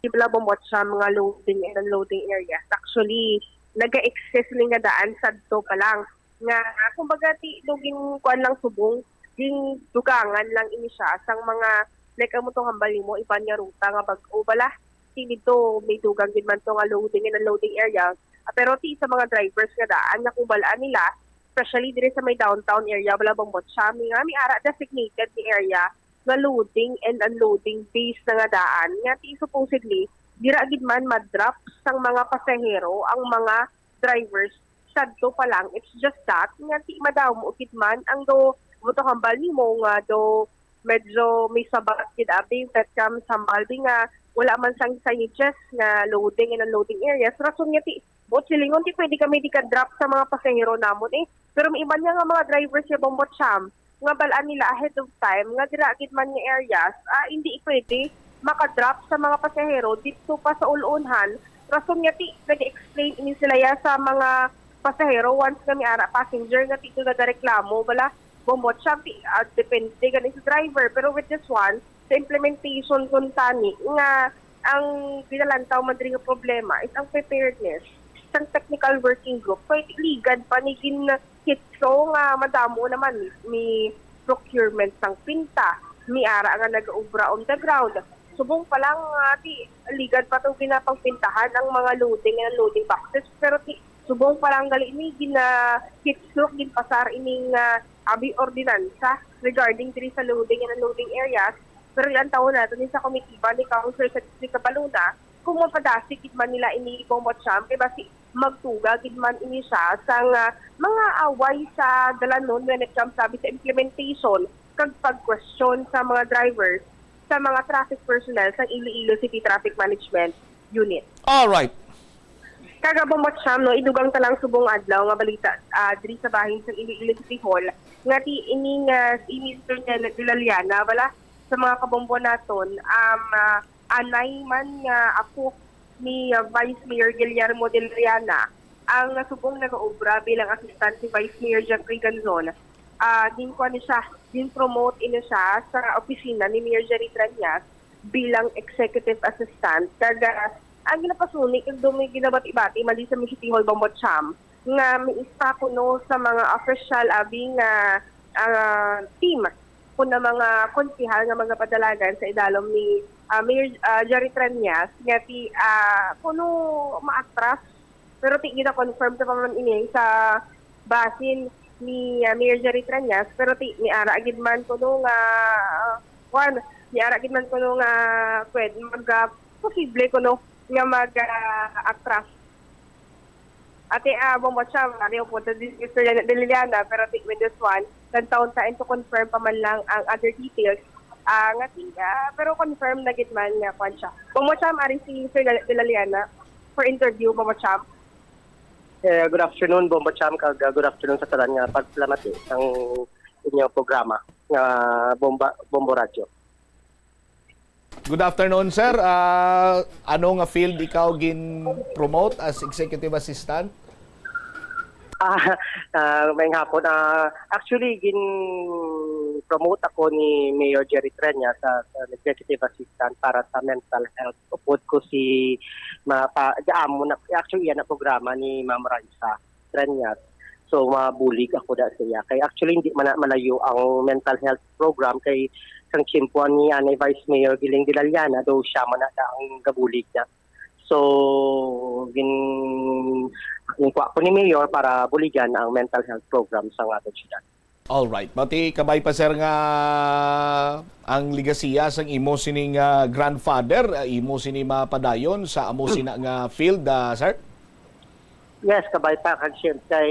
Di bala, Bumbutsam, mga loading and unloading areas. Actually, naga-exist ni nga daan sadto pa lang. Nga, kumbaga, ti, do gin-, kuan lang subong, gindugangan lang ini siya sang mga, like, amo tong hambal nimo, iban nga ruta nga bag-o bala. Ti dito, may dugang gid man to nga loading and unloading area. Ah, pero ti sa mga drivers nga daan, nga kung balaan nila, especially diri sa may downtown area, bala, Bumbutsam, nga may ara designated nga area, nga loading and unloading base na nga daan, nga ti supposedly dira gid man ma-drop sang mga pasahero ang mga drivers sadto pa lang. It's just that nga ti madamo gid man ang do, amo tong hambal nimo nga do medyo may sabat gid abi, that comes hambal di nga wala man sang signages nga loading and unloading areas. Rason nga ti, buot silingon, ti pwede kami di ka-drop sa mga pasahero namon eh. Pero may iban nga, nga mga drivers nga, Bumbutsam, nga balaan nila ahead of time nga dira gid man nga areas, ah, hindi pwede maka-drop sa mga pasahero dito pa sa ulunhan. Rason nga ti, nag-explain ini sila ya sa mga pasahero once nga may ara passenger nga ti nagareklamo bala, Bumbutsam, ti, ah, depende gani sa driver. Pero with this one, sa implementation kun tani nga ang ginalantaw man diri nga problema is ang preparedness sang technical working group. So, it ligad pa ni gin-, Kitso nga madamo naman ni, ni procurement sang pinta, may ara nga nagaobra on the ground. Subong pa lang, ah, ti, ligad pa to ginapangpintahan ang mga loading and unloading boxes, pero ti, subong pa lang gali ni gina-, hitsok, ginpasar ining, ah, abi ordinansa regarding diri sa loading and unloading areas. Pero ilantaw nato ni sa komitiba ni Councilor Cedric Cabaluna kung mapadasig gid man nila ini, Bombo Cham, kay basi magtuga gid man ini siya sang, ah, mga away sa dalanon when it comes sabi sa implementation kag pag-question sa mga drivers sa mga traffic personnel sa Iloilo City Traffic Management Unit. Alright. Kag, Bombo Cham, no, idugang ta lang subong adlaw nga balita, ah, diri sa bahin sa Iloilo City Hall nga ti ini nga si Mister Nel de la Liana, wala, sa mga kabombo naton, um, ah, anay man nga apo ni, ah, Vice Mayor Guillermo de la Liana ang subong nagaobra bilang assistant si Vice Mayor Jeffrey Ganzon. Ah, ginkuha ni siya, gin-promote ini siya sa opisina ni Mayor Jerry Treñas bilang executive assistant. Kag, ah, ang ginapasuni kag dumi ginabati-bati mali sa City Hall, Bombo Cham, nga may isa kuno sa mga official abi nga, ah, team kun na mga konsehal nga magapadalagan sa idalom ni, ah, Mayor, ah, Jerry Treñas nga ti, ah, kuno maatras. Pero ti gina-confirm ta pa man ini sa basin ni, ah, Mayor Jerry Treñas, pero ti may ara gid man kuno nga, ah, kwan, may ara gid man kuno nga pwede mag, ah, posible kuno nga mag, ah, atras. Ate, ah, Bombo Cham, Mario, punta din si Mister Liliana, pero ti with this one, tantawon ta and to confirm pa man lang ang other details. Ah, nga ti, ah, pero confirm na gid man nga kwan siya. Bombo Cham, ari si Mister Liliana for interview, Bombo Cham. Eh, good afternoon, Bombo Cham, kag, uh, good afternoon sa tanan nga pagpalamati sang inyong programa nga Bomba, Bombo Radyo. Good afternoon, sir. Ah, ano nga field ikaw gin-promote as executive assistant? Ah, ah, maayong hapon. Ah, actually, gin-promote ako ni Mayor Jerry Treñas sa, sa executive assistant para sa mental health. Upod ko si ma, pa, amo na, actually, yan ang programa ni Ma'am Raisa Treñas. So, mabulig ako da sa iya. Kay actually, hindi man na malayo ang mental health program kay sang tiyempo ni anay Vice Mayor Giling de la Liana, do siya man na ang gabulig na. So, gin, gin kuha ko ni Mayor para buligan ang mental health program sa aton syudad. Alright. Pati kabay pa, sir, nga ang legasiya sang imo sining, ah, grandfather, ah, imo sini mapadayon sa amo sina nga field, ah, sir? Yes, kabay pa kag siyempre kay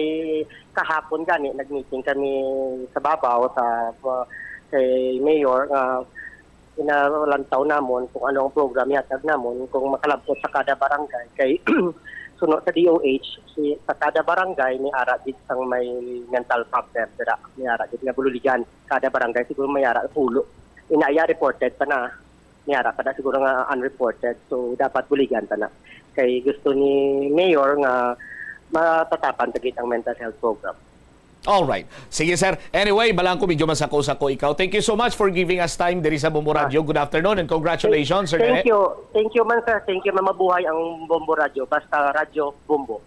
kahapon gani nag-meeting kami sa babaw sa, uh, kay Mayor nga inalantaw namon kung ano ang program ihatag namon kung makalabot sa kada barangay kay suno sa D O H si sa kada barangay may ara gid sang may mental problem dira, may ara gid nga bululigan kada barangay siguro may ara pulo ina iya reported pa na may ara pa na siguro nga unreported, so dapat buligan ta na. Kay gusto ni Mayor nga matatapan ta gid ang mental health program. Alright. Sige, sir. Anyway, balang ko medyo masako-sako ikaw. Thank you so much for giving us time diri sa Bombo Radio. Good afternoon and congratulations, sir. Thank you. Thank you man, sir. Thank you, mamabuhay ang Bombo Radio. Basta Radyo Bombo.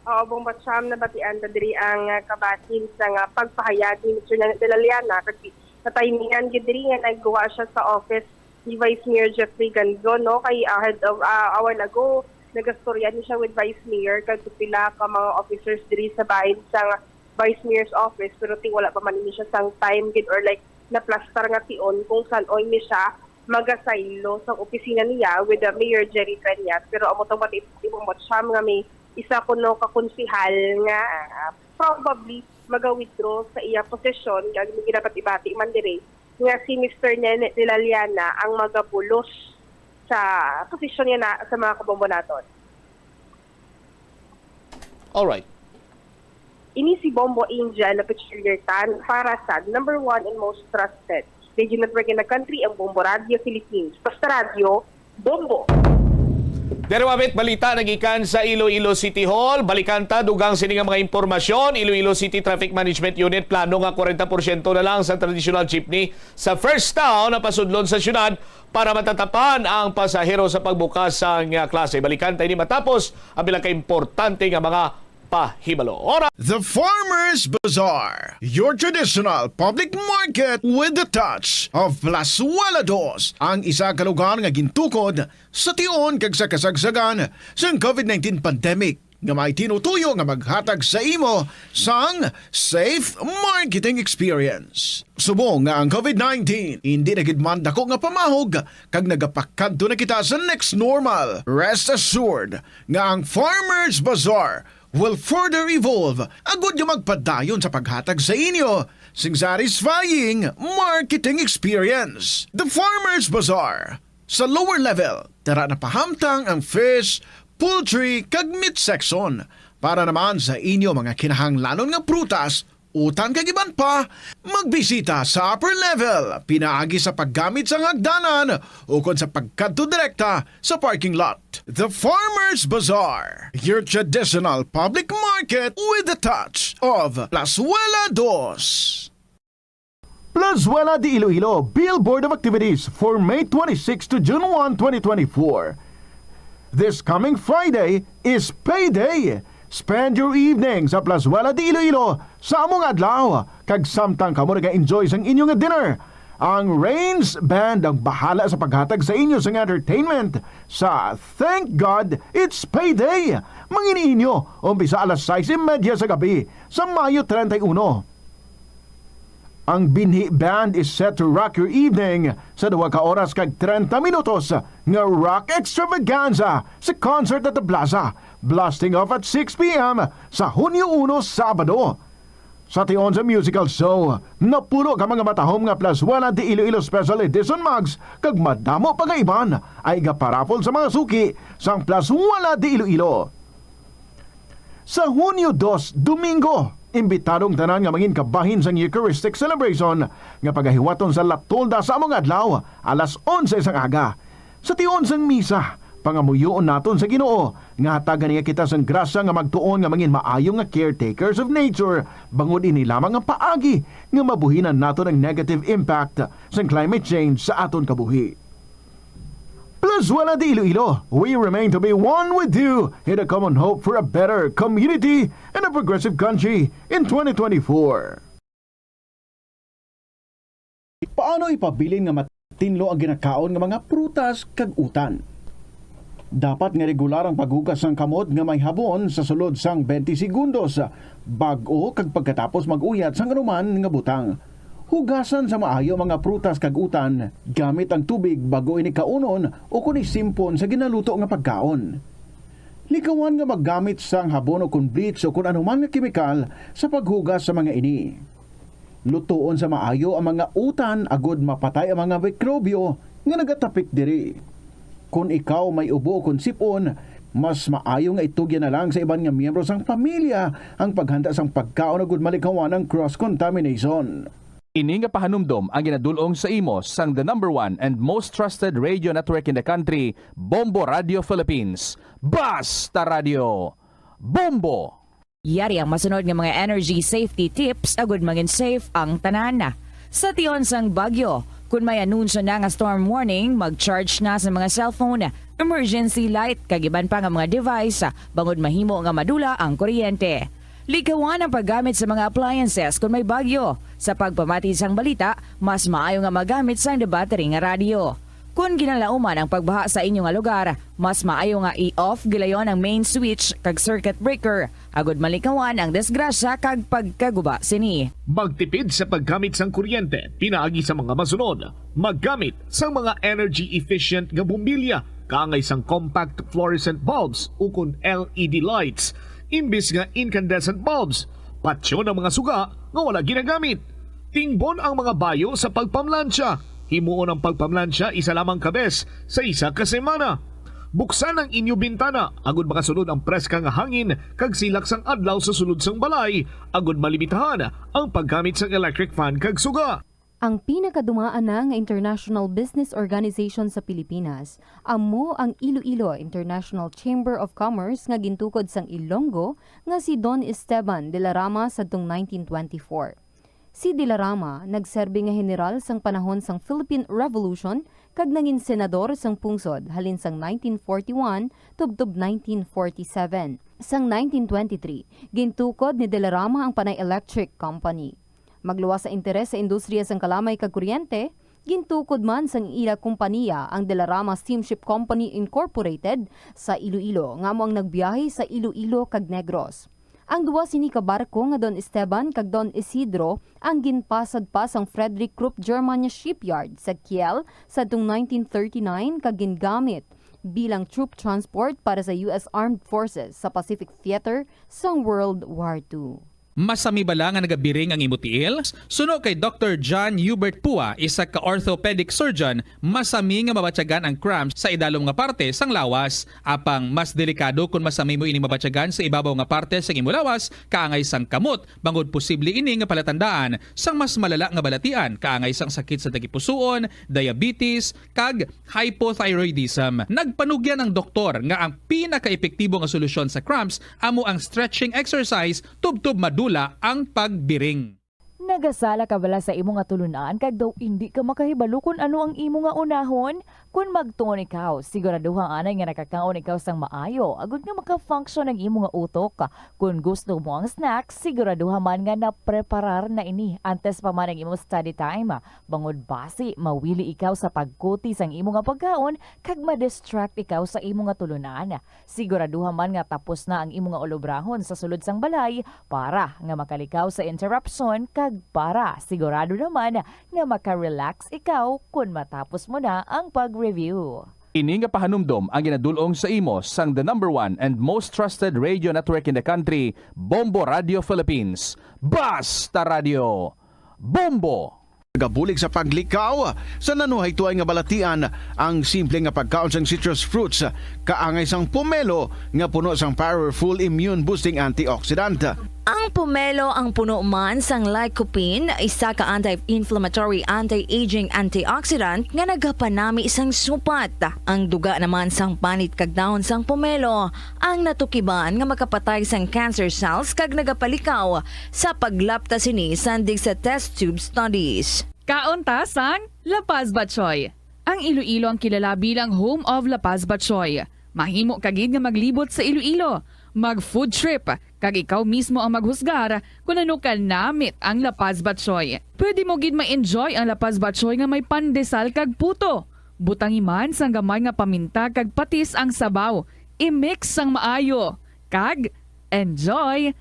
Oo, Bombo Cham, nabatian ta diri ang, ah, kabahin sa nga pagpahayag ni Mister Nene de la Liana, kag natimingan gid diri nga nagguwa siya sa office ni Vice Mayor Jeffrey Ganzon, no? Kay, ah, head of, ah, a while ago, nagastorya ni siya with Vice Mayor kag pila ka mga officers diri sa bahin sa Vice Mayor's office, pero ti wala pa man ini siya sang time gid or like naplastar nga tion kung san-o ini siya magasaylo sang opisina niya with the Mayor Jerry Treñas. Pero amo tong pati ibang Bombo Cham nga may isa kuno ka konsehal nga, ah, probably maga-withdraw sa iya posisyon, kag may ginabati-bati man diri nga si Mister Nene de la Liana ang magabulos sa posisyon niya na, sa mga kabombo naton. Alright. Ini si Bombo Angel na Peculiar Tan para sa number one and most trusted radio network in the country, ang Bombo Radio Philippines. Basta radyo, Bombo! Dere wabit balita nagikan sa Iloilo City Hall. Balikan ta dugang sini nga mga impormasyon. Iloilo City Traffic Management Unit plano nga kwarenta porsyento na lang sa traditional jeepney sa First Town na pasudlon sa syudad para matatapan ang pasahero sa pagbukas sang, ah, klase. Balikan ta ini matapos ang pila ka importante nga mga Pahibalo. Ora. The Farmers Bazaar, your traditional public market with the touch of Plazuela Dos, ang isa ka lugar nga gintukod sa tion kag sa kasagsagan sang covid nineteen pandemic, nga may tinutuyo nga maghatag sa imo sang safe marketing experience. Subong nga ang covid nineteen hindi na gid man dako nga pamahog kag nagapakadto na kita sa next normal, rest assured nga ang Farmers Bazaar will further evolve agud nga magpadayon sa paghatag sa inyo sing satisfying marketing experience. The Farmers Bazaar, sa lower level, tara na pahamtang ang fish, poultry, kag meat section. Para naman sa inyo mga kinahanglanon nga prutas, utan kag iban pa, magbisita sa upper level pinaagi sa paggamit sang hagdanan ukon sa pagkadto direkta sa parking lot. The Farmers Bazaar, your traditional public market with the touch of Plazuela Dos. Plazuela de Iloilo, Billboard of Activities for May twenty-six to June one, twenty twenty-four. This coming Friday is payday. Spend your evening sa Plazuela de Iloilo sa among adlaw, kag samtang kamo naga-enjoy sang inyo nga dinner, ang Rains Band ang bahala sa paghatag sa inyo sang entertainment sa Thank God It's Payday. Mangin-inyo, umpisa alas sais y media sa gabi sa Mayo treinta y uno. Ang Binhi Band is set to rock your evening sa duha ka oras kag treinta minutos nga rock extravaganza sa Concert at the Plaza, blasting off at six p m sa Hunyo uno, Sabado. Sa tion sa musical show, napulo ka mga matahom nga Plazuela de Iloilo Special Edition mugs kag madamo pa nga iban ang iga-paraffle sa mga suki sang Plazuela de Iloilo. Sa Hunyo dos, Domingo, imbitado ang tanan nga mangin kabahin sang Eucharistic celebration nga pagahiwaton sa La Tolda sa among adlaw, alas onse sang aga. Sa tion sang misa, pangamuyoon naton sa Ginoo nga hatagan niya kita sang grasya nga magtuon nga mangin maayo nga caretakers of nature, bangod ini lamang ang paagi nga mabuhinan naton ang negative impact sang climate change sa aton kabuhi. Plazuela de Iloilo, we remain to be one with you in the common hope for a better community and a progressive country in twenty twenty-four. Paano ipabilin nga matinlo ang ginakaon nga mga prutas kag utan? Dapat nga regular ang paghugas sang kamot nga may habon sa sulod sang twenty segundos, bag-o kag pagkatapos mag-uyat sang anuman nga butang. Hugasan sa maayo ang mga prutas kag utan gamit ang tubig bag-o ini kaunon ukon isimpon sa ginaluto nga pagkaon. Likawan nga maggamit sang habon ukon bleach ukon anuman nga kemikal sa paghugas sa mga ini. Lutoon sa maayo ang mga utan agod mapatay ang mga mikrobyo nga nagatapik diri. Kon ikaw may ubo ukon sip-on, mas maayo nga itugyan na lang sa iban nga miyembro sang pamilya ang paghanda sang pagkaon agud malikawan ang cross contamination. Ini nga pahanumdom ang ginadul-ong sa imo sang the number one and most trusted radio network in the country, Bombo Radio Philippines. Basta Radio Bombo! Yari ang masunod nga mga energy safety tips agud mangin safe ang tanan. Sa tion sang bagyo, kun may anunsyo na nga storm warning, mag-charge na sa mga cellphone, emergency light, kag iban pa nga mga device, bangod mahimo nga madula ang kuryente. Likawan ang paggamit sa mga appliances kun may bagyo. Sa pagpamati sang balita, mas maayo nga magamit sang debattery nga radyo. Kon ginalauman ang pagbaha sa inyo nga lugar, mas maayo nga i-off gilayon ang main switch kag circuit breaker agud malikawan ang disgrasya kag pagkaguba sini. Magtipid sa paggamit sang kuryente pinaagi sa mga masunod. Maggamit sang mga energy efficient nga bombilya, kaangay sang compact fluorescent bulbs ukon L E D lights imbis nga incandescent bulbs. Patyon ang mga suga nga wala ginagamit. Tingbon ang mga bayo sa pagpamlansya. Himuon ang pagpamlansya isa lamang ka bes sa isa ka semana. Buksan ang inyo bintana agud makasulod ang preska nga hangin kag silak sang adlaw sa sulod sang balay, agud malimitahan ang paggamit sang electric fan kag suga. Ang pinakadumaan na nga international business organization sa Pilipinas amo ang Iloilo International Chamber of Commerce nga gintukod sang Ilonggo nga si Don Esteban de la Rama sadtong nineteen twenty-four. Si de la Rama nagserbi nga heneral sang panahon sang Philippine Revolution kag nangin senador sang pungsod halin sang nineteen forty-one tubtob nineteen forty-seven. Sang nineteen twenty-three, gintukod ni De la Rama ang Panay Electric Company. Magluwas sa interes sa industriya sang kalamay kag kuryente, gintukod man sang ila kompaniya ang De la Rama Steamship Company Incorporated sa Iloilo, nga amo ang nagbiyahe sa Iloilo kag Negros. Ang duha sini ka barko nga Don Esteban kag Don Isidro ang ginpasad pa sang Frederick Krupp Germania Shipyard sa Kiel sadtong nineteen thirty-nine kag gingamit bilang troop transport para sa U S Armed Forces sa Pacific Theater sang World War Two. Masami bala nga nagabiring ang imo tiil? Suno kay Doktor John Hubert Pua, isa ka orthopedic surgeon, masami nga mabatyagan ang cramps sa idalom nga parte sang lawas. Apang mas delikado kon masami mo ini mabatyagan sa ibabaw nga parte sang imo lawas, kaangay sang kamot, bangod posible ini nga palatandaan sang mas malala nga balatian, kaangay sang sakit sa tagipusoon, diabetes, kag hypothyroidism. Nagpanugyan ang doktor nga ang pinakaepektibo nga solusyon sa cramps amo ang stretching exercise tubtob madula ang pagbiring. Nagasala ka bala sa imo nga tulunan kag daw indi ka makahibalo kon ano ang imo nga unahon? Kon magtuon ikaw, siguraduha anay nga nakakaon ikaw sang maayo agod nga maka-function ang imo nga utok. Kon gusto mo ang snack, siguraduha man nga napreparar na ini antes pa man ang imo study time. Bangod basi mawili ikaw sa pagkuti sang imo nga pagkaon kag ma-distract ikaw sa imo nga tulunan. Siguraduha man nga tapos na ang imo nga ulobrahon sa sulod sang balay para nga makalikaw sa interruption kag para sigurado naman nga maka-relax ikaw kon matapos mo na ang pag-review. Ini nga pahanumdom ang ginadul-ong sa imo sang the number one and most trusted radio network in the country, Bombo Radio Philippines. Basta Radio, Bombo! Nagabulig sa paglikaw sa nanuhaytoy nga balatian ang simple nga pagkaon sang citrus fruits, kaangay sang pomelo nga puno sang powerful immune-boosting antioxidant. Ang pomelo ang puno man sang lycopene, isa ka anti-inflammatory, anti-aging antioxidant nga nagapanami sang supat. Ang duga naman sang panit kag dahon sang pomelo ang natukiban nga makapatay sang cancer cells kag nagapalikaw sa paglapta sini sandig sa test tube studies. Kaon ta sang La Paz Batchoy. Ang Iloilo ang kilala bilang home of La Paz Batchoy. Mahimo ka gid nga maglibot sa Iloilo, mag-food trip, kag ikaw mismo ang maghusgar kon ano ka namit ang La Paz Batchoy. Pwede mo gid ma-enjoy ang La Paz Batchoy nga may pandesal kag puto. Butangi man sang gamay nga paminta kag patis ang sabaw. I-mix sang maayo. Kag enjoy!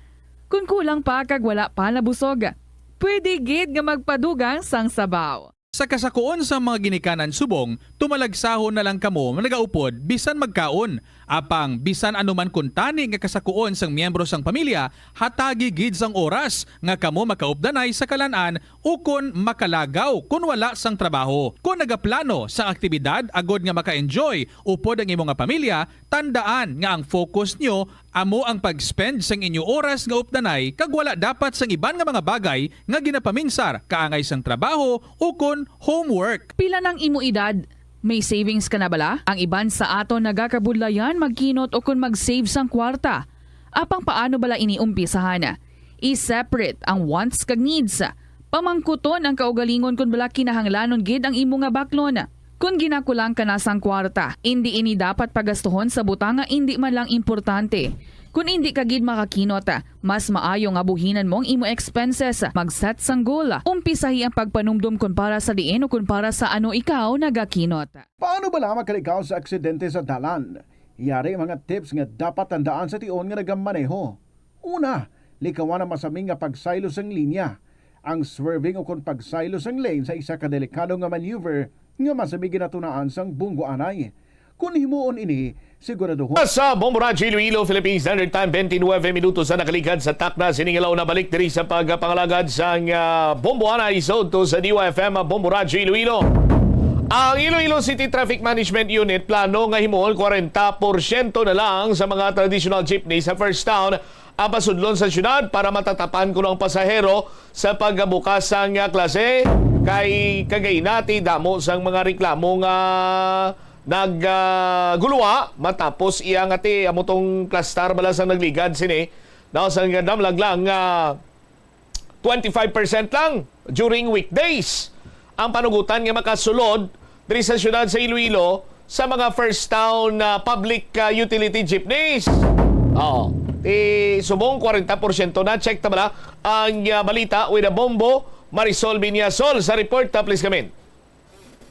Kon kulang pa kag wala pa nabusog, pwede gid nga magpadugang sang sabaw. Sa kasakuon sang mga ginikanan subong, tumalagsahon na lang kamo nagaupod bisan magkaon. Apang bisan ano man kuntani nga kasakuon sang miyembro sang pamilya, hatagi gid sang oras nga kamo makaupdanay sa kalan-an ukon makalagaw kon wala sang trabaho. Kon nagaplano sang aktibidad agod nga maka-enjoy upod ang imo nga pamilya, tandaan nga ang focus nyo amo ang pag-spend sang inyo oras nga updanay kag wala dapat sang iban nga mga bagay nga ginapaminsar kaangay sang trabaho ukon homework. Pila nang imo edad? May savings ka na bala? Ang iban sa aton nagakabudlayan magkinot ukon mag-save sang kwarta. Apang paano bala ini umpisahan? I-separate ang wants kag needs. Pamangkuton ang kaugalingon kon bala kinahanglanon gid ang imo nga baklon. Kon ginakulang ka na sang kwarta, indi ini dapat pagastuhon sa butang nga indi man lang importante. Kon indi ka gid makakinot, mas maayo nga buhinan mo ang imo expenses. Mag-set sang goal. Umpisahi ang pagpanumdom kon para sa diin o kon para sa ano ikaw nagakinot. Paano bala makalikaw sa aksidente sa dalan? Yari ang mga tips nga dapat tandaan sa tion nga nagamaneho. Una, likawan ang masami nga pagsaylo sang linya. Ang swerving ukon pagsaylo sang lane sa isa ka delikado nga maneuver nga masami ginatunaan sang bunggoanay. Kon himuon ini, siguraduhon. Sa Bombo Radyo Iloilo, Philippines Standard Time, twenty-nine minutos na nakaligad sa takna. Sining adlaw na balik diri sa pagpangalagad sang, ah, Bomboanay sa udto sa D Y F M, ah, Bombo Radyo Iloilo. Ang Iloilo City Traffic Management Unit plano nga himuon kwarenta porsyento na lang sa mga traditional jeepney sa First Town ang pasudlon sa syudad para matatapan kuno ang pasahero sa pagbukas sang, ah, klase. Kay kagaina ti damo sang mga reklamo nga nag, ah, guluwa matapos iya nga ti amo tong plastar bala sang nagligad sini. Now, sang damlag lang nga twenty-five percent lang during weekdays ang panugutan nga makasulod diri sa siyudad sa Iloilo sa mga First Town, ah, public, ah, utility jeepneys. Oo. Eh, subong kwarenta porsyento na. Check ta bala ang, ah, balita with a Bombo Marisol Viñasol sa report. Ta, please come in.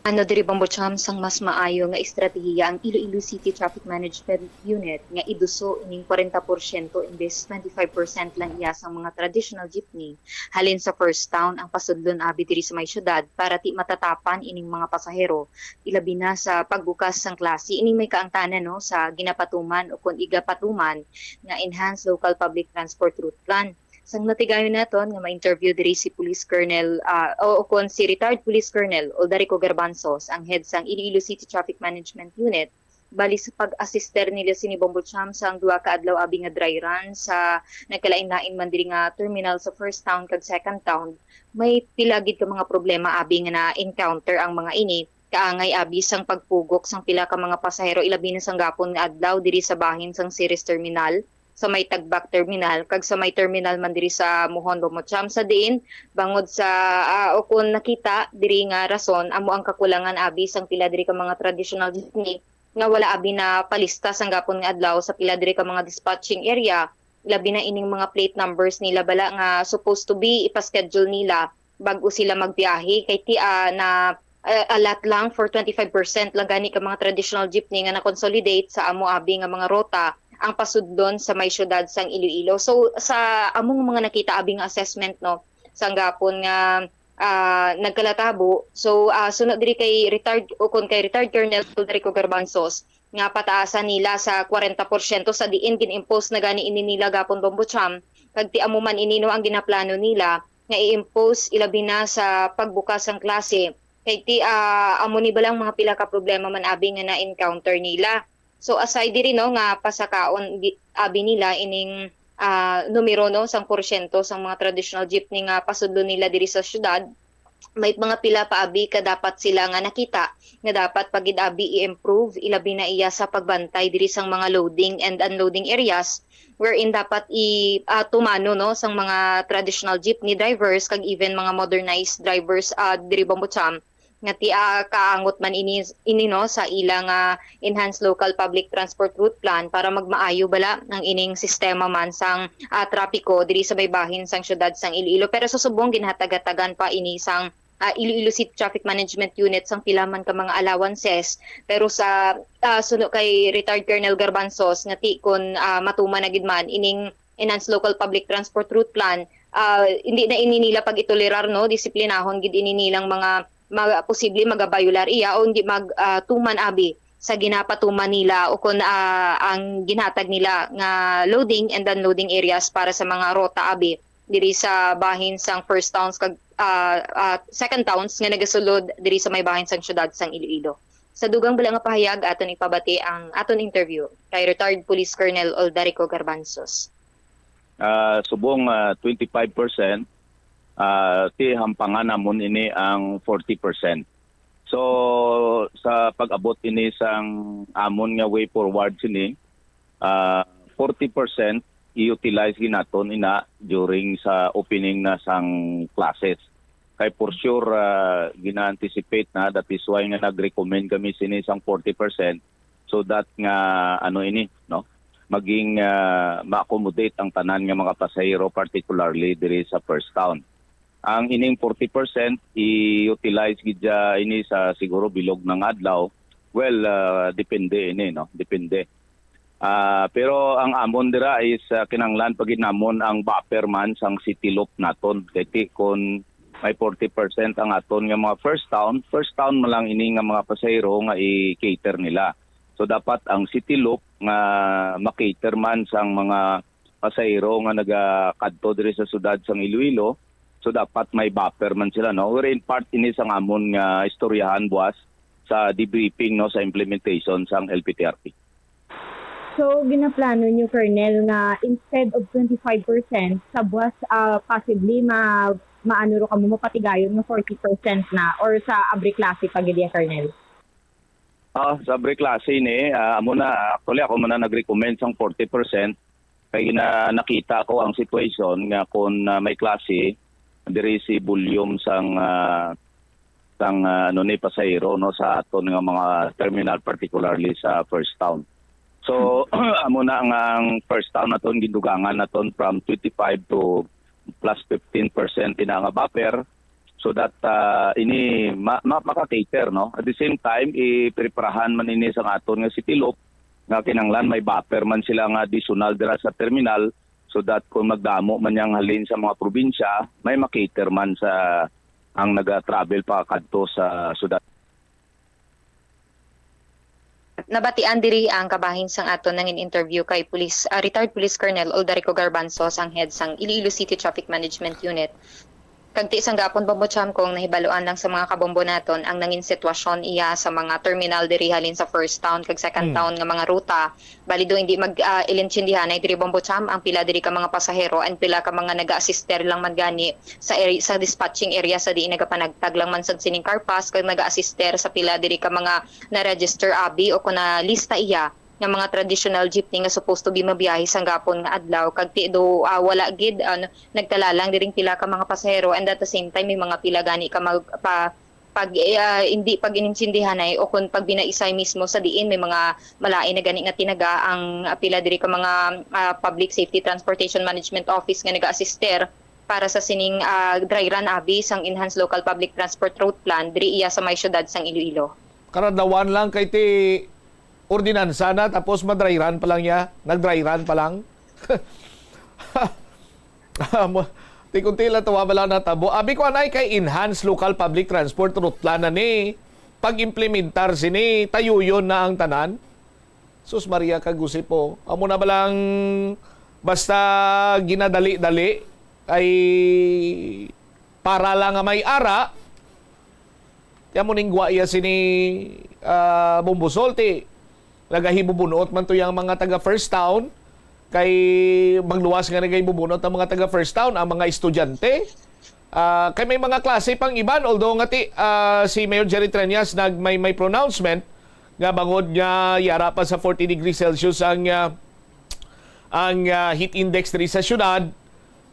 Ano diri, Bombo Cham, sang mas maayo nga estratehiya ang Iloilo City Traffic Management Unit nga iduso ining kwarenta porsyento imbes twenty-five percent lang iya sang mga traditional jeepney halin sa first town ang pasudlon abi diri sa may syudad para ti matatapan ining mga pasahero, ilabi na sa pagbukas sang klase ining may kaangtanan, no, sa ginapatuman o kon igapatuman nga Enhanced Local Public Transport Route Plan. Sang natigayon naton nga ma-interview diri si Police Colonel, ah, o, o kon si retired Police Colonel Oldarico Garbanzos, ang head sang Iloilo City Traffic Management Unit, bali sa pag-assister nila sini, Bombo Cham, sang duha ka adlaw abi nga dry run sa nagkalain-lain man diri nga terminal sa first town kag second town, may pila gid ka mga problema abi nga na-encounter ang mga ini, kaangay abi sang pagpugok sang pila ka mga pasahero, ilabi na sang gapon nga adlaw diri sa bahin sang Ceres Terminal, sa may Tagbak Terminal, kag sa may terminal man diri sa Mohon, Bombo Cham, sa diin, bangod sa, ah, o kon nakita diri nga rason, amo ang kakulangan abi sang pila diri ka mga traditional jeepney nga wala abi na palista sang gapon nga adlaw sa pila diri ka mga dispatching area, labi na ining mga plate numbers nila bala nga supposed to be ipa-schedule nila bag-o sila magbiyahe, kay ti, ah, na, ah, allot lang for twenty-five percent lang gani ka mga traditional jeepney nga na-consolidate sa amo abi nga mga rota ang pasudlon sa may siyudad sang Iloilo. So, sa among mga nakita abi nga assessment, no, sang gapon nga, ah, nagkalatabo. So, ah, suno diri kay retired, o kon kay retired Colonel Rico Garbanzos, nga pataasan nila sa kwarenta porsyento sa diin gin-impose na gani ini nila gapon, Bombo Cham, kag ti amo man ini, no, ang ginaplano nila nga i-impose, ilabi na sa pagbukas sang klase, kay ti, ah, amo ni balang mga pila ka problema man abi nga na-encounter nila. So, aside diri, no, nga pasakaon gi-, abi nila ining, ah, numero, no, sang porsyento sang mga traditional jeepney nga pasudlo nila diri sa syudad, may mga pila pa abi ka dapat sila nga nakita nga dapat pa gid abi i-improve, ilabi na iya sa pagbantay diri sang mga loading and unloading areas, wherein dapat i, ah, tumano, no, sang mga traditional jeepney drivers kag even mga modernized drivers, ah, diri, Bombo Cham, nga ti, ah, kaangot man ini, ini, no, sa ila nga Enhanced Local Public Transport Route Plan para magmaayo bala ang ining sistema man sang, ah, trapiko diri sa may bahin sang siyudad sang Iloilo. Pero sa subong, ginhatag-hatagan pa ini sang, ah, Iloilo City Traffic Management Unit sang pila man ka mga allowances. Pero sa, ah, suno kay retired Colonel Garbanzos, nga ti kon, ah, matuman na gid man ining Enhanced Local Public Transport Route Plan, ah, hindi na ini nila pag-itolerar, no? Disiplinahon gid ini nilang mga, mga posible magabayular iya o hindi mag, ah, tuman abi sa ginapatuman nila o kon, ah, ang ginhatag nila nga loading and unloading areas para sa mga rota abi diri sa bahin sang first towns kag, ah, ah, second towns nga nagasulod diri sa may bahin sang siyudad sang Iloilo. Sa dugang bala nga pahayag, aton ipabati ang aton interview kay retired Police Colonel Oldarico Garbanzos. Ah, subong, ah, twenty-five percent, ah, ti hampangan namon ini ang forty percent. So, sa pag-abot ini sang amon nga way forward sini, ah, forty percent i-utilize gid naton ina during sa opening na sang classes. Kay for sure, ah, gina-anticipate na, that is why nga nag-recommend kami sini sang forty percent, so that nga, ano ini, no, maging, ah, ma-accommodate ang tanan nga mga pasahero, particularly diri sa first town. Ang ining forty percent i-utilize gid siya ini sa siguro bilog nga adlaw. Well, ah, depende ini, no, depende. Ah, pero ang amon dira is, ah, kinahanglan pa gid namon ang buffer man sang city loop naton. Kay ti, kon may forty percent ang aton nga mga first town, first town man lang ini nga mga pasahero nga i-cater nila. So, dapat ang city loop nga ma-cater man sang mga pasahero nga nagakadto diri sa siyudad sang Iloilo, so dapat may buffer man sila, no? Wherein part ini sang amon nga istoryahan buwas sa debriefing, no, sa implementation sang L P T R P. So, ginaplano nyo, Colonel, nga instead of twenty-five percent, sa buwas, ah, possibly ma maano ro kamo, mapatigayon nga forty percent na, or sa abri klase pa gid ya, Colonel? Ah, sa abri klase ni, ah, amo na, actually, ako man na nag-recommend sang forty percent. Kay na, nakita ko ang situation nga kung, ah, may klase, diri si volume sang, ah, sang, ah, ano ni, pasahero, no, sa aton nga mga terminal, particularly sa first town. So, amo na nga ang first town naton, gindugangan naton from twenty-five to plus fifteen percent ina nga buffer, so that, ah, ini ma-, ma-, maka-cater, no? At the same time, ipreparahan man ini sa aton nga City Loop nga kinahanglan may buffer man sila nga additional dira sa terminal, so that kung magdamo man yang halin sa mga probinsya, may makater man sa ang naga-travel pa kadto sa syudad. Nabatian diri ang kabahin sang aton nangin-interview kay Police, ah, retired Police Colonel Oldarico Garbanzo, sang head sang Iloilo City Traffic Management Unit. Kag ti sang gapon, Bombo Cham, kung nahibaluan lang sa mga kabombo naton ang nangin sitwasyon iya sa mga terminal diri halin sa first town kag second Mm. town nga mga ruta. Bali do hindi mag, ah, ilintindihanay diri, Bombo Cham, ang pila diri ka mga pasahero and pila ka mga naga-assister lang man gani sa area, sa dispatching area sa diin nagapanagtag lang man sad sining car pass kag naga-assister sa pila diri ka mga na-register abi o kung na lista iya nga mga traditional jeepney nga supposed to be mabiyahe sang gapon nga adlaw kag ti do, ah, wala gid, ano, nagtala lang diring pila ka mga pasahero and at the same time may mga pila gani ka mag, pa, pag, ah, hindi pag-inintindihanay o kung pagbinaisay mismo sa diin may mga malain na gani nga tinaga ang, ah, pila diri ka mga, ah, Public Safety Transportation Management Office nga naga-assister para sa sining, ah, dry run abi sang Enhanced Local Public Transport Route Plan diri iya sa may siyudad sang Iloilo. Karadawan lang kay ti ordinansa na tapos madry run pa lang niya, nag-dry run pa lang. Amo, ti kunti lang tawa ba lang natabo. Abi ko anay kay Enhanced Local Public Transport Route Plan na ni pag-implementar sini, tayuyon na ang tanan. Sus Maria kag Jose po. Amo na ba lang basta ginadali-dali ay para lang nga may ara. Kaya mo ning gwa iya sini, ah, Bombo Sol, ti nagahibubunot man to yang mga taga First Town. Kay magluwas nga nagahibubunot ang mga taga First Town, ang mga estudyante. Ah, kay may mga klase pang iban, although nga ti, ah, si Mayor Jerry Treñas nag may, may pronouncement nga bangod nga yara pa sa forty degrees Celsius ang, ah, ang, ah, heat index diri sa syudad,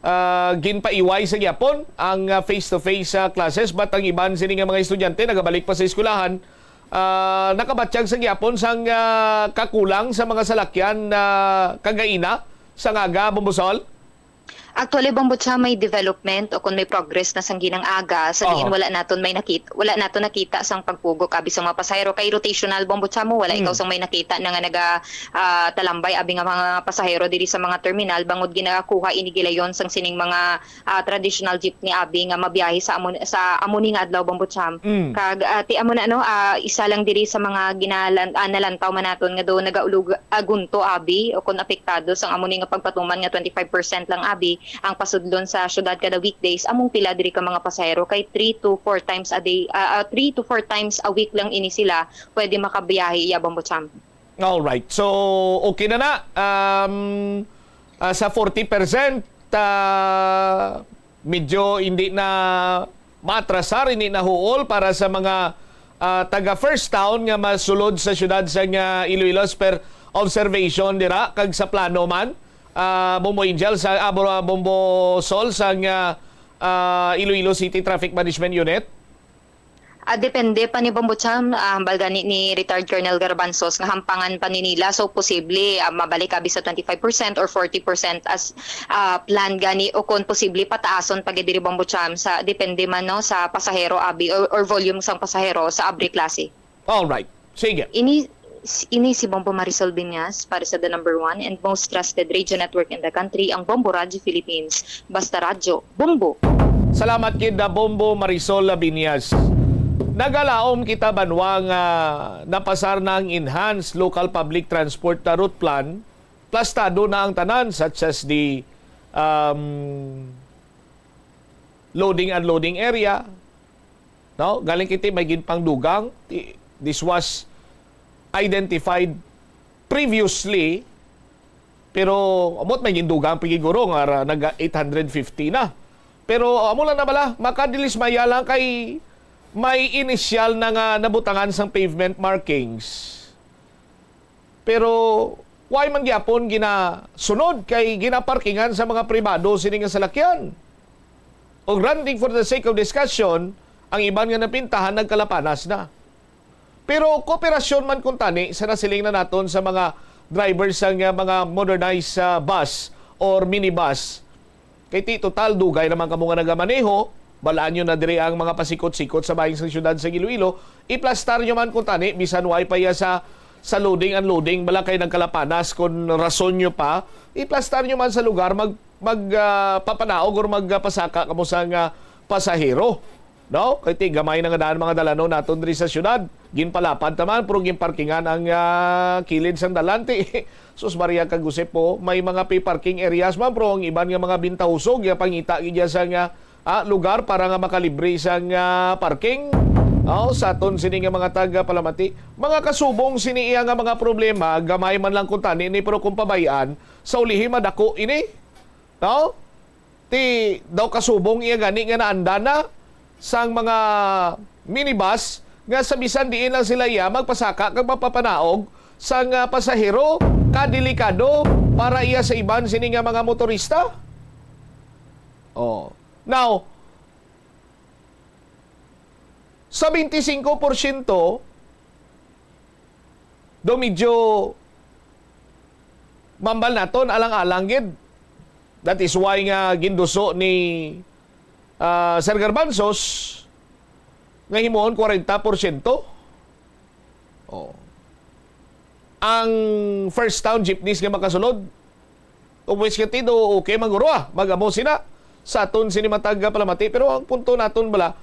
ah, ginpaiway sa gyapon ang, ah, face-to-face, ah, classes, but ang iban sini nga mga estudyante nagabalik pa sa eskwelahan, ah, nakabatyag sa gyapon sang, ah, kakulang sa mga salakyan na kagaina sa ngaga, Bombo Sol. Actually, Bombo Cha, may development o kung may progress na sang ginang aga sa diin Oo. wala naton may nakita, wala naton nakita sang pagpugok abi sa mga pasahero kay rotational, Bombo Cha, mo wala Mm. ikaw sang may nakita na nga naga, ah, talambay abi nga mga pasahero diri sa mga terminal bangod ginakuha ini gilayon sang sining mga, ah, traditional jeepney abi nga mabiyahe sa amo, sa amo ni nga adlaw, Bombo Cha. Mm. Kag, ah, ti amo na, no, ah, isa lang diri sa mga ginalan-, ah, nalantaw man naton nga do nagaulog, ah, gunto abi o kon apektado sang amo ni nga pagpatuman nga twenty-five percent lang abi ang pasudlon sa syudad kada weekdays, among pila diri ka mga pasahero kay three to four times a day, ah, ah, three to four times a week lang ini sila pwede makabiyahe iya, Bombo Cham. All right. So, okay na na. Um, ah, sa forty percent, ah, medyo hindi na maatrasar, hindi na huol para sa mga, ah, taga First Town nga masulod sa syudad sa nga Iloilo as per observation dira kag sa plano man, ah, Bombo Angel sa, ah, Bo-, Bombo Sol sa nga, ah, Iloilo City Traffic Management Unit. Ah, depende pa ni Bombo Cham, ah, hambal gani ni retired Colonel Garbanzos nga hampangan pa ni nila. So, posible, ah, mabalik abi sa twenty-five percent or forty percent as, ah, plan gani o kon posible pataason pa gid diri, Bombo Cham, sa depende man, no, sa pasahero abi or, or volume sang pasahero sa abri klase. All right. Sige. Ini, ini si Bombo Marisol Binyas para sa the number one and most trusted radio network in the country, ang Bombo Radyo Philippines. Basta Radyo, Bombo! Salamat gid na Bombo Marisol Labiñas. Nagalaom kita banwa nga napasar na ang Enhanced Local Public Transport na Route Plan, plastado na ang tanan such as the, um, loading unloading area, no? Galing kiti may ginpangdugang, i-, this was identified previously, pero amot may gindugang pa gid guro nga ra-, nag eight hundred fifty na. Pero amo lang na bala, makadilismaya lang kay may inisyal na nga nabutangan sang pavement markings. Pero why man gyapon ginasunod kay ginaparkingan sa mga pribado sini nga salakyan? Og granting for the sake of discussion, ang iban nga napintahan nagkalapanas na. Pero kooperasyon man kuntani sa nasiling na naton sa mga driver sang, ah, mga modernized, ah, bus or minibus. Kay ti total, dugay naman kamo nga nagamaneho, balaan nyo na diri ang mga pasikot-sikot sa bahin sang syudad sa Iloilo. Iplastar nyo man kung tani, bisan way pa iya sa, sa loading, unloading, bala kay nagkalapanas, kung rason nyo pa, iplastar nyo man sa lugar, mag, mag, ah, papanaog or magpasaka kamo sang, ah, pasahero. No? Kay ti gamay na nga daan mga dalanon naton diri sa syudad. Ginpalapad ta man, pero ginparkingan ang, ah, kilid sang dalan. Ti, sus Maria kag Jose po, may mga pay parking areas man, pero ang iban nga mga bintahusog, ya pangita gid ya sang, ah, lugar para nga makalibre sang, ah, parking. Oh, sa aton sini nga mga taga Palamati, mga kasubong sini iya nga mga problema, gamay man lang kung tani ni, pero kung pabay-an, sa ulihi madako ini. No? Ti daw kasubong iya gani nga naanda na sang mga minibus nga sa bisan diin lang sila iya magpasaka kag mapapanaog sang, ah, pasahero, kadelikado para iya sa iban sini nga mga motorista. Oh. Now, sa twenty-five percent, do medyo mambal naton, alang-alang gid. That is why nga ginduso ni, ah, Sir Garbanzos nga himuon forty percent. Oh. Ang first town jeepneys nga makasulod, of which nga ti do, okay man guro, ah, mag-amo sina sa aton sini matag Palamati. Pero ang punto naton bala,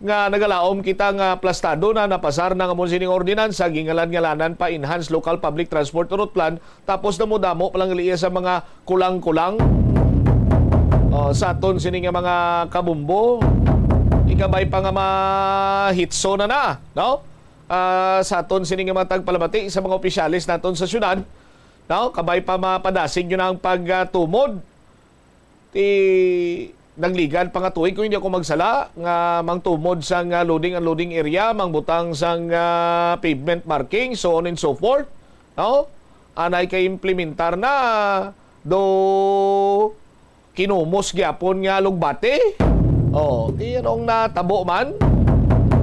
nga nagalaom kita nga plastado na napasar na nga mo sining ordinansa, gingalan-ngalanan pa Enhanced Local Public Transport Route Plan, tapos damo-damo pa lang liya sa mga kulang-kulang. Oh, sa aton sini nga mga kabumbo, ikabay pa nga mahitso na na, no? Ah, sa aton sini nga mga tagpalamati sa mga opisyales naton sa syudad, no? Kabay pa mapadasig yun ang pagtumod. Ti nagligad pa nga tuig, kung hindi ako magsala, nga mangtumod sang, ah, loading unloading area, mangbutang sang, ah, pavement marking, so on and so forth, no? Anay kay implementar na, do kinumos gyapon nga lugbati. Oh, ti anong natabo man?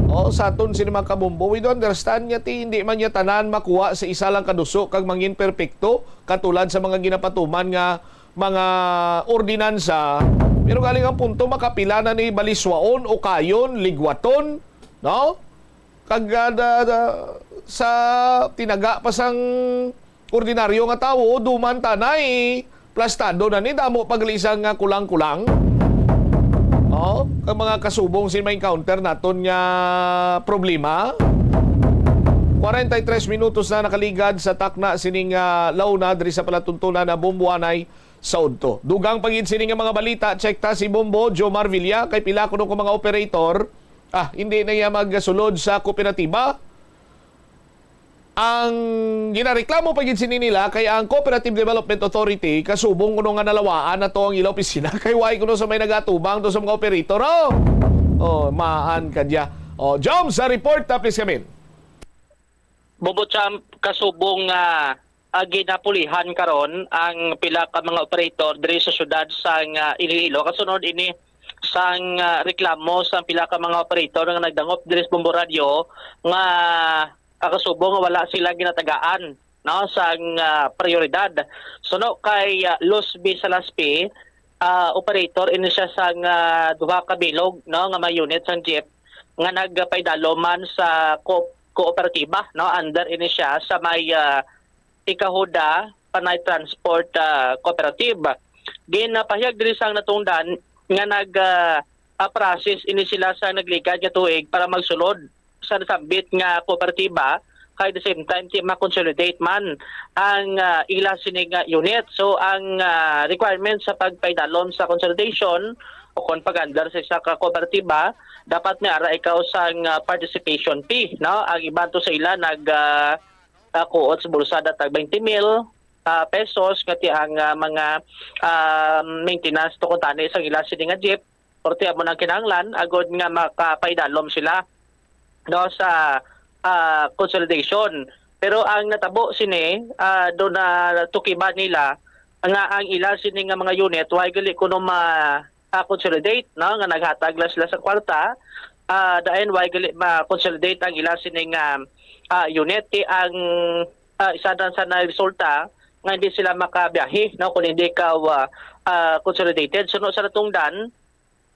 Oh, sa aton sini mga kabumbo, we do understand nga ti hindi man niya tanan makuha sa isa lang kaduso kag mangin perpekto katulad sa mga ginapatuman nga mga ordinansa, pero galing ang punto, makapila na ni baliswaon, ukayon, ligwaton, no? Kag, ah, da, da, sa tinaga pa sang ordinaryo nga tawo, duman tanay, plastado na ni, damo pag isang, ah, kulang-kulang. Oh, kag mga kasubong sin ma-encounter naton nga problema. Kwarenta y tres minutos na nakaligad sa takna sining, ah, launa diri sa palatuntunan na Bomboanay sa udto. Dugang pa gid sini nga mga balita, check ta si Bombo Jomar Villa, kay pila kuno ko mga operator, ah, hindi na iya magsulod sa kooperatiba. Ang ginareklamo pa gid sini nila kay ang Cooperative Development Authority kasubong kuno nga nalawaan na to ang ila opisina kay way kuno sa may nagatubang to sa mga operator. Oh, oh maan ka diya. Oh, Jom, sa report, ah, please come in. Bobo Champ, kasubong nga ah, ginapulihan karon ang pila ka mga operator diri sa siyudad sang, ah, Iloilo. Kasunod ini sang, ah, reklamo sang pila ka mga operator nga nagdangop diri sa Bombo Radyo nga, ah, kasubong nga wala sila ginatagaan, no, sang, ah, prioridad. Suno kay, ah, Luzby Salaspi, ah, operator ini siya sang, ah, duha ka bilog, no, nga may unit sang jeep nga nagpaidalom man sa ko-, kooperatiba, no, under ini siya sa may, ah, Ikahuda Panay Transport, ah, Cooperative. Ginapahayag diri sang natungdan nga nag, ah, ah, process ini sila sa nagligad nga tuig para magsulod sa nasambit nga kooperatiba, kay the same time, ti ma-consolidate man ang, ah, ila sini nga unit. So, ang, ah, requirement sa pagpaidalom sa consolidation o kon pag-under sa isa ka kooperatiba, dapat may ara ikaw sang, ah, participation fee, no? Ang iban to sa ila nag, ah, ah, kuot sa bulsa da tag twenty mil, ah, pesos, nga ti ang, ah, mga, ah, maintenance to kuntani sa ila sini nga jeep, or ti amo nang kinahanglan, agod nga makapaidalom sila, no, sa, ah, consolidation. Pero ang natabo sini, ah, do na tukiban nila nga ang ila sini nga mga unit, way gali kuno ma-, ah, consolidate, no, nga naghatag lang sila sa kwarta, ah, dayon way gali ma-consolidate ang ila sini nga, ah, unit. Ti ang ah, isa na sa naresulta nga hindi sila makabiyahe, no, kung hindi ka, ah, ah, consolidated. Suno sa natungdan,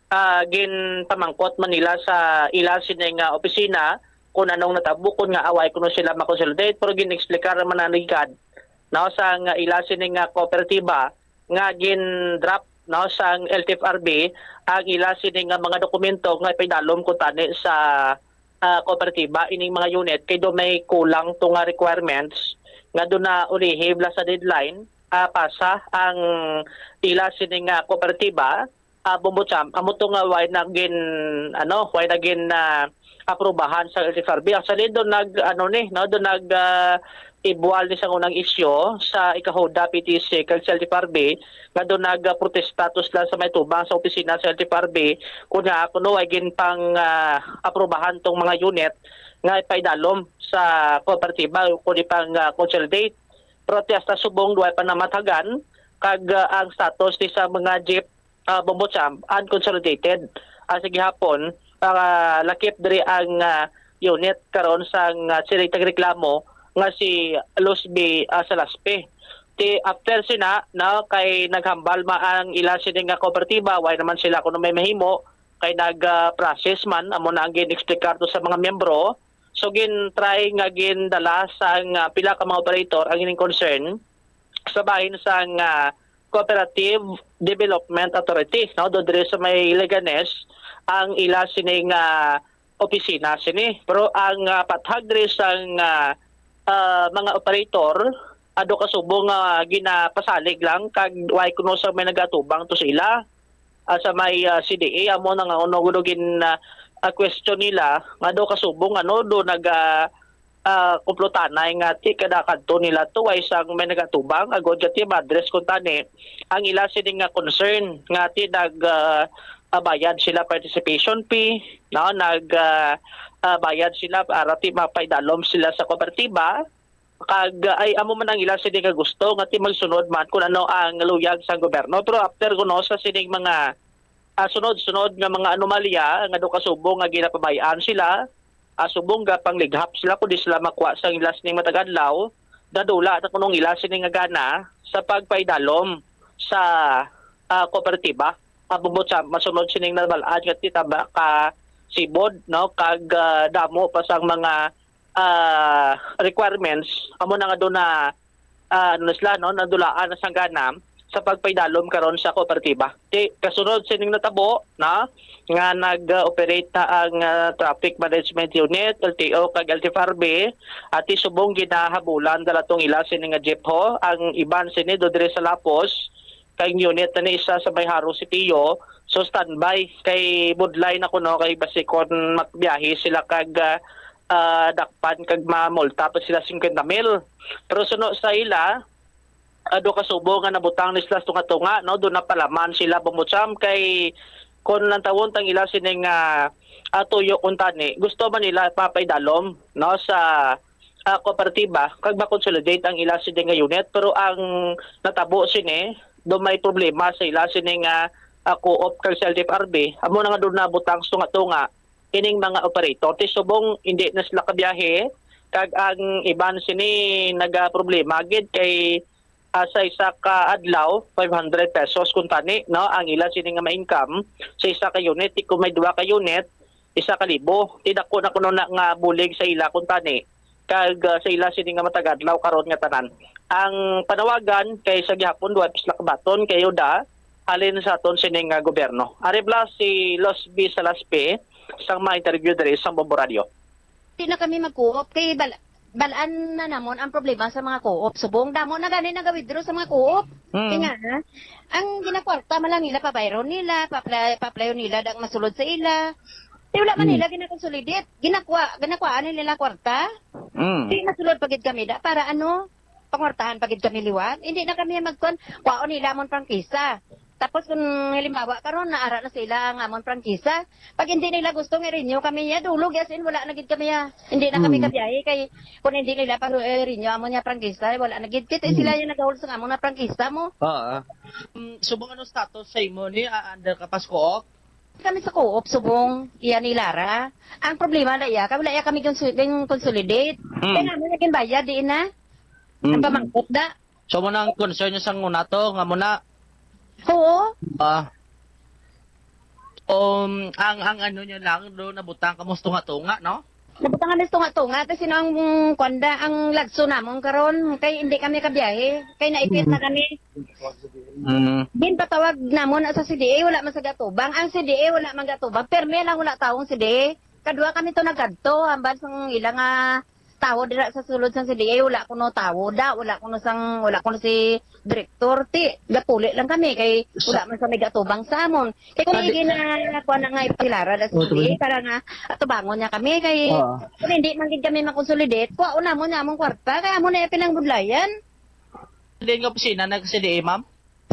ah, ginpamangkot man nila sa ila sini nga opisina kung anong natabo, kung nga away kuno sila makonsolidate, pero gin-explicar man na ligad, no, sa nga ila sini nga kooperatiba nga gin-drop, no, sang L T F R B ang ila sini nga mga dokumento nga ipaidalom kuntani sa, ah, kooperatiba ining mga unit kay do may kulang to nga requirements nga do na ulihib la sa deadline, ah, pasa ang ila sini nga kooperatiba, ah, Bombo Champ, amo to nga way na gin, ano, way na gin, ah, aprubahan sa L T F R B. Actually, do nag, ano ni, no, do nag, ah, ibual ni sang unang isyu sa ikahuda P T C kag sa L T F R B nga do nag, ah, protesta to sila sa may tubang sa opisina sa L T F R B kung nga kuno ay gin pang, ah, aprubahan tong mga unit nga ipaidalom sa kooperatiba o kundi pang, ah, consolidate. Pero ti hasta subong duwa pa namatagan kag, ah, ang status ni sa mga jeep, ah, Bombo Champ, unconsolidated. Ah, sa gihapon, ah, lakip diri ang, ah, unit karon sang, ah, sila itag reklamo nga si Luzby, ah, Salaspe. Ti after sina, no, kay naghambal ma ang ila sini nga kooperatiba, way naman sila kuno may mahimo, kay nag, ah, process man, amo na ang gin-explicar to sa mga miyembro. So, gin-try nga gindala sang, ah, pila ka mga operator ang ining concern sa bahin sang, ah, Cooperative Development Authority, no, do diri sa may Leganes ang ila sining, ah, opisina sini. Pero ang, ah, pathag diri sang, ah, ah, mga operator, ado ka subong nga ginapasalig lang kag way kuno sa may nagatubang to sa ila, ah, sa may, ah, C D A, amo na nga uno gud gin, ah, ah, question nila nga do ka subong ano do nag, ah, ah, kumplotanay nga ti kada kadto nila to way sang may nagatubang agod nga ti ma-address kuntani ang ila sini nga concern nga ti nag, ah, ah, bayad sila participation fee, no, nag, ah, ah, bayad sila para ti mapaidalom sila sa kooperatiba. Kag, ah, ay amo man ang ila sini nga gusto nga ti magsunod man kun ano ang luyag sang gobyerno. Pero after kuno sa sining mga, ah, sunod-sunod nga mga anomalya nga do ka subong nga ginapabay-an sila, ah, subong ga panglighap sila kundi sila makuha sang ila sining matag adlaw, dadula na kuno ang ila sini nga gana sa pagpaidalom sa, ah, kooperatiba. Abot sa masunod sining nabal-an nga ti taba ka sibod, no, kag, ah, damo pa sang mga, ah, requirements, amo na nga do na, ah, ano na sila, no, nadulaan na sang gana sa pagpaidalom karon sa kooperatiba. Ti kasunod sining natabo na nga nag-operate na ang, ah, Traffic Management Unit, L T O, kag L T F R B, at ti subong ginahabulan dala tong ila sini nga jeep ho, ang iban sini do diri sa Lapos, kay ang unit na ni isa sa may Jaro C P U. So, standby kay budlay na kuno kay basi kon magbiyahe sila kag, ah, ah, dakpan kag mamulta pa sila singkwenta mil. Pero suno sa ila, ah, do ka subo nga nabutang ni sila tunga-tunga, no, do napalaman sila bumutsam kay kon lantawon tang ila sining, ah, ah, tuyo kuntani, gusto man nila papaidalom, no, sa, ah, kooperatiba kag ma-consolidate ang ila sini nga unit, pero ang natabo sini do may problema sa ila sini nga, ah, co-op kag sa L T F R B, amo na nga do nabutang sa tunga-tunga ining mga operator. Ti subong hindi na sila kabiyahe kag ang iban sini nagaproblema gid kay, ah, sa isa ka adlaw, five hundred pesos kuntani, no, ang ila sini nga ma-income sa isa ka unit. Ti kung may duha ka unit, isa ka libo. Ti dako na kuno na nga bulig sa ila kuntani kag, ah, sa ila sini nga matag-adlaw karon nga tanan. Ang panawagan kay sa gihapon, duha pa sila kabaton kay yuda halin sa aton sini nga gobyerno. Ari bala si Luzby Salaspe sang ma-interview diri sa Bombo Radio. Di na kami mag-co-op kay bal-, balaan na namon ang problema sa mga co-op. Subong damo na gani naga-withdraw sa mga co-op. Mm. Kaya nga, ang ginakwarta man lang nila, pabayron nila, papla-, paplayon nila dang masulod sa ila. Di wala man Mm. nila ginakonsolidate. Ginakwa, ginakwaan nila kwarta. Mm. Di masulod pa gid kami da para ano, pangwartahan pa gid kami liwat. Hindi na kami magkuan, kwaon nila amon prangkisa. Tapos kung halimbawa karon naara na sila ang amon prangkisa, pag hindi nila gusto nga renew kami ya, dulog ya sin wala na gid kami ya. Hindi na kami Mm. kabiyahe kay kung hindi nila pag eh, renew amon ya prangkisa, wala na gid kit Mm. sila yung nagahol sa amon na prangkisa mo. Oo. Mm, so, mga ano status sa imo ni, ah, under ka pa sa co-op? Kami sa co-op, subong, iya ni Lara. Ang problema na iya, kay wala iya kami ginsu-, gin-consolidate. Mm. Kaya naman, naging bayad, di na. Ang Mm. pamangkot da. So, mo nang concern niyo sa nguna to, nga mo na, Oo. ah, um, ang, ang ano niyo lang, do, nabutang ka mo sa tunga-tunga, no? Nabutang kami sa tunga-tunga, kasi sino ang, mm, kwanda, ang lagso namon karon, kay hindi kami kabiyahe, kay naipit Mm. na kami. Mm. Ginpatawag namon sa C D A, wala man sa gatubang. Ang C D A, wala man gatubang. Permi lang wala tawong C D A. Kadua kami to nagkadto, hambal sang ila nga tawo dira sa sulod sang C D A, wala kuno tawo da, wala kuno sang, wala kuno si direktor, ti, gapuli lang kami kay wala man sa may gatubang sa amon. Kay kung Adi- igi na kuha na nga ipahilara da sa Oh, C D A, tuloy. Para nga atubangon niya kami kay Oo. kung hindi man gid kami makonsolidate, kuha unamon niya among kwarta, kay amo na yung pinangbudlayan. Din nga opisina na sa C D A, ma'am?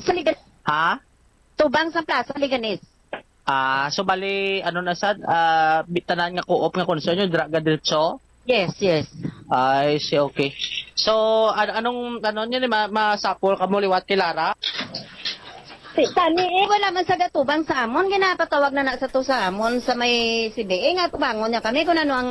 Sa Ligan-, Ha? Tubang sa Plaza, Liganes. Ah, so bali, ano na sad, ah, bi-, tanan nga co-op nga concern nyo, dira ga diretso? Yes, yes. Ay, si, okay. So, an-, anong, ano nyo ni, ma-, masapol ka mo liwat kay Lara? Si, tani, eh, wala man sa gatubang sa amon, ginapatawag na na sa to sa amon, sa may C B A, nga tubangon niya kami kung ano ang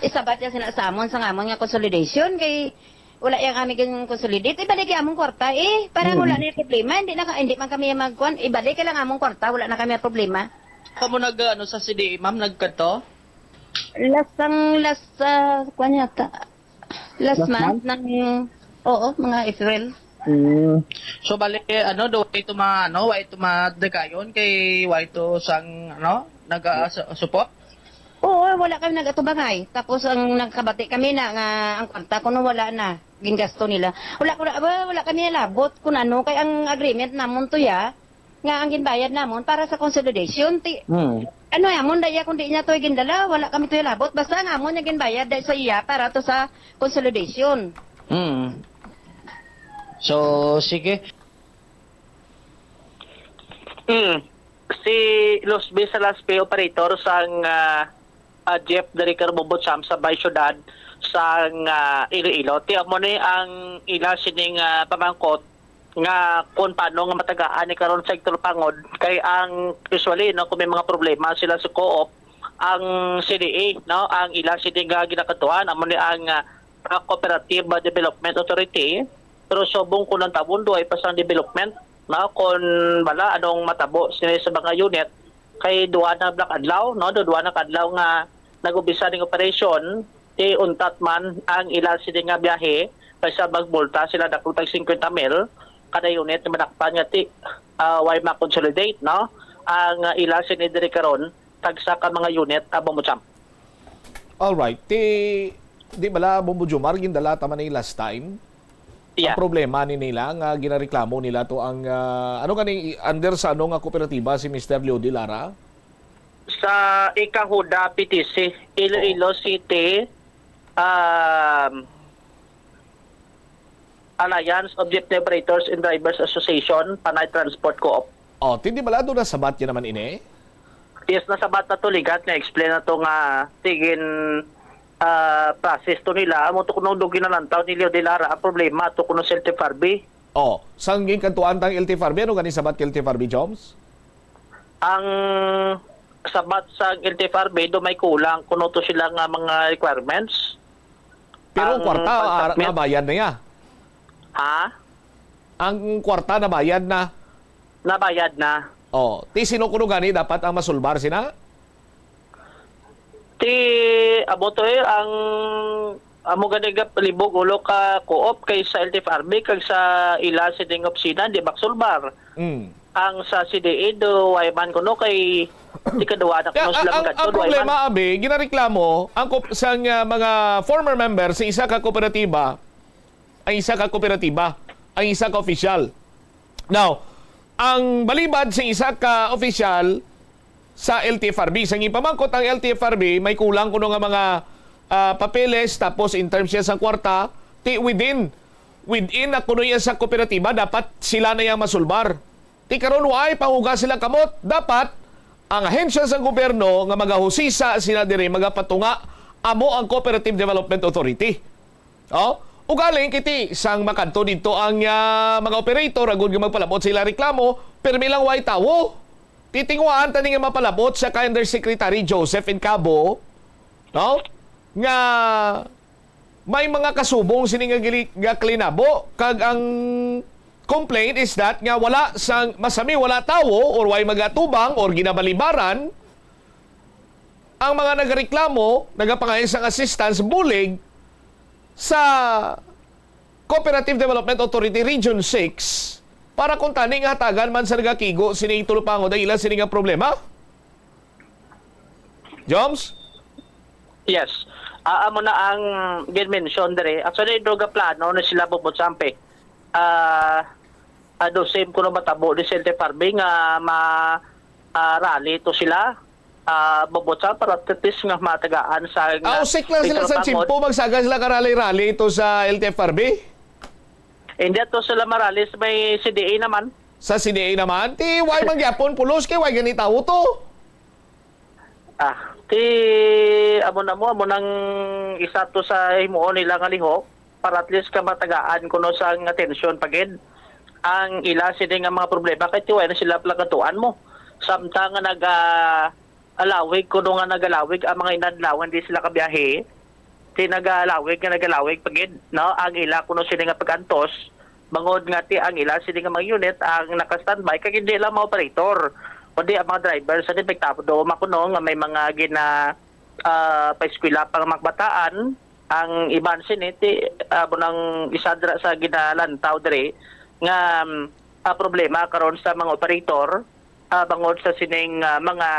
isabat niya sina sa amon, sa amon nga consolidation, kay wala ya kami gin-consolidate. Ibalik ya among kwarta, eh. Parang Mm. wala na yung problema. Hindi na ka, hindi man kami magkuan. Ibalik ya lang among kwarta. Wala na kami problema. Kamo nag, ano, sa C D A, ma'am, nagkadto? Last ang, last, ah, kuan yata. Last Last month month? ng, oo, mga April. Mm. So, bali, ano, do, way to ma-, ano, way to madagayon kay way to sang, ano, naga-, su-, support? Oo, wala kami nagatubangay. Tapos ang nagkabati kami na nga ang kwarta kuno wala na, gingasto nila. Wala, wala, wala, wala kami nalabot kung ano, kay ang agreement namon to ya, nga ang ginbayad namon para sa consolidation. Ti, Hmm. ano namon, daya kung di niya to gindala, wala kami to labot. Basta ang amon nga ginbayad dahil sa iya para to sa consolidation. Hmm. So, sige. Mm. Si Luzby Salaspe, operator sang, ah, ah, jeep diri kay Bumboncham sa may siyudad sang, ah, Iloilo. Ti amo ni ang ila sining, ah, pamangkot nga kung paano nga matagaan ni karon sa Igtulpangod. Kay ang usually, no, kung may mga problema sila sa co-op, ang C D A, no, ang ila sini nga ginakatuan, amo ni ang, ah, ah, Cooperative Development Authority, pero subong kung ang tabon, duhay pa sang development, no? Kung bala, anong matabo sini sa mga unit, kay duha na black adlaw, no? Do, duha na kadlaw nga nag-umpisa ning operasyon, ti untat man ang ila sini nga biyahe, kaysa magmulta sila dako tag singkwenta mil kada unit nga madakpan nga ti, ah, way ma-consolidate, no? Ang, ah, ila sini diri karon, tagsa ka mga unit, ah, Bombo Champ. Alright. Ti, di bala, Bombo Jomar, gindala ta man ni last time? Yeah. Ang problema ni nila nga ginareklamo nila to ang, ah, ano gani, under sa ano nga kooperatiba si Mister Leo de Lara? Sa Ikahuda P T C, Iloilo Oo. City, um, Alliance of Jeepney Operators and Drivers Association, Panay Transport Co-op. Oh, ti di bala do nasabat niya naman ini? Yes, nasabat na to, ligat nga explain na to nga tigin, ah, process to nila. Amo to kuno do ginalantaw ni Leo de Lara, ang problema to kuno sa L T F R B. Oh, sang ginkantuan tang L T F R B, ano gani sabat kay L T F R B, Joms? Ang sabat sa L T F R B do may kulang kuno to sila nga mga requirements. Pero ang Ang kwarta, ah, pag-submit. Nabayad na ya. Ha? Ang kwarta nabayad na. Nabayad na. Oh, ti sino kuno gani dapat ang masulbar sina? Ti, amo to eh, ang amo gani nga palibog ulo ka co-op kay sa L T F R B kag sa ila sining opisina, di ba, sulbar? Mm. Ang sa C D A do, way man kuno kay di kaduwa na Kaya kuno sila ang, ang, magkadto, ang do, way man. Problema, abi, ginareklamo ang kop-, sang, ah, mga former member sa isa ka kooperatiba, ang isa ka kooperatiba, ang isa ka opisyal. Now, ang balibad sa isa ka opisyal sa L T F R B, sa ipamangkot ang L T F R B, may kulang kuno nga mga, ah, papeles, tapos in terms siya sa kwarta, ti within, within na kuno iya sa kooperatiba, dapat sila na yang masulbar. Ti karon, why pahuga sila kamot? Dapat ang ahensya sa gobyerno nga magahusisa sila diri, magapatunga, amo ang Cooperative Development Authority. Oh, ugaling kiti sang makadto didto ang, ah, mga operator agud nga magpalabot sila reklamo, pirmi lang way tawo. Titingwaan tani nga mapalabot sa kay Undersecretary Joseph Incabo, no? Nga may mga kasubong sini nga gili-, nga kalinabo, kag ang complaint is that nga wala sang, masami wala tawo or way magatubang or ginabalibaran ang mga nagareklamo, nagapangayo sang assistance, bulig sa Cooperative Development Authority Region six para kung tani nga hatagan man sa nagakigo sining Tulupangod ang ila sini nga problema? Joms? Yes. Ah, amo na ang gin-mention diri. Actually, do gaplano na sila bubot sampe. Ah, ado same kuno matabo ni Sente Farming nga ma ah, rally to sila. Ah, bubot sa para at least nga matagaan sa Ah, usik lang sila sa Tulupangod. Chimpo, magsaga sila ka rally-rally ito sa L T F R B? Hindi to sila marally sa may C D A naman. Sa C D A naman, ti way man gyapon pulos kay way gani tawo to. Ah, ti amo na mo, amo nang isa to sa himuon nila nga lihok para at least ka matagaan kuno sang atensyon pa gid ang ila sini nga mga problema kay ti way na sila plagatuan mo. Samtang nga naga alawig kuno nga nagalawig ang mga inadlaw, hindi sila kabiyahe. Ti nagalawig nga nagalawig pa gid, no? Ang ila kuno sini nga pag-antos, bangod nga ti ang ila sini nga mga unit ang naka-standby, kag hindi lang mga operator, kundi ang mga driver sa di pagtapos do makuno nga may mga gina ah, paeskwela pa nga mga kabataan. Ang iban sini ti ah, mo nang isa dira sa ginalantaw diri nga um, ah, problema karon sa mga operator ah, bangod sa sining ah, mga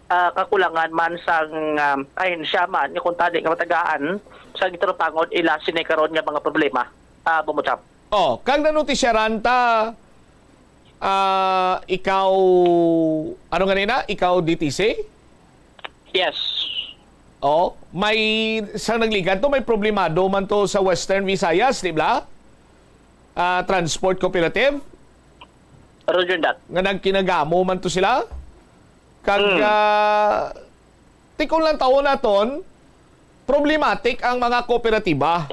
ah, kakulangan man sang um, ahensya man nga kung tani nga matagaan sa gitulupangod ila sini karon nga mga problema. Ah, bumuchap. Oh, kag nanutisyaran ta, ah, ikaw, ano ganina? Ikaw D T C? Yes. Oh, may sa nagligad to, may problemado man to sa Western Visayas, di ba? Ah, Transport Cooperative Roger that. nga nagkinagamo man to sila. Kag Mm. ah, tikon lang taon naton, problematic ang mga kooperatiba.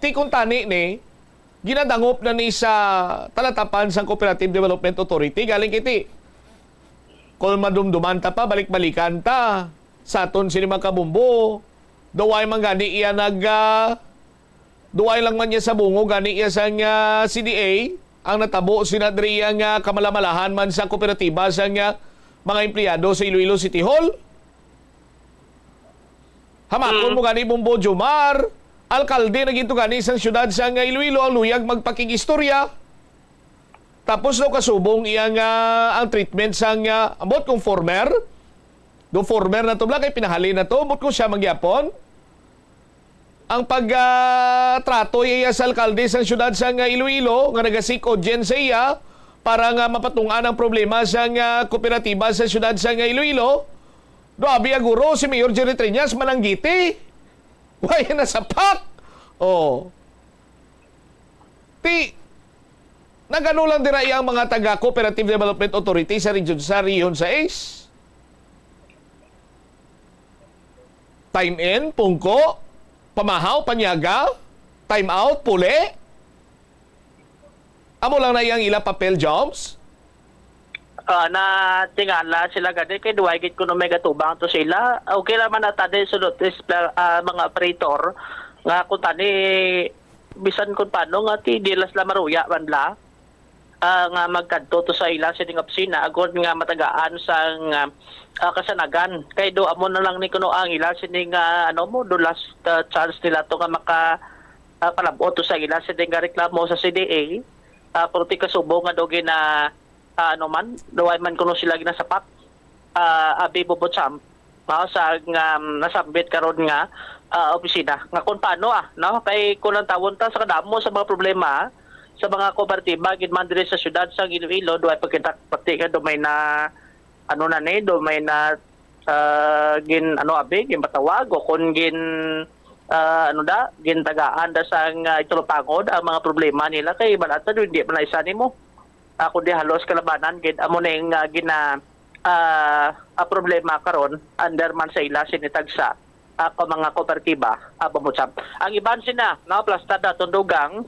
Tikon tani ni, ginadangop na ni sa talatapan sang Cooperative Development Authority. Galing kiti, kung madumduman ta pa, balik-balikan ta sa aton sini mga kabumbo. Duway man gani iya nag ah, duway lang man niya sa bungo gani iya sang ah, C D A ang natabo sina diri ang ah, kamalamalahan man sa kooperatiba sang ah, mga empleyado sa Iloilo City Hall. Hamakon Mm. mo gani, Bumbo Jomar, alkalde na ginto gani sang siyudad sang ah, Iloilo ang luyag magpakig-istorya. Tapos daw kasubong iya nga ang treatment sang ah, ambot kung former, do former na to bla kay pinahalin na to, ambot kung siya mangyapon. Ang pag ah, trato iya sa alkalde sang siyudad sang ah, Iloilo nga naga-seek audience sa iya para nga mapatungan ang problema sang ah, kooperatiba sa siyudad sang ah, Iloilo, do abi aguro si Mayor Jerry Triñas mananggiti. Way nasapak. Oh. Ti, nagano lang dira iyang mga taga Cooperative Development Authority sa region, sa Region sais? Time in, pungko, pamahaw, panyaga, time out, puli. Amo lang na iyang ila papel, Joms? Ah, na tingala sila gani kay duway gid kuno may gatubang to sila. Okay ra man na tani sulod is pla- ah, mga operator nga kung tani bisan kung paano nga ti di la sila maruya man la ah, nga magkadto to sa ila sining opisina agod nga matagaan sang ah, ah, kasanagan. Kay do amo na lang ni kuno ang ila sining ah, ano mo do last ah, chance nila to nga maka ah, palab-ot to sa ila sining nga reklamo sa C D A. Ah, pero ti kasubo nga do gina ah, ano man, duway man kuno sila ginasapak, ah, abi bubot sa, ah, sa nga, um, nasambit karon nga ah, opisina. Nga kung paano, ah, no? Kay kung ang tawon ta sa kadamo sa mga problema sa mga kooperatiba gid man diri sa siyudad sa Iloilo, duway pa kita pati nga dumay na ano na ni, dumay na ah, gin ano abi, ginpatawag o kung gin ah, ano da, gintagaan da sang ah, itulupangod ang mga problema nila kay balata hindi man na isa nimo. Ah, kundi halos kalabanan gid amo ning ah, gina ah, ah, problema karon under man sa ila sini tagsa ah, ka mga kooperatiba ah, bumutsab. Ang iban sina, no, plasta da tundugang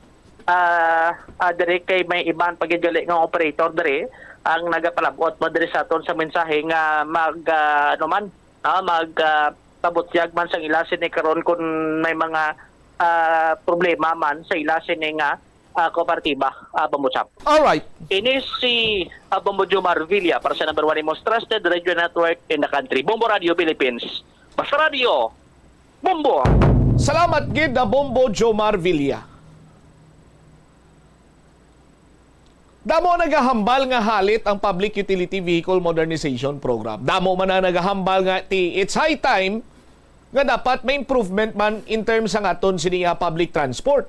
ah, ah, diri kay may iban pa gid gali nga operator diri ang nagapalabot mo diri sa aton sa mensahe nga mag ah, ano man, ah, mag ah, pabutyag man sang ila sini karon kun may mga ah, problema man sa ila sini nga, ah, kooperatiba, ah, Bombo Chap. Alright. Ini si, ah, Bombo Jomar Villa para sa number one, the most trusted radio network in the country, Bombo Radio Philippines. Basta Radio, Bombo! Salamat gid na Bombo Jomar Villa. Damo nagahambal nga halit ang Public Utility Vehicle Modernization Program. Damo man ang nagahambal nga ti, it's high time nga dapat may improvement man in terms sang aton sini nga public transport.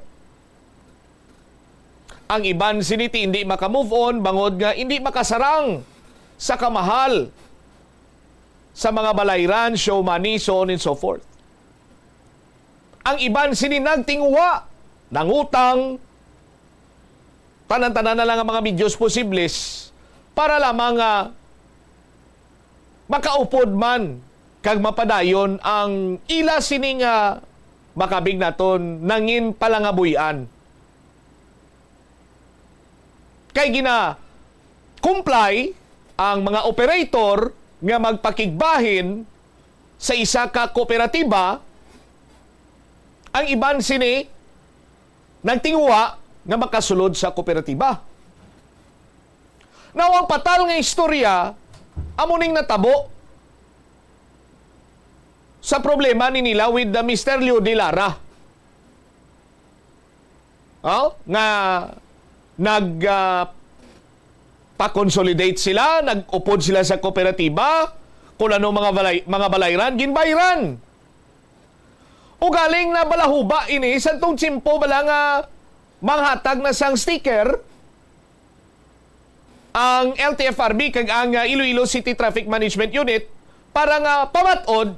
Ang iban sini ti hindi maka-move on bangod nga hindi makasarang sa kamahal sa mga balayran, show money, so on and so forth. Ang iban sini nagtinguha, nangutang, tanan-tanan na lang ang mga medios posibles para lamang nga makaupod man kag mapadayon ang ila sini nga makabig naton nangin palangabuy-an. Kay gina-comply ang mga operator nga magpakigbahin sa isa ka kooperatiba, ang iban sini nagtinguha nga makasulod sa kooperatiba. Now, ang patal nga istorya, amo ning natabo sa problema ni nila with the Mister Leo de Lara. Oh, nga nag, ah, pa-consolidate sila, nag-upod sila sa kooperatiba, kung ano mga balay-, mga balayran, ginbayran. Ugaling nabalahuba ini, sa tong tiyempo bala nga manghatag na sang sticker, ang L T F R B kag ang, ah, Iloilo City Traffic Management Unit para nga pamat-od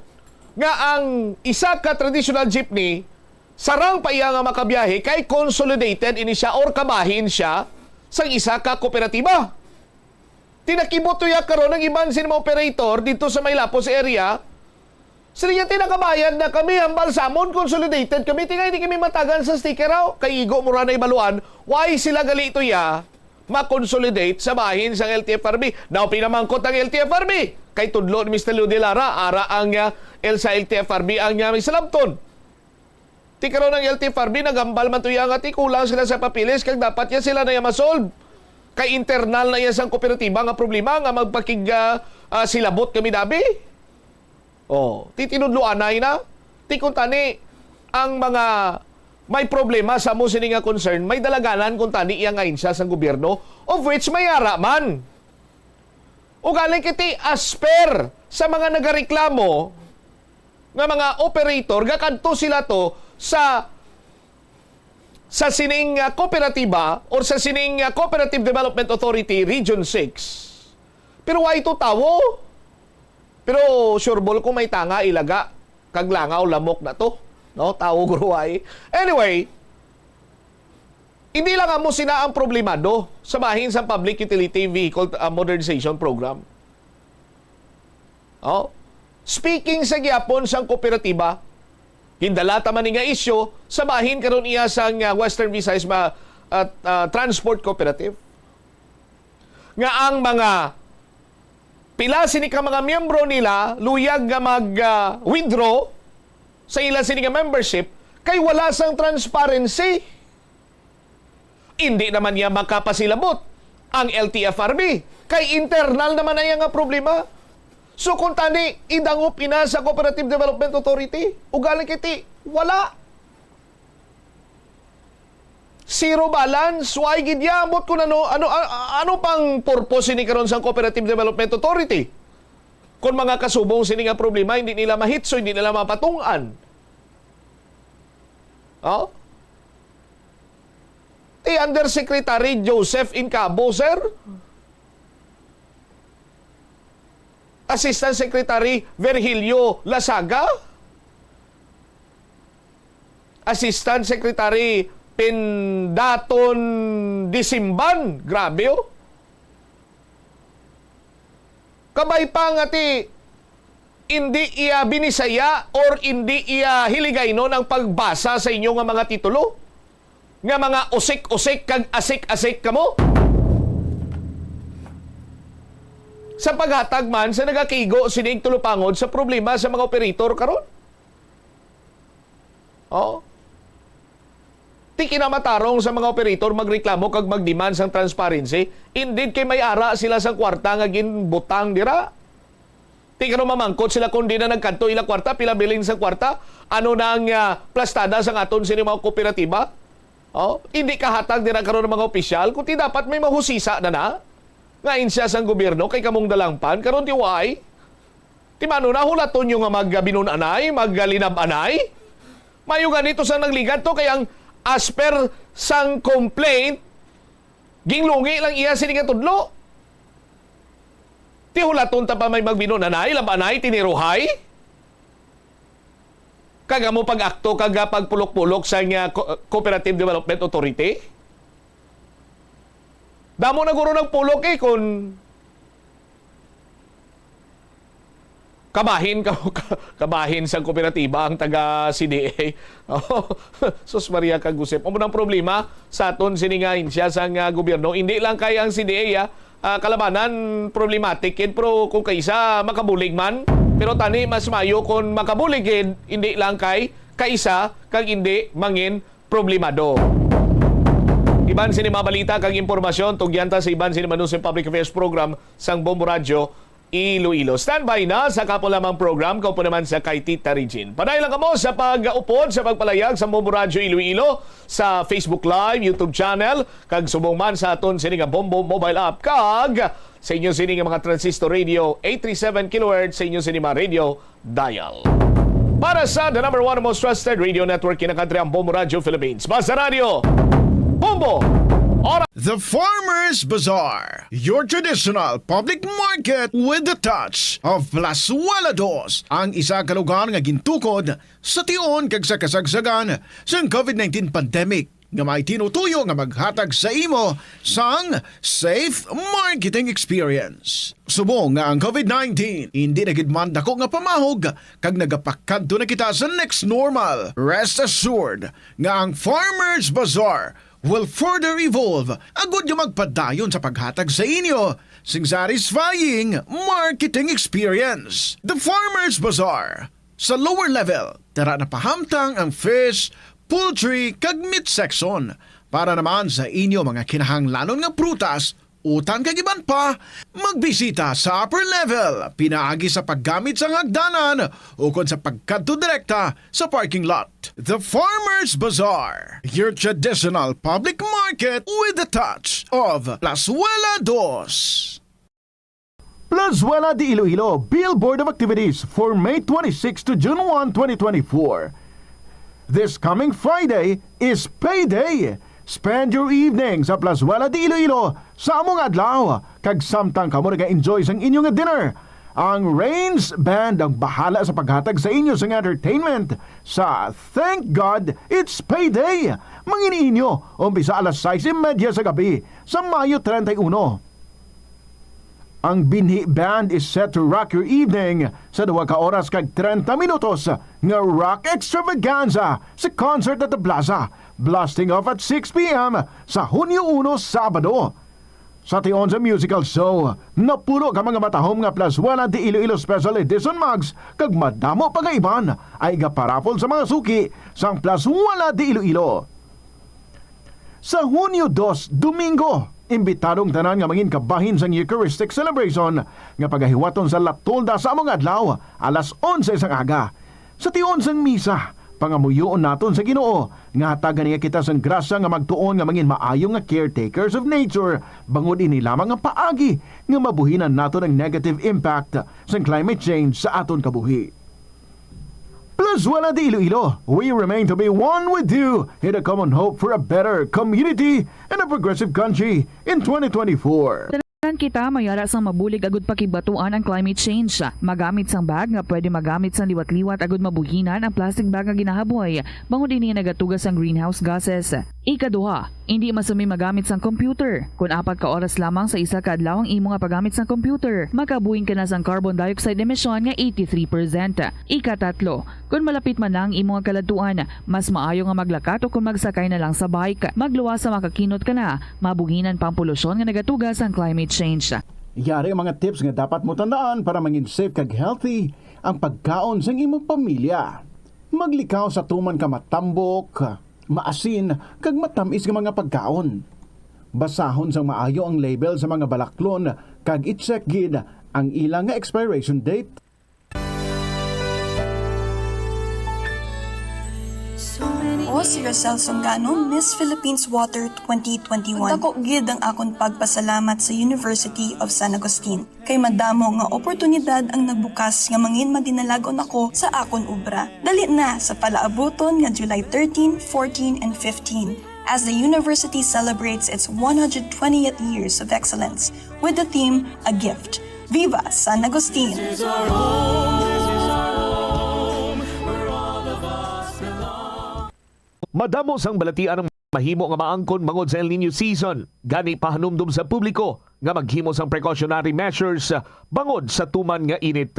nga ang isa ka traditional jeepney sarang pa iya nga makabiyahe kay consolidated ini siya or kabahin siya sang isa ka kooperatiba. Tinakibot to ya karon ang iban sini mga operator dito sa may Lapos area. Sila niya, "Tinakabayad na kami, hambal samon, consolidated kami, tingay di kami matagan sa sticker, aw." Kay igo mo ra na ibaluan, why sila gali to ya ma-consolidate sa bahin sang L T F R B. Daw pinamangkot ang L T F R B. Kay tudlo ni Mister Leo de Lara, ara ang, ah, el sa L T F R B ang, ah, may salabton. Ti karon ang L T F R B nagambal man to iya nga ti kulang sila sa papeles kag dapat ya sila na iya ma-solve. Kay internal na iya sang kooperatiba nga problema nga magpakig, ah, ah, silabot kami dabi. Oh, ti tinudlo anay na. Ti kuntani ang mga may problema sa mo sini nga concern, may dalaganan kuntani iya nga ahensya sang gobyerno, of which may ara man. Ugaling kiti as per sa mga nagareklamo nga mga operator, gakadto sila to sa, sa sining, ah, kooperatiba or sa sining, ah, Cooperative Development Authority Region six. Pero wa ito tawo. Pero sure ball ko may tanga, ilaga, kag langaw, lamok na to. No? Tawo, gruway. Anyway, hindi lang amo sina ang problemado sa bahin sang Public Utility Vehicle, ah, Modernization Program. Oh, speaking sa gihapon sang kooperatiba, gindala ta man ni nga isyu sa bahin karon iya sang, ah, Western Visayas ma-, at, ah, Transport Cooperative, nga ang mga pila sini ka mga miyembro nila luyag nga mag, ah, withdraw sa ila sini nga membership kay wala sang transparency. Indi naman niya makapasilabot ang L T F R B kay internal naman na iya nga problema. So, kung tani, idangop ina sa Cooperative Development Authority, ugaling kiti, wala. Zero balance, why gid ya? Ambot kung ano, ano, a-, ano pang purpose ini karon sang Cooperative Development Authority? Kung mga kasubong sini nga problema, hindi nila mahitso, hindi nila mapatungan. Oh? Ti Undersecretary Joseph Incabo, sir? Assistant Secretary Virgilio Lasaga? Assistant Secretary Pindaton Disimban? Grabe, oh. Kabay pa nga ti indi iya Binisaya or indi iya Hiligaynon ang pagbasa sa inyo nga mga titulo, nga mga usik-usik kag asik-asik kamo? Sa paghatag man sa nagakigo sining tulupangod sa problema sa mga operator karon. Oh. Ti kinamatarong sa mga operator magreklamo kag magdemand sang transparency. Indeed, kay may ara sila sang kwarta nga ginbutang dira. Ti karon mamangkot sila kon di na nagkadto ila kwarta, pila bilin sang kwarta, ano na ang, ah, plastada sang aton sini mga kooperatiba? Oh, hindi kahatag dira karon ang mga opisyal, kundi dapat may mahusisa na na nga ahensya sang gobyerno kay kamong dalangpan. Karon ti why? Ti mano na hulaton nyo nga magabinun-anay, magalinab-anay? Mayo gani to sang nagligat to, kay ang as per sang complaint, ginlungi lang iya sini nga tudlo. Ti hulaton ta pa may magbinun-anay, lab-anay, tiniruhay? Kag amo pag-akto kag, ah, pagpulok-pulok sa nga Co-, Cooperative Development Authority? Damo na guro nagpulok eh, kun kabahin ka, ka-, kabahin sa kooperatiba ang taga C D A. Oh, sus Maria kag Josep. Amo nang problema sa aton sini nga ahensya sang, ah, gobyerno. Hindi lang kay ang C D A, ah, ah, kalabanan problematic kid, pero kung kaisa makabulig man, pero tani mas mayo kung makabulig kid, hindi lang kay kaisa kag hindi mangin problemado. Iban sini mga balita kag impormasyon, tugyan ta sa iban sini manunsang public affairs program sang Bombo Radyo Iloilo. Standby na sa kapo lamang program, kaupo naman sa kay Tita Regine. Padayon lang kamo sa pag-upod sa pagpalayag sa Bombo Radyo Iloilo sa Facebook Live, YouTube channel, kag subong man sa aton sini nga Bombo mobile app, kag sa inyo sini nga mga transistor radio, eight three seven kilohertz sa inyo sini mga radio dial. Para sa the number one most trusted radio network in the country, ang Bombo Radio Philippines. Basta Radio, Bombo! Oras! The Farmer's Bazaar, your traditional public market with the touch of Plazuela Dos, ang isa ka lugar nga gintukod sa tion kag sa kasagsagan sang COVID nineteen pandemic, nga may tinutuyo nga maghatag sa imo sang safe marketing experience. Subong nga ang COVID nineteen indi na gid man dako nga pamahog kag nagapakadto na kita sa next normal, rest assured nga ang Farmers Bazaar will further evolve agud nga magpadayon sa paghatag sa inyo sing satisfying marketing experience. The Farmers Bazaar, sa lower level, tara na pahamtang ang fish, poultry, kag meat section. Para naman sa inyo mga kinahanglanon nga prutas, utan kag iban pa, magbisita sa upper level pinaagi sa paggamit sang hagdanan ukon sa pagkadto direkta sa parking lot. The Farmers Bazaar, your traditional public market with the touch of Plazuela Dos. Plazuela de Iloilo Billboard of Activities for May twenty-six to June one, twenty twenty-four. This coming Friday is payday. Spend your evening sa Plazuela de Iloilo sa amo nga adlaw, kag samtang kamo naga-enjoy sang inyo nga dinner, ang Rains Band ang bahala sa paghatag sa inyo sang entertainment sa Thank God It's Payday. Mangin-inyo, umpisa alas sais y media sa gabi sa Mayo treinta y uno. Ang Binhi Band is set to rock your evening sa duha ka oras kag treinta minutos nga rock extravaganza sa Concert at the Plaza, blasting off at six p m sa Hunyo uno, Sabado. Sa tion sa musical show, napuno ka mga matahom nga Plazuela de Iloilo Special Edition mugs kag madamo pa nga iban ay igaparaffle sa mga suki sang Plazuela de Iloilo. Sa Hunyo dos, Domingo, imbitado ang tanan nga mangin kabahin sang Eucharistic celebration nga pagahiwaton sa La Tolda sa amo nga adlaw, alas onse sang aga. Sa tion sang misa, pangamuyoon naton sa Ginoo nga hatagan niya kita sang grasya nga magtuon nga mangin maayo nga caretakers of nature, bangod ini lamang ang paagi nga mabuhinan naton ang negative impact sang climate change sa aton kabuhi. Plazuela de Iloilo, we remain to be one with you in a common hope for a better community and a progressive country in twenty twenty-four. Tanan kita may ara sang mabulig agud pakigbatuan ang climate change. Magamit sang bag nga pwede magamit sang liwat-liwat agud mabuhinan ang plastic bag nga ginahaboy, bangod ini nagatuga sang greenhouse gases. Ikaduha, indi masumi magamit sang computer. Kon apat ka oras lamang sa isa ka adlaw ang imo nga paggamit sang computer, makabuhin ka na sang carbon dioxide emission nga eighty-three percent. Ikatatlo, kon malapit man na ang imo nga kaladtuan, mas maayo nga maglakat o kon magsakay na lang sa bike. Magluwas sa makakinot ka na, mabuhinan pa ang polusyon nga nagatuga sang climate change. Yari ang mga tips nga dapat mo tandaan para mangin safe kag healthy ang pagkaon sang imong pamilya. Maglikaw sa tuman ka matambok, maasin, kag matamis nga mga pagkaon. Basahon sang maayo ang label sa mga balaklon kag i-check gid ang ila nga expiration date. Ako si Rosel Songano, Miss Philippines Water twenty twenty-one. Dako gid ang akon pagpasalamat sa University of San Agustin, kay madamo nga oportunidad ang nagbukas nga mangin madinalag-on ako sa akon obra. Dali na sa palaabuton nga July thirteen, fourteen, and fifteen, as the university celebrates its one hundred twentieth years of excellence with the theme A Gift. Viva San Agustin! Madamo sang balatian ang mahimo nga maangkon bangod sa El Niño season. Gani, pahanumdom sa publiko nga maghimo sang precautionary measures bangod sa tuman nga init.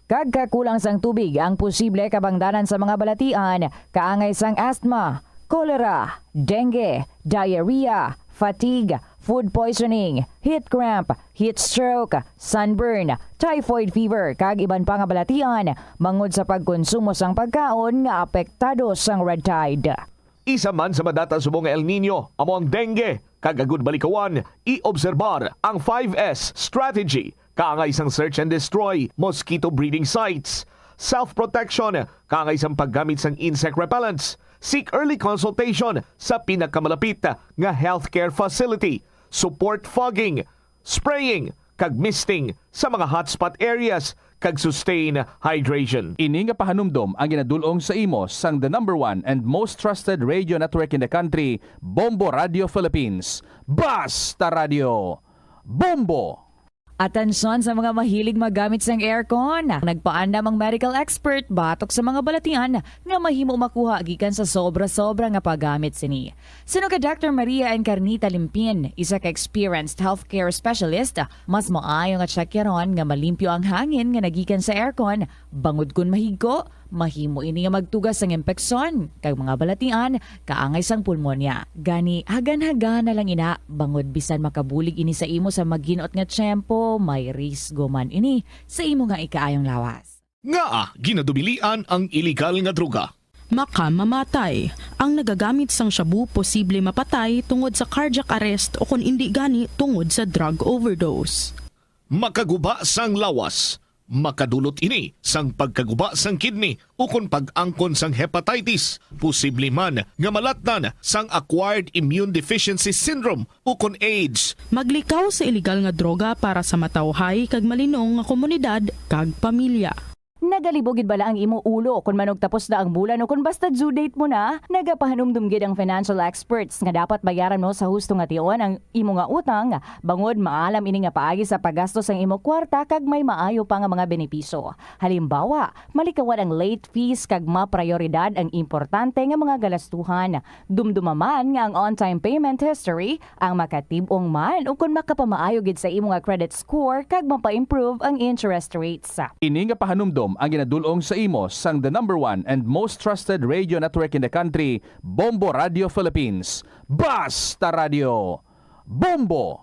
Kag kakulang sang tubig ang posible kabangdanan sa mga balatian, kaangay sang asthma, cholera, dengue, diarrhea, fatigue, food poisoning, heat cramp, heat stroke, sunburn, typhoid fever, kag iban pa nga balatian bangod sa pagkonsumo sang pagkaon nga apektado sang red tide. Isa man sa madata subong nga El Niño amo ang dengue, kag agud malikawan, i-obserbar ang five S strategy, kaangay sang search and destroy, mosquito breeding sites, self-protection, kaangay sang paggamit sang insect repellents, seek early consultation sa pinakamalapit nga healthcare facility, support fogging, spraying, kag misting sa mga hotspot areas, kag sustain hydration. Ini nga pahanumdom ang ginadul-ong sa imo sang the number one and most trusted radio network in the country, Bombo Radio Philippines. Basta Radio, Bombo! Atensyon sa mga mahilig maggamit sang aircon. Nagpaandam ang medical expert batok sa mga balatian nga mahimo makuha gikan sa sobra-sobra nga paggamit sini. Suno kay Doctor Maria Encarnita Limpin, isa ka experienced healthcare specialist, mas maayo nga tsakyaron nga malimpyo ang hangin nga nagikan sa aircon, bangod kon mahigko, mahimo ini nga magtuga sang impeksyon kag mga balatian kaangay sang pulmonya. Gani, hagan-hagana lang ina, bangod bisan makabulig ini sa imo sa maghinot nga tiyempo, may risgo man ini sa imo nga ikaayong lawas. Ngaa ginadubilian ang iligal nga droga? Makamamatay. Ang nagagamit sang shabu posible mapatay tungod sa cardiac arrest o kon indi gani tungod sa drug overdose. Makaguba sang lawas. Makadulot ini sang pagkaguba sang kidney ukon pag-angkon sang hepatitis, posible man nga malatnan sang acquired immune deficiency syndrome ukon AIDS. Maglikaw sa iligal nga droga para sa matawhay kag malinong nga komunidad kag pamilya. Nagalibog gid bala ang imo ulo kon manugtapos na ang bulan o kon basta due date mo na? Nagapahanumdom gid ang financial experts nga dapat bayaran mo sa husto nga tion ang imo nga utang, bangod maalam ini nga paagi sa paggasto sang imo kwarta kag may maayo pa nga mga benepisyo. Halimbawa, malikawan ang late fees kag maprayoridad ang importante nga mga galastuhan. Dumduma man nga ang on-time payment history ang makatib-ong man ukon makapamaayo gid sa imo nga credit score kag mapa-improve ang interest rates. Ini nga pahanumdom ang ginadul-ong sa imo sang the number one and most trusted radio network in the country, Bombo Radio Philippines. Basta Radio, Bombo!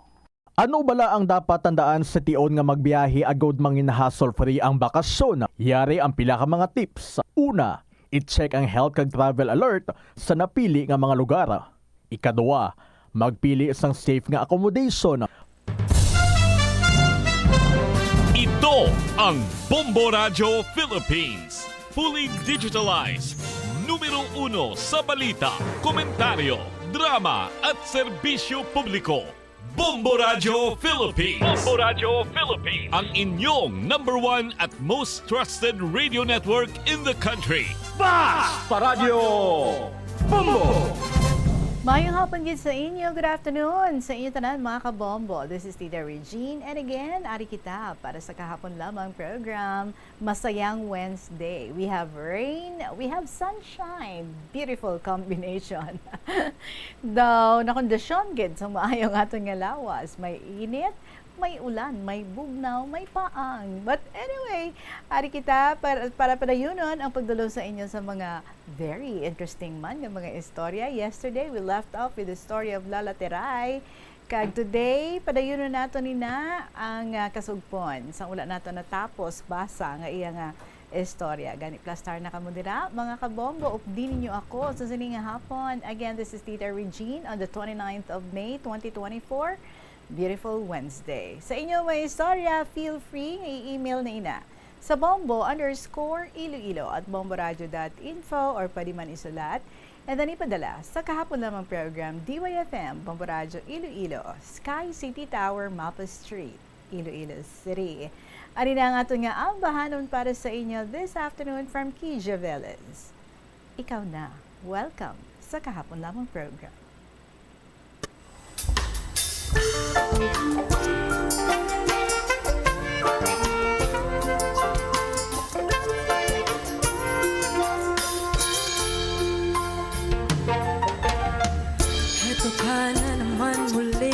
Ano bala ang dapat tandaan sa tion nga magbiyahe agud mangin hassle-free ang bakasyon? Yari ang pila ka mga tips. Una, i-check ang health kag travel alert sa napili nga mga lugar. Ikaduha, magpili sang safe nga accommodation. Ito ang Bombo Radyo Philippines. Fully digitalized. Numero uno sa balita, komentaryo, drama at serbisyo publiko. Bombo Radyo Philippines. Bombo Radyo Philippines. Ang inyong number one at most trusted radio network in the country. Basta Radyo Bombo! Maayong hapon gid sa inyo. Good afternoon sa inyo tanan, mga kabombo. This is Tita Regine. And again, ari kita para sa kahapon lamang program. Masayang Wednesday. We have rain, we have sunshine. Beautiful combination. Daw, nakondisyon gid sa maayo nga aton nga lawas. May init, may ulan, may bugnaw, may paang. But anyway, ari kita para, para padayunon ang pagdulong sa inyo sa mga very interesting man nga mga istorya. Yesterday, we left off with the story of Lala Teray. Kag today, padayunon nato ni na ang, ah, kasugpon. Sang wala nato natapos basa nga iya nga istorya. Gani, plastar na kamo dira, mga kabombo, updi ninyo ako sa sini nga hapon. Again, this is Tita Regine on the twenty-ninth of May, twenty twenty-four. Beautiful Wednesday. Sa inyo may istorya, feel free nga i-email na ina sa bombo underscore iloilo at bomboradio dot info or pwede man isulat and then ipadala sa kahapon lamang program, D Y F M, Bombo Radyo Iloilo, Sky City Tower, Mapa Street, Iloilo City. Ari na ang aton nga ambahanon para sa inyo this afternoon from Kija Velez. Ikaw na. Welcome sa kahapon lamang program. Heto ka na naman muli,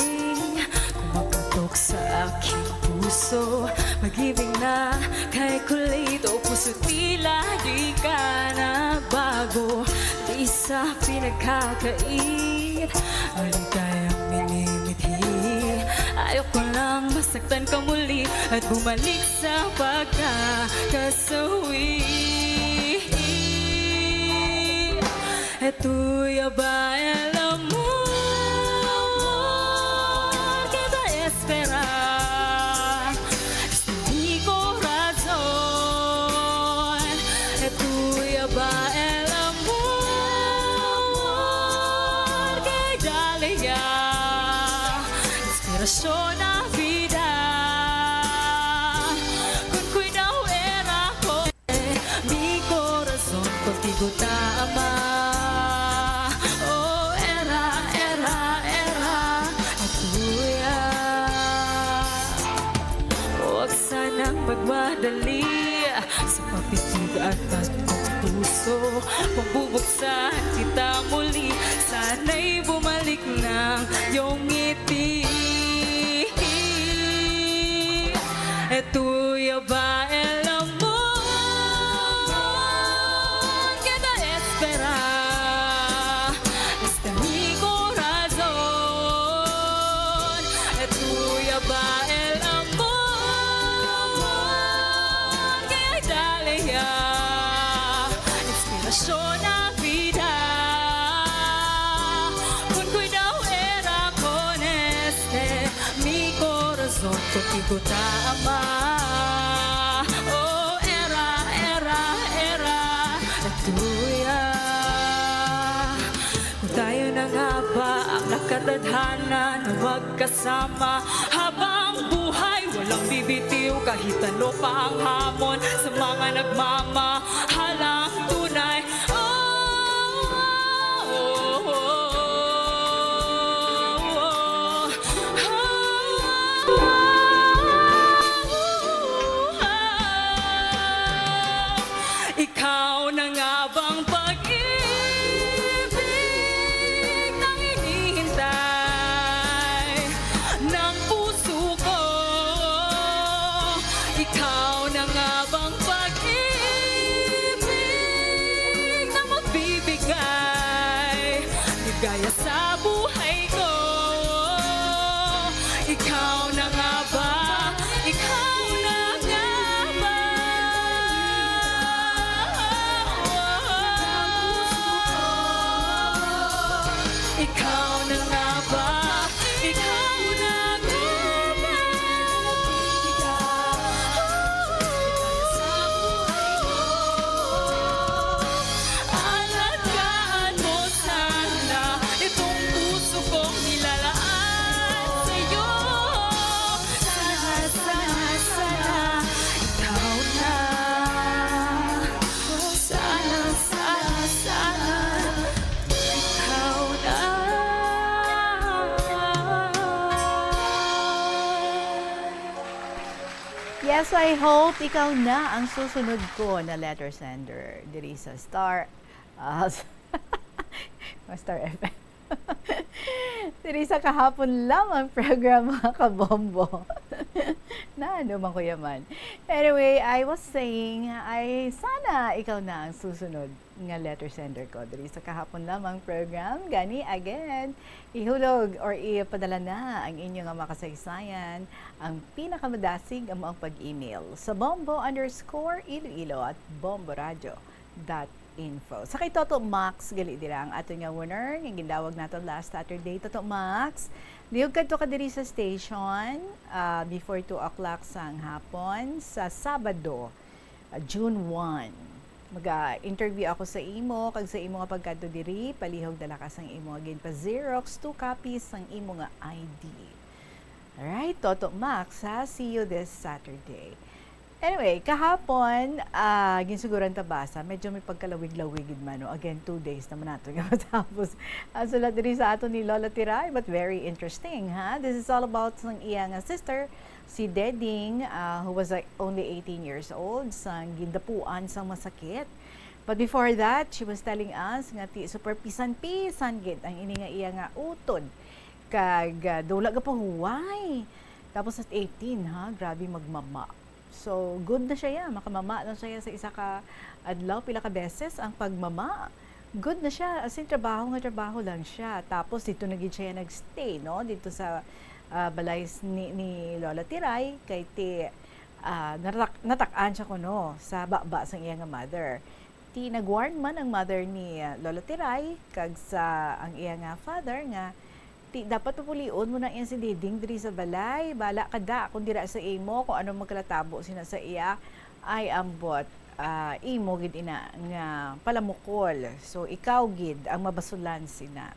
kumaputok sa aking puso. Pag-ibig na kay kulit o puso, tila di ka na bago. Di sa pinagkakait, maligayang minimithi. Ayoko lang masaktan ka muli at bumalik sa pagkakasawi. Es tuyo ba el amor que te espera? Es mi corazón. Es tuyo ba el amor que dale ya inspiración a vida? Con cuidado era con mi corazón contigo ta ama. Oh, era, era, era, es tuya. Huwag sanang magmadali sa papitig at at kong puso. Pabubuksan kita muli, sana'y bumalik ng iyong ngiti. Es tuyo ba el amor que te espera? Es de mi corazón. Es tuyo ba el amor que dale ya inspiración a vida? Con cuidado era con este mi corazón contigo ta ama. Oh, era, era, era, es tuya. Kung tayo na nga ba ang nakatadhana na magkasama habang buhay, walang bibitiw kahit ano pa ang hamon sa mga nagmamahalang tunay. Oh, oh, oh, oh, oh. Ikaw na nga bang pag-ibig nang hinihintay ng puso ko? Ikaw na nga bang pag-ibig na magbibigay ligaya sa buhay ko? Ikaw na nga ba? Ikaw na nga ba? Ikaw na nga ba? Ikaw na nga ba? Alagaan mo sana itong puso kong nilalaan sa'yo. Sana, sana, sana, ikaw na. Sana, sana, sana, ikaw na. Yes, I hope ikaw na ang susunod ko na letter sender diri sa Star, ah, sa Star F M. Diri sa kahapon lamang program, mga kabombo. Na, ano man ko yaman. Anyway, I was saying, ay sana ikaw na ang susunod nga letter sender ko diri sa kahapon lamang program. Gani, again, ihulog or ipadala na ang inyo nga makasaysayan, ang pinakamadasig ang maong pag-email sa bombo underscore iloilo at bomboradio dot info. Sa kay Toto Max, gali dira ang aton nga winner, nga gindawag nato last Saturday. Toto Max, lihog kadto ka diri sa station, ah, before two o'clock sang hapon, sa Sabado, ah, June one. Maga-interview ako sa imo, kag sa imo nga pagkadto diri, palihog dala ka sang imo nga ginpa-xerox, two copies sang imo nga I D. Alright, Toto Max, ha? See you this Saturday. Anyway, kahapon, ah, ginsuguran ta basa, medyo may pagkalawig-lawig gid man, no? Again, two days naman nato nga matapos ang sulat diri sa aton ni Lola Tiray, but very interesting, ha? This is all about sang iya nga sister, si Deding, ah, who was, like, only eighteen years old, sang gindapuan sang masakit. But before that, she was telling us nga ti super pisan-pisan gid ang ini nga iya nga utod. Kag, ah, daw wala gapahuway. Tapos at eighteen, ha? Grabe magmama. So, good na siya, ya. Makamama na siya sa isa ka adlaw, pila ka beses ang pagmama. Good na siya, as in, trabaho nga trabaho lang siya. Tapos, dito na gid siya nagstay, no? Dito sa, ah, balay s-, ni, ni Lola Tiray, kay ti, ah, natak-, natak-an siya kuno sa baba sang iya nga mother. Ti nag-warn man ang mother ni, ah, Lola Tiray, kag sa ang iya nga father nga, ti dapat papulion mo na iya si Diding diri sa balay. Bala ka da kung dira sa imo, kung ano magkalatabo sina sa iya, ay ambot, ah, imo gid ina nga palamukol. So, ikaw gid ang mabasulan sina.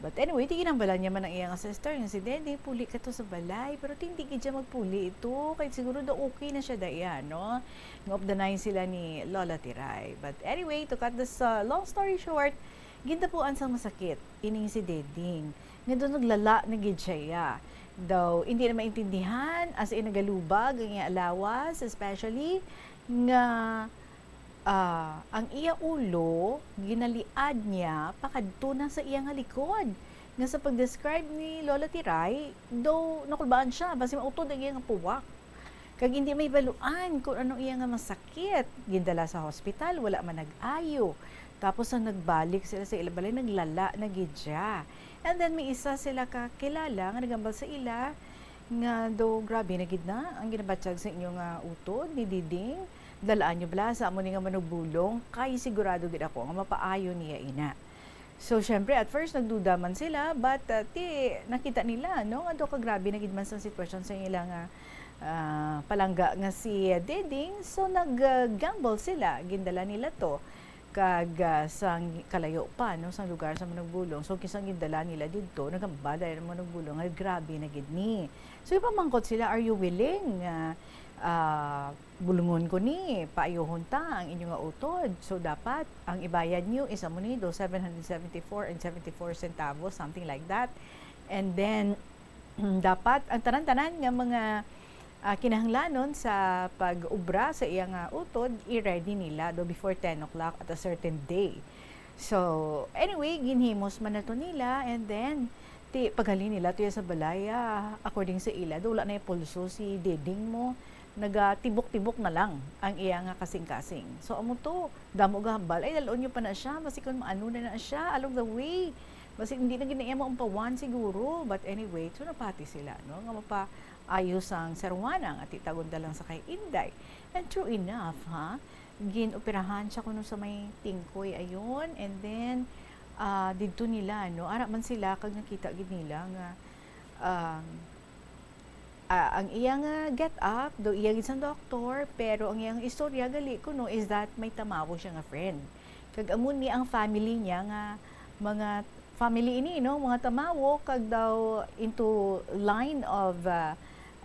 But anyway, ti ginhambalan niya man ang iya nga sister, nga si Dede, puli ka to sa balay. Pero ti hindi gid siya magpuli ito. Kay siguro daw okay na siya daya, no? Nga of the nine sila ni Lola Tiray. But anyway, to cut this, uh, long story short, gindapuan sang masakit ining si Deding. Nga daw naglala na gid siya, ya. Daw, hindi na maintindihan, as in nagalubag ang iyang alawas, especially nga Ah, ang iya ulo, ginaliad niya pakadto na sa iya nga likod, nga sa pag-describe ni Lola Tiray, daw nakulbaan siya, basi mautod ang iya nga puwak. Kag hindi mahibaluan kung ano iya nga masakit. Gindala sa hospital, wala man nag-ayo. Tapos, ang nagbalik sila sa ila balay, naglala na gid siya. And then, may isa sila ka kilala nga nagambal sa ila, nga daw grabe na gid na ang ginabatyag sa inyo nga utod ni Diding. Dalaan nyo bala sa amo ni nga manugbulong, kay sigurado gid ako nga mapaayo niya ina. So, syempre, at first, nagduda man sila, but, uh, ti, nakita nila, no, nga daw kagrabe na gid man sang sitwasyon sa ila nga, ah, palangga nga si Diding. So, nag, uh, gamble sila, gindala nila to. Kag, ah, sang kalayo pa, no, sang lugar sa manugbulong. So, kinsa ang gindala nila didto, nagambal ang manugbulong nga grabe na gid ni. So, ipamangkot sila, "Are you willing nga, ah, bulungon ko ni, paayohon ta ang inyo nga utod?" So, dapat ang ibayad niyo is amo ni do seven hundred seventy-four and seventy-four centavos, something like that. And then, dapat ang tanan-tanan nga mga, ah, kinahanglanon sa pag-obra sa iya nga utod, i-ready nila do before ten o'clock at a certain day. So, anyway, ginhimos man nato nila, and then, ti, paghalin nila tuya sa balay, ah, according sa ila, do wala na yung pulso si Deding mo, nagatibok-tibok na lang ang iya nga kasing-kasing. So, amo to, damo gahambal, "Ay, dalon nyo pa na siya, basi kung maano na na siya along the way." Basi hindi na gid na iya maumpawan siguro. But anyway, so napati sila, no, nga mapaayo sang serwana nga titagon da lang sa kay Inday. And true enough, ha, ginoperahan siya kuno sa may tingkoy, ayun. And then, ah, didto nila, no, ara man sila kag nakita gid nila nga, um, ah, ang iya nga get up, do iya gid sang doktor, pero ang iyang istorya gali kuno is that may tamawo siya nga friend. Kag amo ni ang family niya nga mga family ini, no, mga tamawo, kag daw into line of, ah,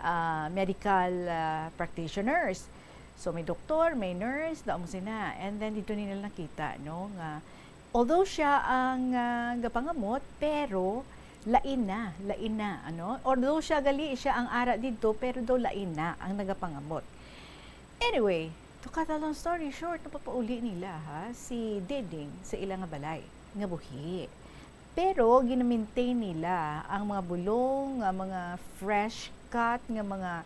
ah, medical, ah, practitioners. So, may doktor, may nurse, daw mo sina. And then, dito nila nakita, no, nga although siya ang, ah, gapangamot, pero lain na, lain na, ano? Although siya gali, siya ang ara dito, pero daw lain na ang nagapangamot. Anyway, to cut a long story short, napapauli nila, ha, si Deding sa ila nga balay nga buhi. Pero gina-maintain nila ang mga bulong, nga mga fresh cut, nga mga,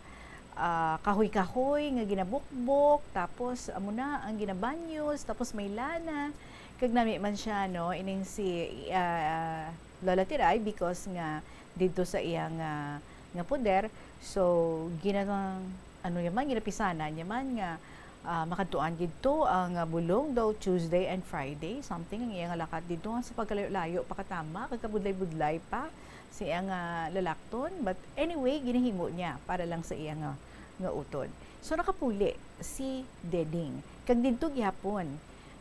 ah, kahoy-kahoy nga ginabukbok, tapos amo na ang ginabanyos, tapos may lana. Kag nami man siya, no, ining si, ah, Lola Tiray, because nga didto sa iyang, ah, nga poder. So, gina-, ano niya man, ginapisanan niya man nga, ah, makadtuan gidto ang, ah, bulong daw Tuesday and Friday, something ang iya nga lakat didto, nga sa pagkalayo-layo pa katama, kag kabudlay-budlay pa sa iya nga lalakton. But anyway, ginahimo niya para lang sa iya nga, nga utod. So, nakapuli si Deding. Kag didto gihapon,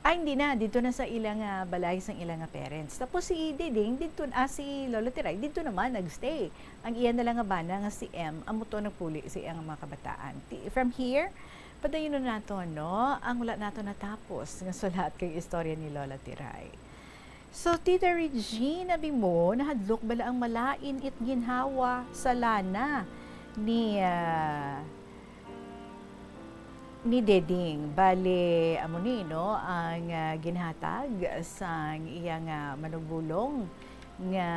ay, hindi na, didto na sa ila nga balay sang ila nga parents. Tapos si Deding, didto, ah, si Lolo Tiray, didto naman nagstay. Ang iya na lang nga bana nga si M, amo to nagpuli sa iya nga mga kabataan. Ti-, from here, padayon na nato, no? Ang wala nato natapos nga sulat kag istorya ni Lola Tiray. So, Tita Regina, abi mo, nahadlok bala ang malain it ginhawa sa lana ni, ah, ni Deding? Bale, amo ni, no, ang, ah, ginhatag sang iya nga manugbulong nga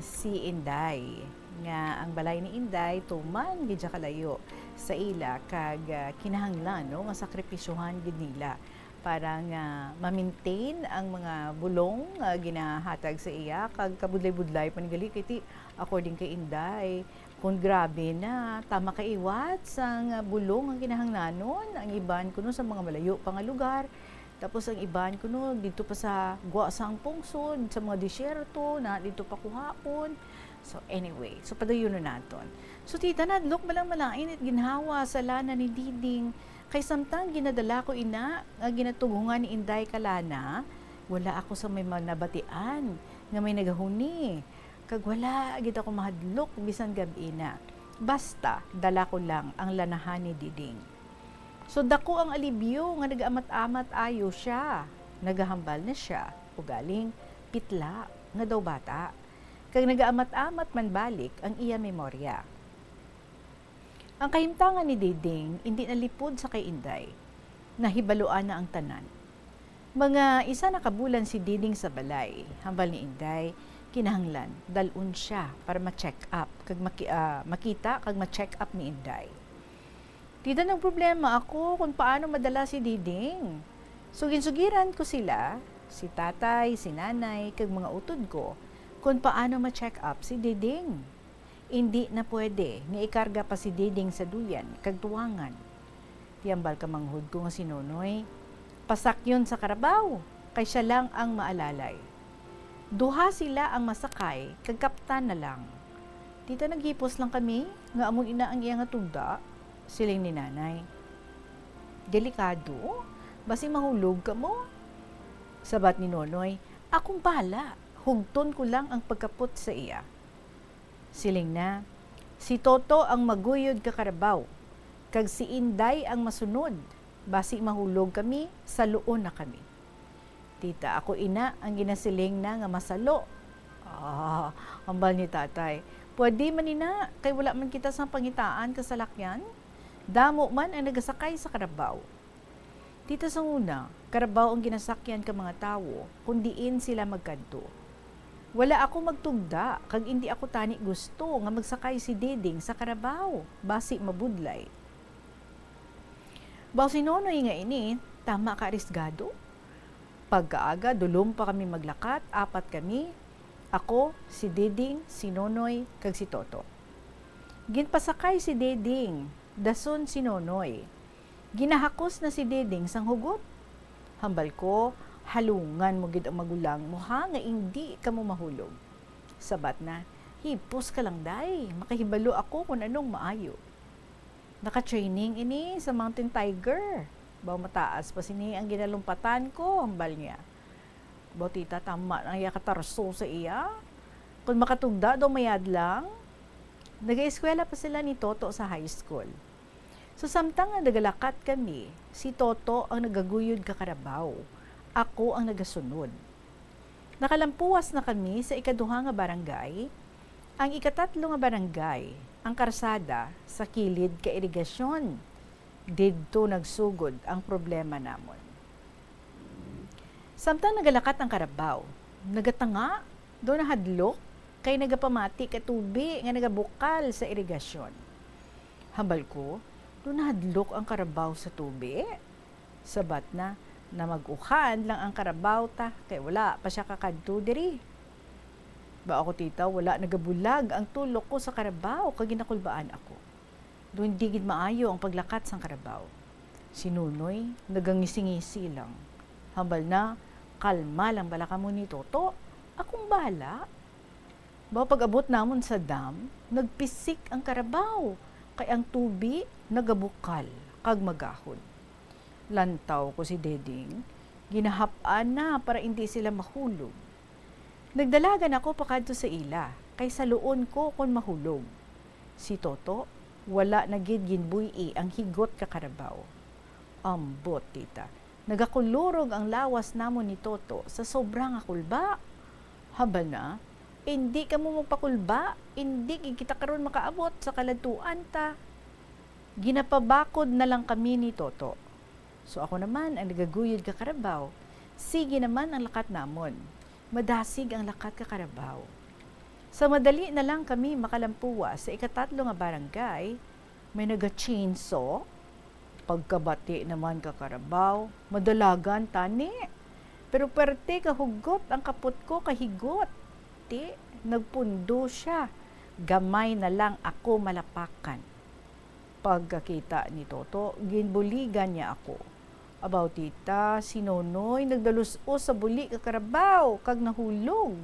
si Inday, nga ang balay ni Inday tuman gid siya kalayo sa ila, kag, ah, kinahanglan, no, nga sakripisyohan gid nila para nga ma-maintain ang mga bulong nga ginahatag sa iya, kag kabudlay-budlay pa ni gali, kay ti, according kay Inday, kun grabe na, tama kaiwat sang bulong ang kinahanglanon, ang iban kuno sa mga malayo pa nga lugar, tapos ang iban kuno didto pa sa gwa sang pungsod, sa mga disyerto, na didto pa kuhaon. So, anyway, so padayonon naton. So, tita, nahadlok bala ang malain it ginhawa sa lana ni Deding, kay samtang ginadala ko ina nga ginatugongan ni Inday ka lana, wala ako sa may ma-, nabatian nga may nagahuni, kag wala gid ako mahadlok bisan gab-i na. Basta, dala ko lang ang lanahan ni Deding. So, dako ang alibyo nga nagaamat-amat ayo sia. Nagahambal na sia, ugaling pitla nga daw bata, kag nagaamat-amat man balik ang iya memorya. Ang kahimtangan ni Deding indi nalipod sa kay Inday. Nahibaluan na ang tanan. Mga isa na ka bulan si Deding sa balay. Hambal ni Inday, kinahanglan dal-on sia para ma-check up kag maki-, ah, makita kag ma-check up ni Inday. Tita, nagproblema ako kung paano madala si Deding. Sugin-sugiran ko sila, si tatay, si nanay, kag mga utod ko, kung paano ma-check up si Deding. Indi na pwede nga ikarga pa si Deding sa duyan kag tuwangan. Ti hambal ka manghod ko nga si Nonoy, pasakyon sa karabaw, kay sia lang ang maalalay. Duha sila ang masakay, kag kaptan na lang. Tita, naghipos lang kami nga amo ina ang iya nga tugda, siling ni nanay. Delikado, basi mahulog kamo. Sabat ni Nonoy, akong bahala, hugton ko lang ang pagkapot sa iya. Siling na, si Toto ang maguyod ka karabaw, kag si Inday ang masunod, basi mahulog kami, saluon na kami. Tita, ako ina ang ginasiling na nga masalo. Ah, hambal ni tatay, pwede man ina, kay wala man kita sang pangitaan ka salakyan. Damo man ang nagasakay sa karabaw. Tita, sa una, karabaw ang ginasakyan ka mga tawo kung diin sila magkadto. Wala ako magtugda, kag indi ako tani gusto nga magsakay si Deding sa karabaw, basi mabudlay. Baw si Nonoy nga ini, tama ka arisgado. Pagkaaga, dulom pa kami maglakat, apat kami, ako, si Deding, si Nonoy, kag si Toto. Ginpasakay si Deding, dason si Nonoy. Ginahakos na si Deding sang hugot. Hambal ko, halungan mo gid ang magulang mo, ha, nga indi kamo mahulog. Sabat na, hipos ka lang, day, makahibalo ako kung anong maayo. Naka-training ini sa Mountain Tiger. Baw mataas pa sini ang ginalumpatan ko, hambal niya. Baw tita, tama ang iya katarso sa iya. Kung makatugda daw mayad lang. Nagaeskwela pa sila ni Toto sa high school. So, samtang nga nagalakat kami, si Toto ang nagaguyod ka karabaw. Ako ang nagasunod. Nakalampuwas na kami sa ikaduha nga barangay. Ang ikatatlo nga barangay, ang karsada sa kilid ka irigasyon. Didto nagsugod ang problema namon. Samtang nagalakat ang karabaw, nagatanga daw nahadlok kay nagapamati ka tubi nga nagabukal sa irigasyon. Hambal ko, Daw nahadlok ang karabaw sa tubi. Sabat na, namag-uhan lang ang karabaw ta, kay wala pa sia kakadto diri. Ba ako, tita, wala nagabulag ang tulok ko sa karabaw, kag ginakulbaan ako. Daw hindi gid maayo ang paglakat sang karabaw. Si Nonoy nagangisi-ngisi lang. Hambal na, "Kalma lang bala kamo ni Toto. Akong bahala." Ba, pag-abot namon sa dam, nagpisik ang karabaw, kay ang tubi nagabukal kag magahod. Lantaw ko si Deding, ginahap-an na para indi sila mahulog. Nagdalagan ako pakadto sa ila, kay saluon ko kon mahulog. Si Toto, wala na gid ginbuy-i ang higot ka karabaw. Ambot, tita, nagakulurog ang lawas namon ni Toto sa sobra nga kulba. Haba na, indi kamo magpakulba, indi gid kita karon makaabot sa kaladtuan ta. Ginapabakod na lang kami ni Toto. So ako naman ang nagaguyod ka karabaw. Sige naman ang lakat namon. Madasig ang lakat ka karabaw. Sa madali na lang kami makalampuwa sa ikatatlo nga barangay, may naga-chainsaw. Pagkabati naman ka karabaw, madalagan tani. Pero perte ka hugot ang kapot ko kahigot. Ti, nagpundo sia. Gamay na lang ako malapakan. Pagkakita ni Toto, ginbuligan niya ako. Abaw, tita, si Nonoy nagdalus-os sa buli ka karabaw kag nahulog.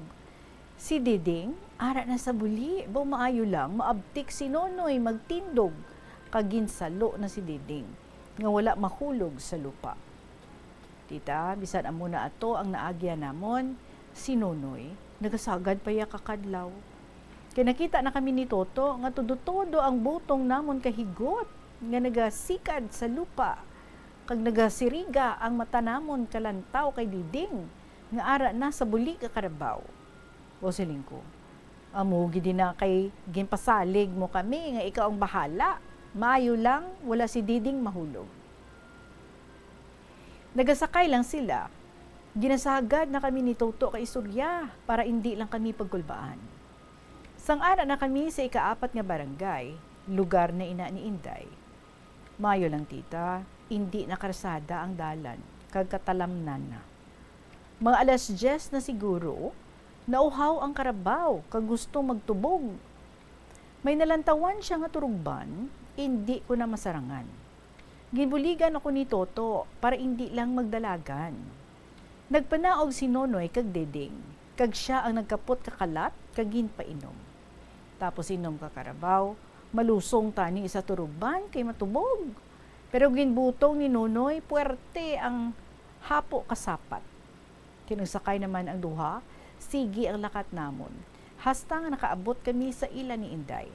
Si Diding, ara na sa buli, baw maayo lang maabtik si Nonoy magtindog, kag ginsalo na si Diding nga wala mahulog sa lupa. Tita, bisan amo na ato ang naagyan namon, si Nonoy nagasagad pa iya kakadlaw. Kay nakita na kami ni Toto nga todo-todo ang butong namon kahigot nga nagasikad sa lupa, kag nagasiriga ang mata namon kalantaw kay Diding nga ara na sa buli ka karabaw. O, siling ko, amo gid na kay ginpasalig mo kami nga ikaw ang bahala. Maayo lang, wala si Diding mahulog. Nagasakay lang sila. Ginasagad na kami ni Toto ka istorya para indi lang kami pagkulbaan. Sang ara na kami sa ikaapat nga barangay, lugar na ina ni Inday. Maayo lang, tita, indi na karsada ang dalan, kag katalamnan na. Mga alas diyes na siguro, nauhaw ang karabaw kag gusto magtubog. May nalantawan sia nga turugban, indi ko na masarangan. Ginbuligan ako ni Toto para indi lang magdalagan. Nagpanaog si Nonoy kag Diding, kag sia ang nagkapot ka kalat kag ginpainom. Tapos inom ka karabaw, malusong tani sa turugban kay matubog. Pero ginbutong ni Nonoy puwerte ang hapo ka sapat. Kinagsakay naman ang duha, sige ang lakat namon, hasta nga nakaabot kami sa ila ni Inday.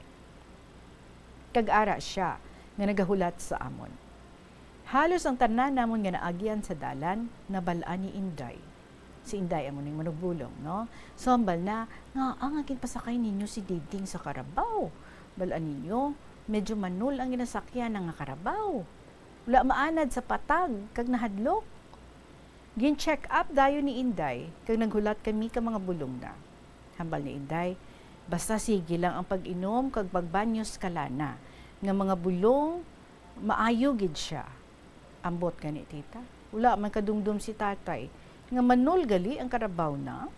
Kag ara sia nga nagahulat sa amon. Halos ang tanan namon nga naagyan sa dalan, nabal-an ni Inday. Si Inday amo ning manugbulong, no? So, hambal na, "Ngaa nga ginpasakay ninyo si Diding sa karabaw? Bal-an ninyo, medyo manul ang ginasakyan na nga karabaw. Wala maanad sa patag, kag nahadlok." Gin-check up dayon ni Inday, kag naghulat kami ka mga bulong na. Hambal ni Inday, "Basta sige lang ang pag-inom kag pagbanyo sa kalana, nga mga bulong, maayo gid sia." Ambot gani, tita, wala man kadumdom si tatay nga manul gali ang karabaw na.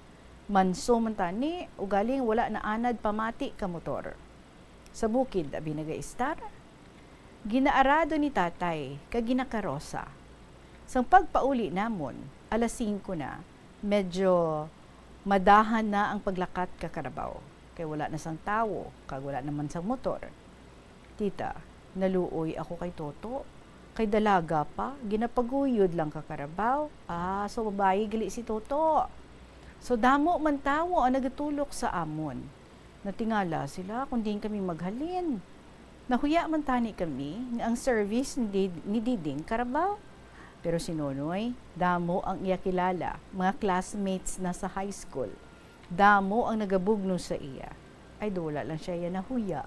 Manso man tani, ugaling wala na anad pamati ka motor. Sa bukid abi nagaistar. Ginaarado ni tatay kag ginakarosa. Sang pagpauli namon, alas singko na, medyo madahan na ang paglakat ka karabaw, kay wala na sang tawo kag wala naman sang motor. Tita, naluoy ako kay Toto, kay dalaga pa, ginapaguyod lang ka karabaw. Ah, so babayi gali si Toto. So damo man tawo ang nagatulok sa amon. Natingala sila kung diin kami maghalin. Nahuya man tani kami nga ang service ni Did-, ni Diding karabaw. Pero si Nonoy, damo ang iya kilala, mga classmates na sa high school. Damo ang nagabugno sa iya. Ay, daw wala lang siya iya nahuya.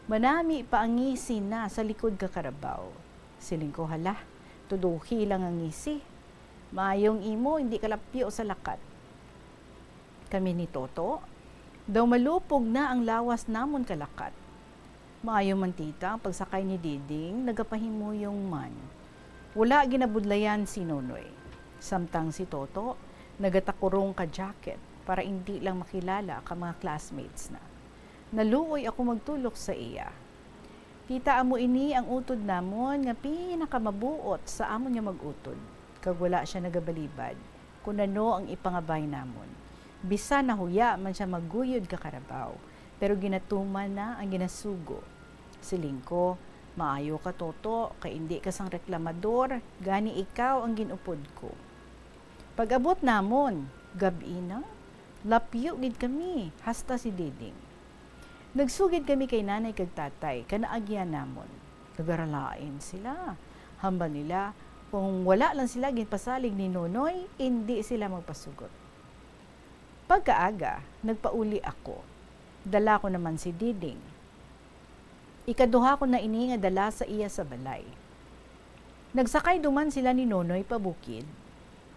Manami pa ang ngisi na sa likod ka karabaw. Siling ko, "Hala, tuduhi lang ang ngisi. Maayong imo, hindi kalapyo sa lakat." Kami ni Toto, daw malupog na ang lawas namon kalakat. Maayo man, tita, ang pagsakay ni Diding nagapahimuyong man. Wala ginabudlayan si Nonoy. Samtang si Toto nagatakurong ka jacket para indi lang makilala ka mga classmates na. Naluoy ako magtulok sa iya. "Tita, amo ini ang utod namon nga pinakamabuot sa amon nga mag-utod, kag wala sia nagabalibad kon ano ang ipangabay namon. Bisan nahuya man sia magguyod ka karabaw, pero ginatuman na ang ginasugo." Siling ko, "Maayo ka, Toto, kay indi ka sang reklamador, gani ikaw ang gin-upod ko." Pag-abot namon, gab-i na, lapyo gid kami, hasta si Diding. Nagsugid kami kay nanay kag tatay, ka naagyan namon. Nagaralain sila. Hambal nila, kung wala lang sila ginpasalig ni Nonoy, indi sila magpasugot. Pagkaaga, nagpauli ako. Dala ko naman si Diding. Ikaduha ko na ini nga dala sa iya sa balay. Nagsakay duman sila ni Nonoy pa bukid.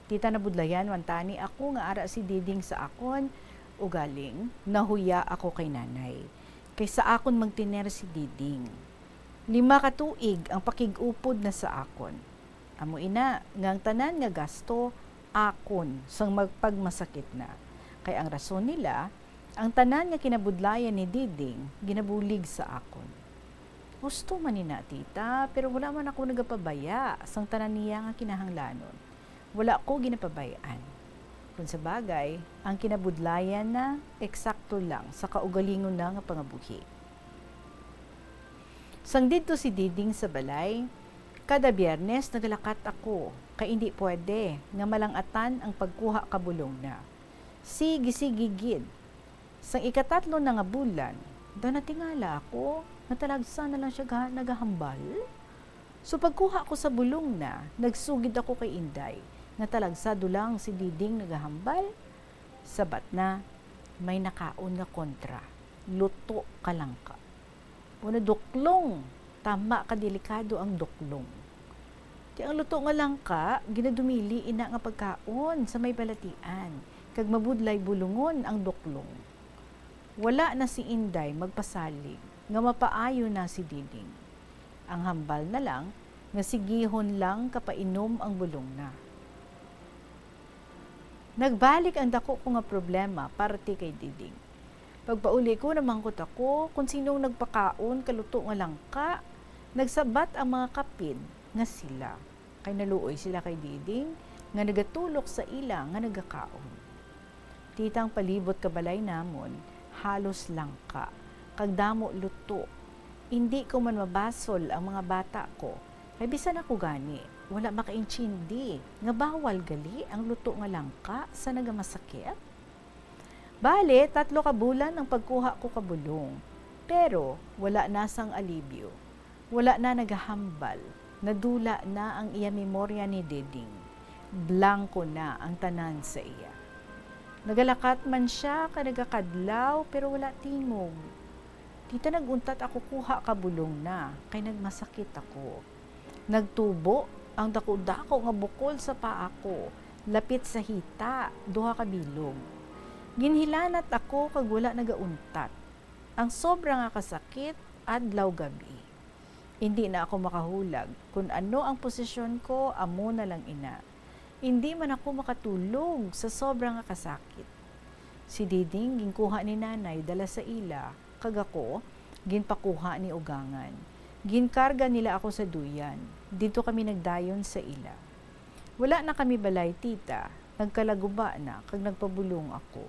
Tita, nabudlayan man tani ako nga ara si Diding sa akon, ugaling nahuya ako kay nanay, kay sa akon magtiner si Diding. Lima ka tuig ang pakig-upod na sa akon. Amo ina nga ang tanan nga gasto akon sang magpagmasakit na, kay ang rason nila, ang tanan nga kinabudlayan ni Diding ginabulig sa akon. Husto man ina, tita, pero wala man ako nagapabaya sang tanan niya nga kinahanglanon. Wala ko ginapabay-an. Kung sa bagay, ang kinabudlayan na eksakto lang sa kaugalingon na nga pangabuhi. Sang didto si Diding sa balay, kada Biyernes nagalakat ako, kay indi pwede nga malang-atan ang pagkuha ka bulong na. Sige-sige gid. Sang ikatatlo na nga bulan, daw natingala ako nga talagsa na lang siya ga-, nagahambal. So pagkuha ko sa bulong na, nagsugid ako kay Inday nga talagsa do lang si Diding nagahambal. Sabat na, may nakaon nga kontra. Luto ka langka. Wala, duklong. Tama ka delikado ang duklong. Ti ang luto nga langka, ginadumili ina nga pagkaon sa may balatian, kag mabudlay bulungon ang duklong. Wala na si Inday magpasalig nga mapaayo na si Diding. Ang hambal na lang nga sigihon lang kapainom ang bulong na. Nagbalik ang dako ko nga problema parte kay Diding. Pagpauli ko, namangkot ako kon sinong nagpakaon ka luto nga langka. Nagsabat ang mga kapid nga sila, kay naluoy sila kay Diding nga nagatulok sa ila nga nagakaon. Tita, ang palibot ka balay namon halos langka, kag damo luto. Indi ko man mabasol ang mga bata ko, kay bisan ako gani, wala makaintindi nga bawal gali ang luto nga langka sa nagamasakit. Bale, tatlo ka bulan ang pagkuha ko ka bulong, pero wala na sang alibyo. Wala na nagahambal. Nadula na ang iya memorya ni Diding. Blanko na ang tanan sa iya. Nagalakat man sia ka nagakadlaw, pero wala tingog. Tita, nag-untat ako kuha ka bulong na, kay nagmasakit ako. Nagtubo ang dako-dako nga bukol sa paa ko, lapit sa hita, duha ka bilog. Ginhilanat ako kag wala nagauntat. Ang sobra nga kasakit, adlaw gab-i. Indi na ako makahulag. Kun ano ang posisyon ko, amo na lang ina. Indi man ako makatulog sa sobra nga kasakit. Si Diding ginkuha ni Nanay dala sa ila, kag ako ginpakuha ni ugangan. Ginkarga nila ako sa duyan. Didto kami nagdayon sa ila. Wala na kami balay, tita. Nagkalaguba na, kag nagpabulong ako.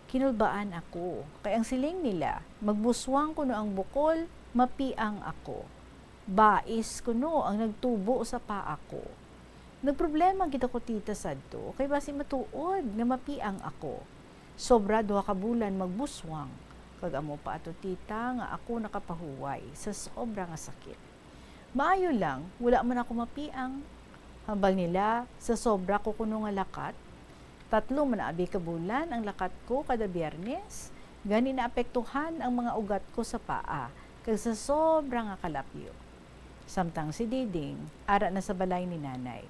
Kinulbaan ako, kay ang siling nila, magbuswang kuno ang bukol, mapiang ako. Bais kuno ang nagtubo sa paa ko. Nagproblema gid ako, tita, sadto, kay basi matuod nga mapiang ako. Sobra duha ka bulan magbuswang, kag amo pa ato, tita, nga ako nakapahuway sa sobra nga sakit. Maayo lang, wala man ako mapiang. Hambal nila, sa sobra ko kuno nga lakat. Tatlo man abi ka bulan ang lakat ko kada Biyernes, gani naapektuhan ang mga ugat ko sa paa, kag sa sobra nga kalapyo. Samtang si Diding, ara na sa balay ni Nanay.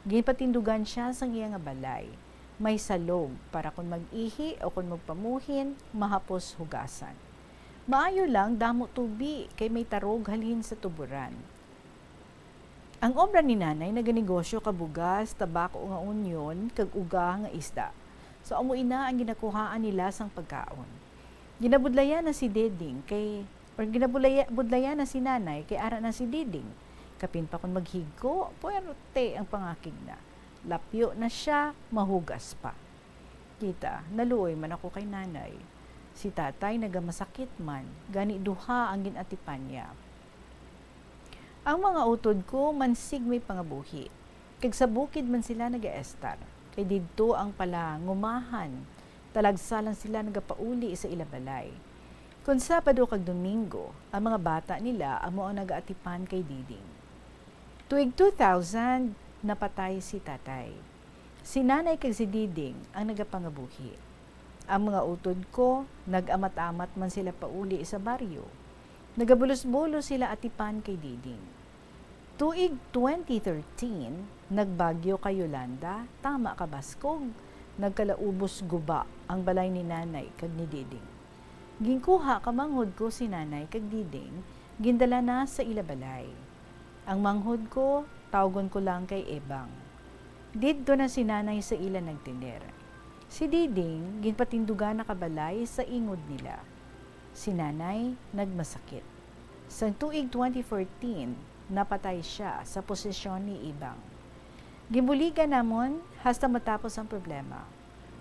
Ginpatindugan sia sang iya nga balay. May salog para kon mag-ihi o kon magpamuhin, mahapos hugasan. Maayo lang damo tubi kay may tarog halin sa tuboran. Ang obra ni Nanay naganegosyo ka bugas, tabako nga unyon, kag uga nga isda. So, amo ina ang ginakuhaan nila sang pagkaon. Ginabudlayan na si Diding kay, or ginabulaya-, budlayan na si Nanay kay ara na si Diding. Kapin pa kon maghigko, puwerte ang pangakig na. Lapyo na sia, mahugas pa. Kita, naluoy man ako kay Nanay. Si Tatay nagamasakit man, gani duha ang gin-atipan niya. Ang mga utod ko mansig may pangabuhi, kag sa bukid man sila nagaestar, kay didto ang palangumahan, talagsa lang sila nagapauli sa ila balay. Kon Sabado kag Domingo, ang mga bata nila amo ang nagaatipan kay Diding. Tuig two thousand, napatay si Tatay. Si Nanay kag si Diding ang nagapangabuhi. Ang mga utod ko, nag-amat-amat man sila pauli sa baryo. Nagabulos-bulos sila atipan kay Diding. Tuig twenty thirteen, nagbagyo ka Yolanda, tama ka baskog, nagkalaubos guba ang balay ni Nanay kag ni Diding. Ginkuha ka manghod ko si Nanay kag Diding, gindala na sa ila balay. Ang manghod ko, tawgon ko lang kay Ebang. Didto na si Nanay sa ila nagtener. Si Diding, ginpatindugan na ka balay sa ingod nila. Si Nanay nagmasakit. Sang tuig twenty fourteen, napatay sia sa posesyon ni Ibang. Ginbuligan namon hasta matapos ang problema.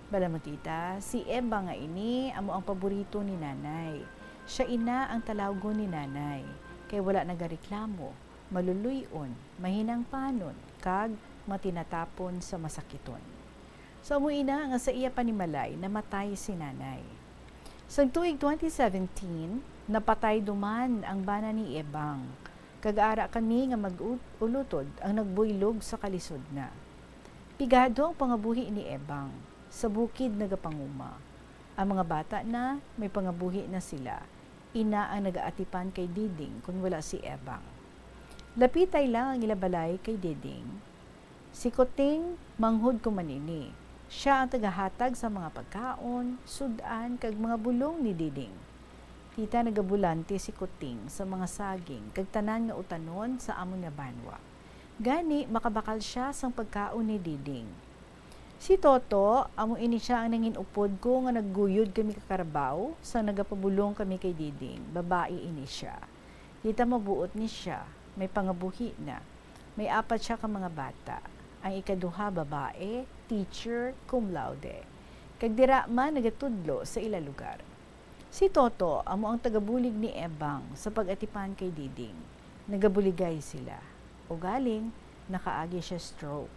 Bala mo, tita, si Ebang nga ini amo ang paborito ni Nanay. Sia ina ang talawgon ni Nanay, kay wala nagareklamo, maluluy-on, mahinangpanon, kag matinatapon sa masakiton. So, amo ina nga sa iya panimalay, namatay si Nanay. Sang tuig twenty seventeen, napatay duman ang bana ni Ebang, kag ara kami nga mag-ulutod ang nagbuylog sa kalisod na. Pigado ang pangabuhi ni Ebang, sa bukid nagapanguma. Ang mga bata na, may pangabuhi na sila, ina ang nagaatipan kay Diding kon wala si Ebang. Lapitay lang ang ila balay kay Diding. Si Kuting, manghod ko man ini. Sia ang tagahatag sa mga pagkaon, sud-an, kag mga bulong ni Diding. Kita nagabulante si Kuting sa mga saging kag tanan nga utanon sa amon nga banwa. Gani, makabakal sia sang pagkaon ni Diding. Si Toto, amo ini sia ang nangin-upod ko nga nagguyod kami ka karabaw sang nagapabulong kami kay Diding. Babayi ini sia. Kita mabuot ni sia, may pangabuhi na. May apat sia ka mga bata. Ang ikaduha babae, teacher, cum laude. Kag dira man nagatudlo sa ila lugar. Si Toto amo ang tagabulig ni Ebang sa pag-atipan kay Diding. Nagabuligay sila. Ugaling, nakaagi sia stroke.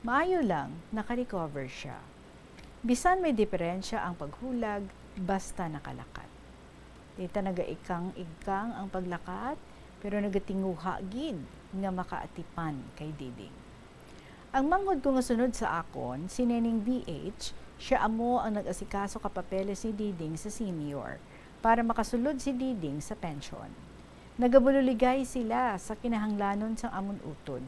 Maayo lang, naka-recover sia. Bisan may diferensya ang paghulag, basta nakalakat. Dita nagaikang-igkang ang paglakat, pero nagatinguha gid nga makaatipan kay Diding. Ang manghod ko nga sunod sa akon, si Neneng B H, sia amo ang nag-asikaso ka papeles ni Diding sa senior para makasulod si Diding sa pensyon. Nagabuloligay sila sa kinahanglanon sang amon utod.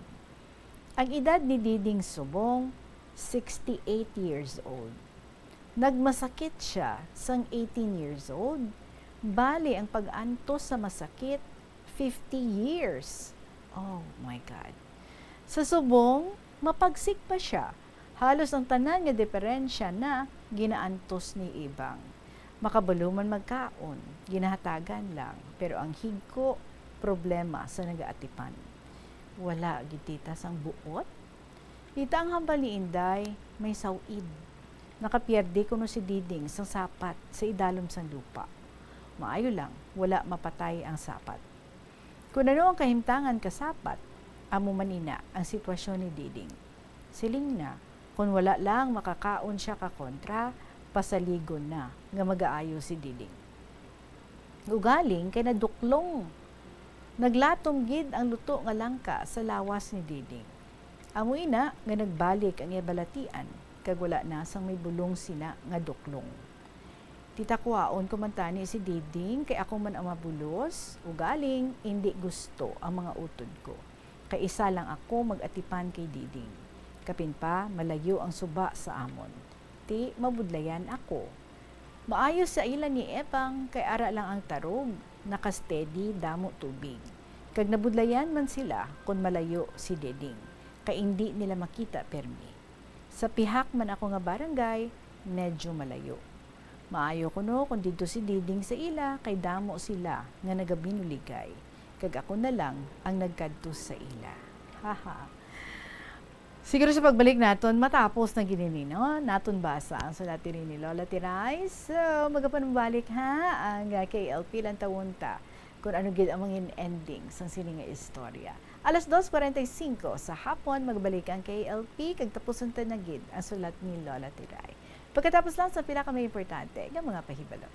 Ang edad ni Diding subong, sixty-eight years old. Nagmasakit sia sang eighteen years old. Bali, ang pag-antos sa masakit, fifty years. Oh my God. Sa subong, mapagsik pa sia. Halos ang tanan nga diferensya na ginaantos ni Ibang. Makabalo man magkaon, ginahatagan lang, pero ang higko, problema sa nagaatipan. Wala gid, tita, sang buot. Kita ang hambal ni Inday, may saw-id. Nakapierde kuno si Diding sang sapat sa idalom sang lupa. Maayo lang, wala mapatay ang sapat. Kun ano ang kahimtangan ka sapat, amo man ina ang sitwasyon ni Diding. Siling na, kun wala lang makakaon sia ka kontra, pasaligon na nga magaayo si Diding. Ugaling kay naduklong. Naglatom gid ang luto nga langka sa lawas ni Diding. Amo ina nga nagbalik ang iya balatian, kag wala na sang may bulong sina nga duklong. Tita, kuhaon ko man tani si Diding, kay ako man ang mabulos, ugaling indi gusto ang mga utod ko. Kay isa lang ako mag-atipan kay Diding. Kapin pa, malayo ang suba sa amon. Ti, mabudlayan ako. Maayo sa ila ni Ebang, kay ara lang ang tarog, naka-steady, damo tubig. Kag nabudlayan man sila kon malayo si Deding, kay indi nila makita permi. Sa pihak man ako nga barangay, medyo malayo. Maayo kuno kon didto si Deding sa ila, kay damo sila nga nagabinuligay, kag ako na lang ang nagkadto sa ila. Haha. Siguro sa pagbalik naton, matapos na gid ini, no? Naton basa ang sulat diri ni Lola Tiray. So, magapanumbalik, ha, ang, ah, K L P, lantawon ta kung ano gid ang mga ending sang sini nga istorya. Alas dos cuarenta y cinco sa hapon, magbalik ang K L P, kag tapuson ta na gid ang sulat ni Lola Tiray. Pagkatapos lang sa pila ka may importante nga mga pahibalo.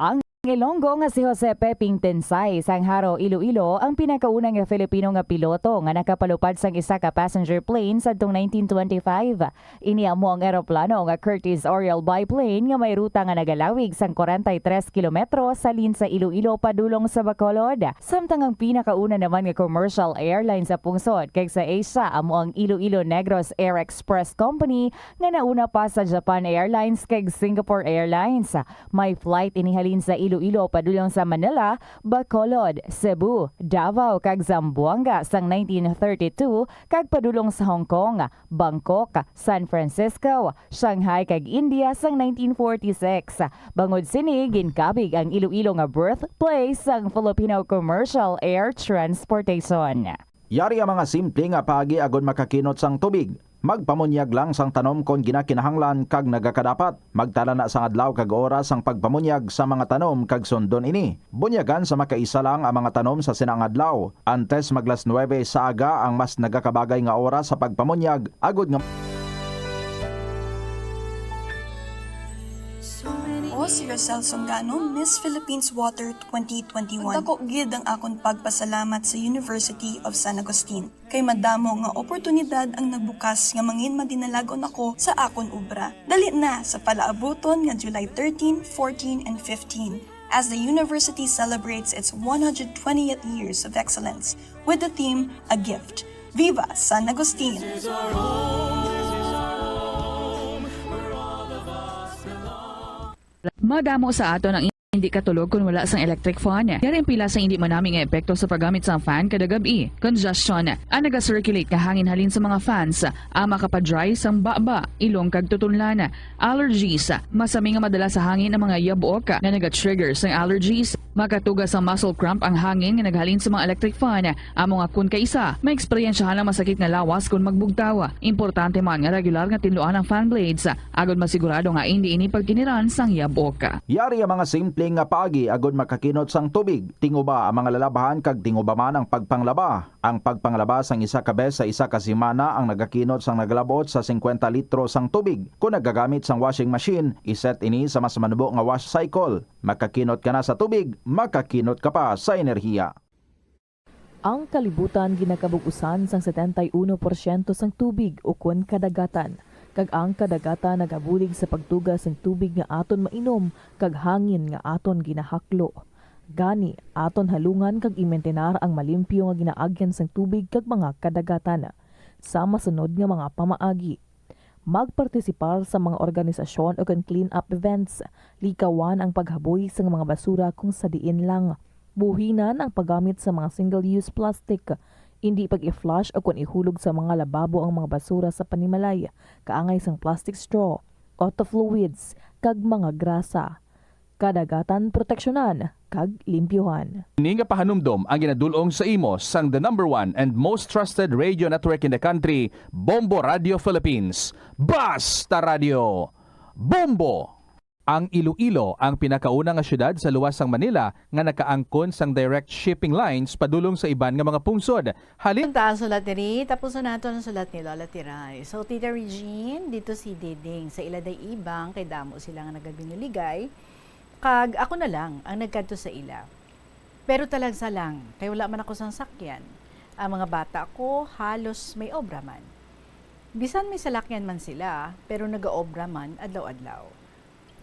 Ang Ilonggo nga si Jose Peping Tensay sang Jaro, Iloilo, ang pinakauna nga Filipino nga piloto nga nakapalupad sang isa ka passenger plane sadtong nineteen twenty-five. Ini amo ang eroplano nga Curtiss Oriole biplane nga may ruta nga nagalawig sang kwarenta y tres kilometro sa halin sa Iloilo padulong sa Bacolod. Samtang ang pinakauna naman nga commercial airline sa pungsod kag sa Asia amo ang Iloilo Negros Air Express Company nga nauna pa sa Japan Airlines kag Singapore Airlines. May flight ini halin sa Iloilo padulong sa Manila, Bacolod, Cebu, Davao, kag Zamboanga sang nineteen thirty-two, kag padulong sa Hong Kong, Bangkok, San Francisco, Shanghai, kag India sang nineteen forty-six. Bangod sini, ginkabig ang Iloilo nga birthplace sang Filipino commercial air transportation. Yari ang mga simple nga paagi agod makakinot sang tubig. Magpamunyag lang sang tanom kon ginakinahanglan kag nagakadapat. Magtala na sang adlaw kag oras sang pagpamunyag sa mga tanom kag sundon ini. Bunyagan sa makaisa lang ang mga tanom sa sina nga adlaw. Antes mag las nuebe sa aga ang mas nagakabagay nga oras sa pagpamunyag, agod nga Ako si Rosel Songano, Miss Philippines Water twenty twenty-one. Dako gid ang akon pagpasalamat sa University of San Agustin, kay madamo nga oportunidad ang nagbukas nga mangin madinalagon ako sa akon obra. Dali na sa palaabuton nga July thirteen, fourteen, and fifteen, as the university celebrates its one hundred twentieth years of excellence with the theme, A Gift. Viva San Agustin! Madamo sa aton ang hindi katulog kon wala sang electric fan. Yari ang pila sa hindi manami nga epekto sa paggamit sang fan kada gab-i. Congestion. Ang naga-circulate nga hangin halin sa mga fans, ang makapa-dry sang baba, ilong kag tutunlan. Allergies. Masami nga madala sa hangin ang mga yabok nga naga-trigger sang allergies. Makatuga sang muscle cramp ang hangin nga naghalin sa mga electric fan. Amo nga kon kaisa, maeksperiensyahan ang masakit nga lawas kon magbugtaw. Importante man nga regular nga tinluan ang fan blades, agod masigurado nga indi ini pagkiniran sang yabok. Yari ang mga simple nga paagi agod makakinot sang tubig. Tinguba ang mga lalabahan kag tinguba man ang pagpanglaba. Ang pagpanglaba sang isa ka bes sa isa ka semana ang nagakinot sang nagalab-ot sa singkwenta litro sang tubig. Kon nagagamit sang washing machine, iset ini sa mas manubo nga wash cycle. Makakinot ka na sa tubig, makakinot ka pa sa enerhiya. Ang kalibutan ginakabug-usan sang setenta y uno porsyento sang tubig ukon kadagatan, kag ang kadagatan nagabulig sa pagtuga sang tubig nga aton mainom kag hangin nga aton ginahaklo. Gani, aton halungan kag imintenar ang malimpyo nga ginaagyan sang tubig kag mga kadagatan. Sa masunod nga mga pamaagi, magpartisipar sa mga organisasyon ukon clean-up events. Likawan ang paghaboy sang mga basura kung sa diin lang. Buhinan ang paggamit sa mga single-use plastic. Indi pag-i-flush ukon ihulog sa mga lababo ang mga basura sa panimalay, kaangay sang plastic straw, auto fluids, kag mga grasa. Kadagatan proteksyonan kag limpyuhan. Ini nga pahanumdom ang ginadul-ong sa imo sang the number one and most trusted radio network in the country, Bombo Radio Philippines. Basta Radio, Bombo! Ang Iloilo ang pinakauna nga siyudad sa luwas sang Manila nga nakaangkon sang direct shipping lines padulong sa iban nga mga pungsod. Halin Punta ang sulat diri, tapuson nato ang sulat ni Lola Tiray. So, Tita Regine, dito si Diding. Sa ila day ibang, kay damo sila nga nagabinuligay, kag ako na lang ang nagkadto sa ila. Pero talagsa lang, kay wala man ako sang sakyan. Ang mga bata ko, halos may obra man. Bisan may salakyan man sila, pero nagaobra man adlaw-adlaw.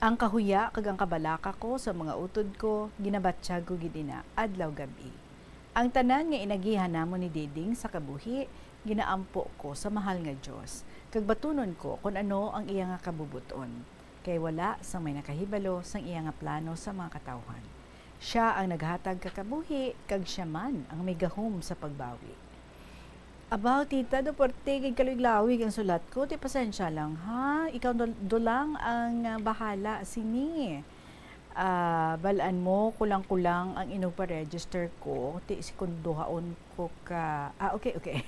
Ang kahuya kag ang kabalaka ko sa mga utod ko, ginabatyag ko gid ina adlaw gab-i. Ang tanan nga inagihan namon ni Diding sa kabuhi, ginaampo ko sa mahal nga Dios, kag batunon ko kon ano ang iya nga kabubut-on. kay wala sang may nakahibalo sang iya nga plano sa mga katawhan. Sia ang naghatag ka kabuhi, kag sia man ang may gahom sa pagbawi. Abaw, Tita, daw parte gid kalawig-lawig ang sulat ko. Ti, pasensya lang, ha? Ikaw dul-, dulang ang, ah, bahala sini. Ah, balaan mo, kulang-kulang ang inugpa-register ko. Ti, si kunduhaon ko ka, ah, okay, okay.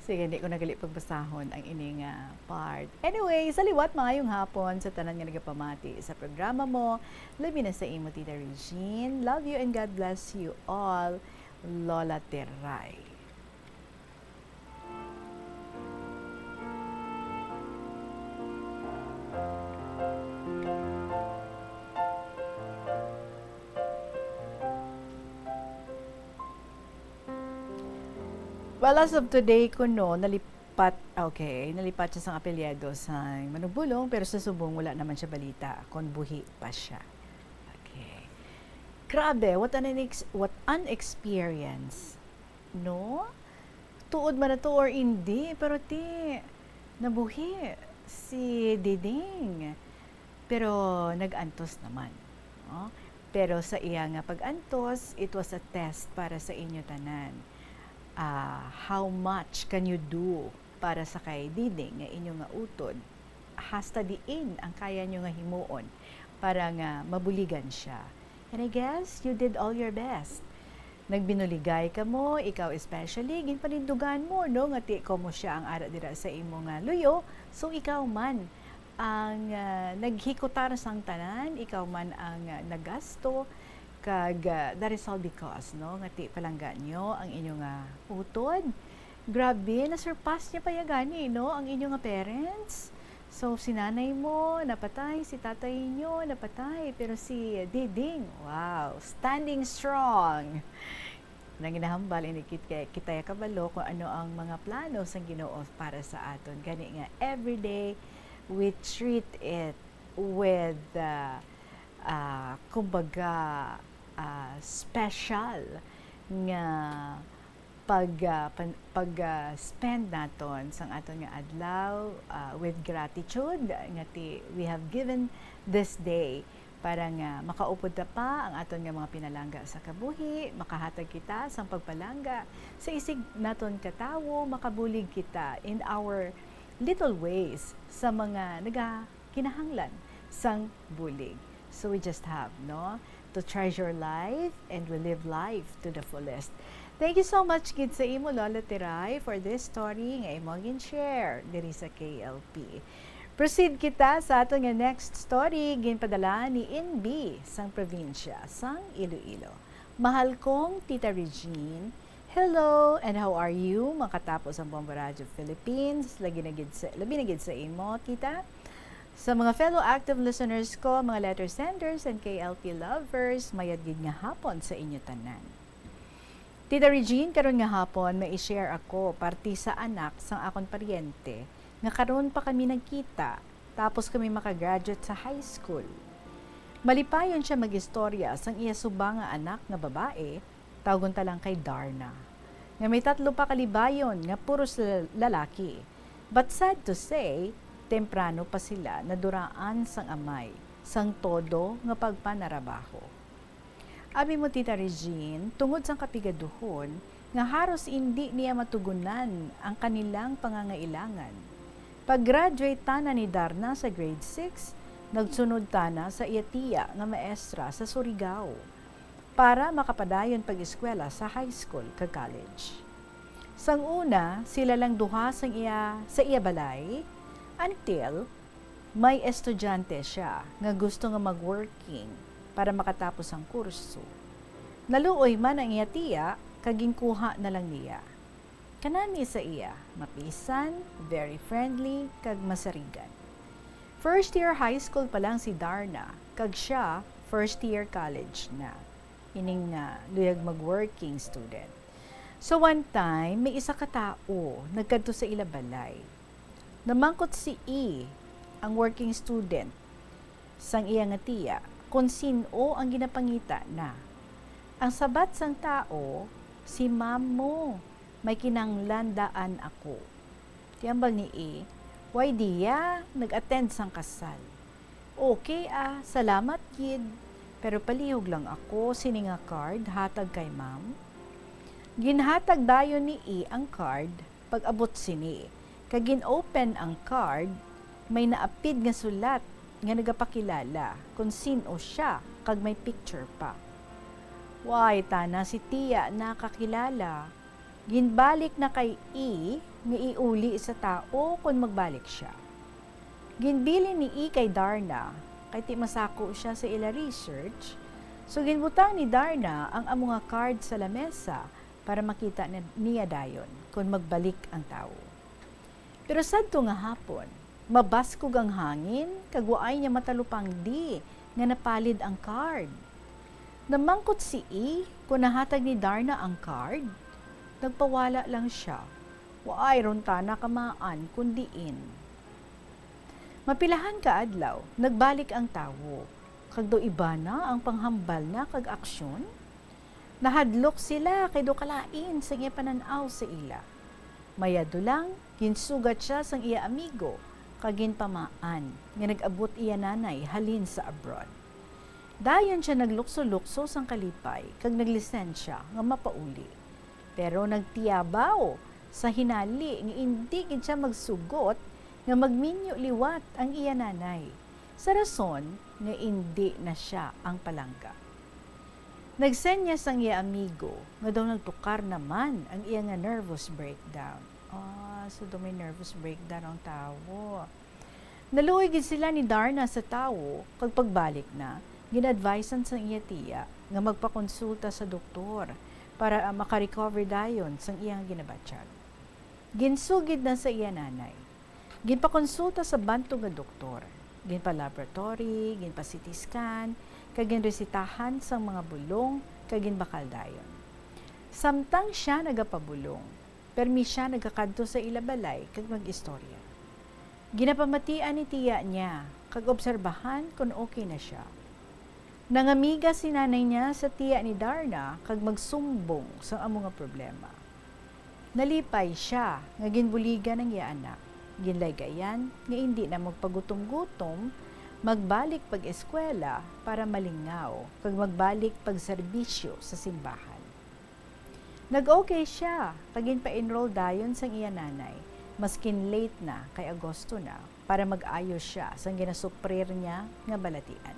Sige, hindi ko na gali pagbasahon ang ini nga part. Anyway, sa liwat, maayong hapon sa tanan nga nagapamati sa programa mo. Labi na sa imo, Tita Regine. Love you and God bless you all, Lola Teray. Well, as of today, kuno, nalipat, okay, nalipat siya sang apelyido sang Manugbulong, pero sa subong, wala naman siya balita kung buhi pa siya. Okay. Grabe, what an ex-, what an experience, no? Tuod man na to or hindi, pero ti, nabuhi si Diding. Pero nag-antos naman, no? Pero sa iya nga pag-antos, it was a test para sa inyo tanan. Ah, how much can you do para sa kay Diding nga inyo nga utod? Hasta diin ang kaya nyo nga himuon para nga mabuligan siya? And I guess you did all your best. Nagbinuligay kamo, ikaw especially, ginpanindugan mo, no, nga ti komo sia ang ara dira sa imo nga luyo, so ikaw man ang, ah, naghikutar sang tanan, ikaw man ang, ah, nagasto, kag, ah, that is all because, no, nga ti palangga nyo ang inyo nga utod. Grabe, na-surpass niya pa ya gani, no, ang inyo nga parents. So, si nanay mo napatay, si tatay nyo napatay, pero si Diding, wow, standing strong. Nanginahambal ini kit-, kay kita ya kabalo kung ano ang mga plano sang Ginoo para sa aton. Gani nga, every day, we treat it with, ah, ah, kumbaga, ah, special nga pag, ah, pan-, pag, ah, spend naton sang aton nga adlaw, ah, with gratitude nga ti-, we have given this day para nga makaupod ta pa ang aton nga mga pinalangga sa kabuhi, makahatag kita sang pagpalangga sa isig naton ka tawo, makabulig kita in our little ways sa mga naga-, kinahanglan sang bulig. So we just have, no, to treasure life and we live life to the fullest. Thank you so much gid sa imo, Lola Teray, for this story nga imo gin-share diri sa K L P. Proceed kita sa aton nga next story, ginpadala ni Inbi sang probinsya sang Iloilo. Mahal kong Tita Regine, hello, and how are you? Makatapos ang Bombo Radio Philippines, lagi na gid sa, labi na gid sa imo, Tita. Sa mga fellow active listeners ko, mga letter senders, and K L P lovers, mayad gid nga hapon sa inyo tanan. Tita Regine, karon nga hapon may i-share ako parte sa anak sang akon paryente nga karon pa kami nagkita, tapos kami makagraduate sa high school. Malipayon siya mag-istorya sang iya subang nga anak nga babae, tawgon ta lang kay Darna, nga may tatlo pa ka libayon nga puros la-, lalaki. But sad to say, temprano pa sila naduraan sang amay sang todo nga pagpanarabaho. Abi mo, Tita Regine, tungod sang kapigaduhon nga haros indi niya matugunan ang kanilang pangangailangan. Pag-graduate tana ni Darna sa grade six, nagsunod tana sa iya tiya nga maestra sa Surigao para makapadayon pag-eskwela sa high school kag college. Sang una, sila lang duha sang iya, sa iya balay, until may estudyante siya nga gusto nga mag-working para makatapos ang kurso. Naluoy man ang iya tiya kag ginkuha na lang niya. Kanami sa iya, mapisan, very friendly, kag masarigan. First year high school pa lang si Darna, kag siya first year college na. Ining, ah, luyag mag-working student. So, one time, may isa ka tawo nagkadto sa ila balay. Namangkot si E, ang working student, sang iya nga tiya, kon sin-o ang ginapangita na. Ang sabat sang tawo, "Si ma'am mo, may kinahanglan daan ako." Ti hambal ni E, Why diya nag-attend sang kasal? Okay, ah, salamat gid. Pero palihog lang ako sini nga card hatag kay ma'am. Ginhatag dayon ni E ang card pag-abot sini, kag gin-open ang card, may naapid nga sulat nga nagapakilala kon sin-o sia kag may picture pa. Why tana si Tia nakakilala? Ginbalik na kay E nga iuli sa tao kon magbalik sia. Ginbilin ni E kay Darna kay ti masako sia sa ila research, so ginbutang ni Darna ang amo nga card sa lamesa para makita na niya dayon kon magbalik ang tawo. Pero sadto nga hapon, mabaskog ang hangin kag waay niya matalupangdi nga napalid ang card. Namangkot si E kon nahatag ni Darna ang card. Nagpawala lang sia. Waay ron tana kamaan kon diin. Mapilahan ka adlaw, nagbalik ang tawo, kag daw iba na ang panghambal na kag aksyon. Nahadlok sila kay daw kalain sang iya panan-aw sa ila. Mayadto lang, ginsugat sia sang iya amigo, kag ginpamaan nga nag-abot iya nanay halin sa abroad. Dayon sia naglukso-lukso sang kalipay kag naglisensya nga mapauli. Pero nagtiyabaw sa hinali nga indi gid sia magsugot nga magminyo liwat ang iya nanay, sa rason nga indi na sia ang palangga. Nagsenyas ang iya amigo nga daw nagtukar naman ang iya nga nervous breakdown. Ah, so daw may nervous breakdown ang tawo. Naluoy gid sila ni Darna sa tawo, kag pagbalik na, gin-advisean sang iya tiya nga magpakonsulta sa doktor para, ah, makarecover dayon sang iyang ginabatyag. Ginsugid na sa iya nanay. Ginpakonsulta sa bantog nga doktor. Ginpa-laboratory, ginpa-C T scan, kag ginresitahan sang mga bulong, kag ginbakal dayon. Samtang sia nagapabulong, permi sia nagakadto sa ila balay kag mag-istorya. Ginapamatian ni tiya niya kag obserbahan kon okay na sia. Nangamiga si nanay niya sa tiya ni Darna kag magsumbong sang amo nga problema. Nalipay sia nga ginbuligan ang iya anak. Ginlaygayan nga indi na magpagutom-gutom, magbalik pag-eskwela para malingaw, kag magbalik pagserbisyo sa simbahan. Nag-okay sia, kag ginpa-enroll dayon sang iya nanay, maskin late na kay Agosto na, para mag-ayo sia sang ginasuprir niya nga balatian.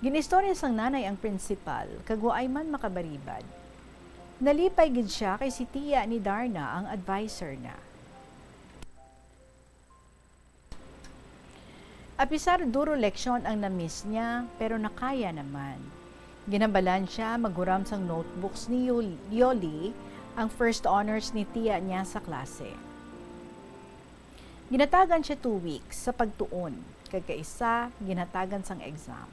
Gin-istorya sang nanay ang prinsipal, kag waay man makabaribad. Nalipay gid sia kay si tiya ni Darna ang adviser na. Apisar duro leksyon ang na-miss niya, pero nakaya naman. Ginhambalan sia maghuram sang notebooks ni Yul-, Yoli, ang first honors ni tiya niya sa klase. Ginhatagan sia two weeks sa pagtuon, kag kaisa ginhatagan sang exam.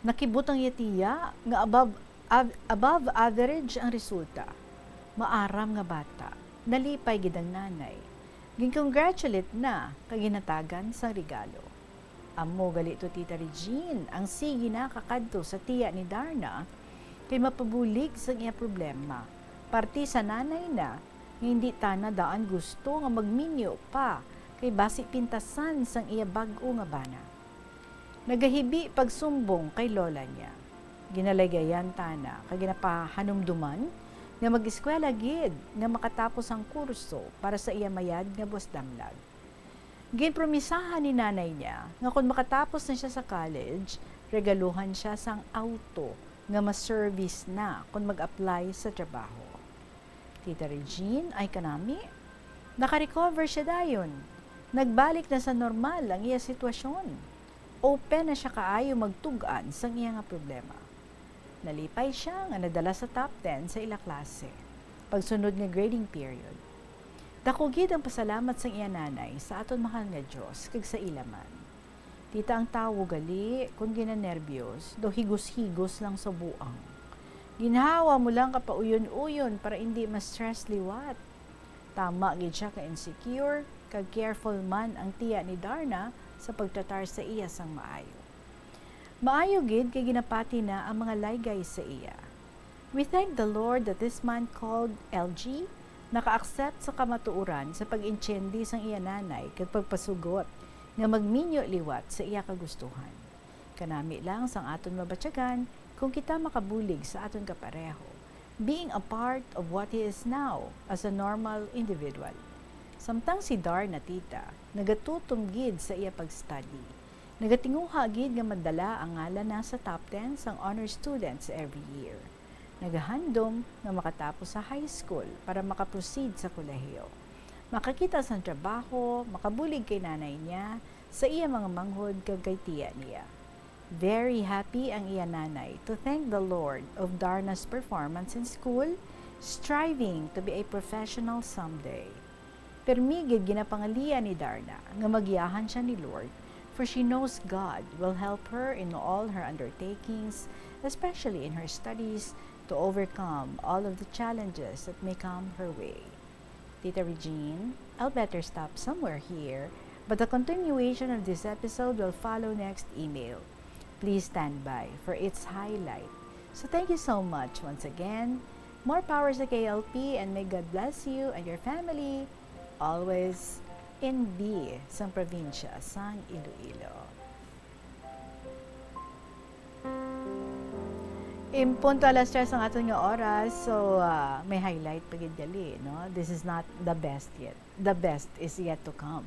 Nakibot ang iya tiya nga above, av-, above average ang resulta. Maaram nga bata, nalipay gid ang nanay. Gin-congratulate na kag ginhatagan sang regalo. Amo gali to, Tita Regine, ang sige nakakadto sa tiya ni Darna kay mapabulig sang iya problema. Parte sa nanay na nga hindi tana daan gusto nga magminyo pa kay basi pintasan sang iya bag-o nga bana. Nagahibi pagsumbong kay lola niya. Ginalaygayan tana kag ginapahanumduman nga mag-eskwela gid nga makatapos ang kurso para sa iya mayad nga buwas damlag. Ginpromisahan ni nanay niya nga kon makatapos na sia sa college, regaluhan sia sang auto nga ma-service na kon mag-apply sa trabaho. Tita Regine, ay kanami, nakarecover sia dayon. Nagbalik na sa normal ang iya sitwasyon. Open na sia kaayo magtug-an sang iya nga problema. Nalipay sia nga nadala sa top ten sa ila klase, pagsunod nga grading period. Dako gid ang pasalamat sang iya nanay sa aton mahal nga Dios kag sa ila man. Tita, ang tawo gali, kon ginanerbyos, daw higos-higos lang sa buang. Ginhawa mo lang ka pauyon-uyon para indi ma-stress liwat. Tama gid sia ka insecure, kag careful man ang tiya ni Darna sa pagtratar sa iya sang maayo. Maayo gid kay ginapati na ang mga laygay sa iya. We thank the Lord that this man called L G Naka-accept sa kamatuoran sa pag-intiendi sang iya nanay kag pagpasugot nga magminyo liwat sa iya kagustuhan. Kanami lang sang aton mabatyagan kung kita makabulig sa aton kapareho, being a part of what he is now as a normal individual. Samtang si Darna, tita, nagatutom gid sa iya pag-study. Nagatinguha gid nga madala ang ngalan na sa top ten sang honor students every year. Nagahandom nga makatapos sa high school para makaproceed sa kolehiyo. Makakita sang trabaho, makabulig kay nanay niya, sa iya mga manghod kag kay tiya niya. Very happy ang iya nanay to thank the Lord of Darna's performance in school, striving to be a professional someday. Permi gid ginapangalian ni Darna nga magyahan sia ni Lord, for she knows God will help her in all her undertakings, especially in her studies, to overcome all of the challenges that may come her way. Tita Regine, I'll better stop somewhere here, but the continuation of this episode will follow next email. Please stand by for its highlight. So thank you so much once again. More power sa K L P and may God bless you and your family. Always in B sang probinsya sang Iloilo. In punto alas tres ang aton nga oras, so, ah, may highlight pa gid gali, no? This is not the best yet. The best is yet to come.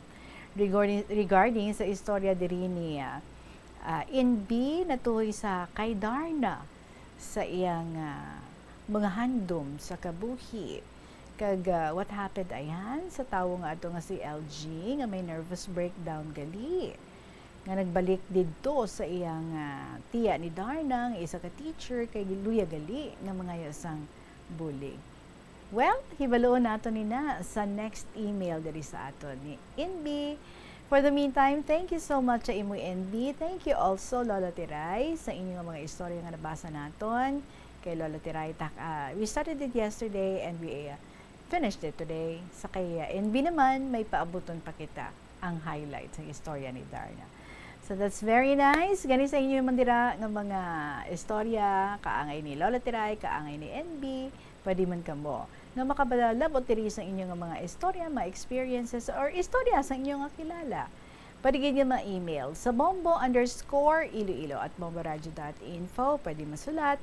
Regarding, regarding sa istorya diri ni, ah, ah, Inbi, natuhoy sa kay Darna sa iyang, ah, mga handom sa kabuhi. Kag, ah, what happened, ayan, sa tawo nga ato nga si L G nga may nervous breakdown gali, nga nagbalik didto sa iyang, ah, tiya ni Darna nga isa ka teacher, kay luya gali nga mangayo sang bulig. Well, hibaloon nato ni na sa next email diri sa aton ni Inbi. For the meantime, thank you so much sa imo, Inbi. Thank you also, Lolo Tiray, sa inyo nga mga istorya nga nabasa naton. Kay Lolo Tiray, tak-, ah, we started it yesterday and we, ah, finished it today. Sa kay, ah, Inbi naman, may paabuton pa kita ang highlight sa istorya ni Darna. So that's very nice. Gani sa inyo man dira nga mga istorya, kaangay ni Lola Tiray, kaangay ni N B, pwede man kamo nga makabalabot diri sa inyo nga mga istorya, mga experiences, or istorya sa inyo nga kilala. Pwede gid nga ma-email sa bombo underscore iloilo at bomboradio dot info. Pwede masulat.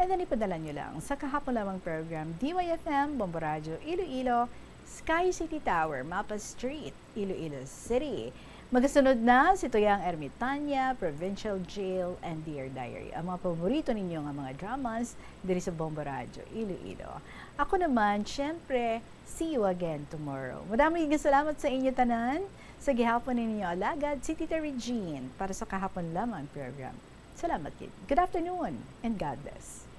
And then ipadala nyo lang sa kahapon lamang program, D Y F M, Bombo Radio Iloilo, Sky City Tower, Mapa Street, Iloilo City. Magasunod na si Tuyang Ermitania, Provincial Jail, and Dear Diary, ang mga paborito ninyo nga mga dramas diri sa Bombo Radio Iloilo. Ako naman, syempre, see you again tomorrow. Madamo nga salamat sa inyo tanan. Sa gihapon ninyo alagad, si Tita Regine para sa kahapon lamang program. Salamat gid. Good afternoon and God bless.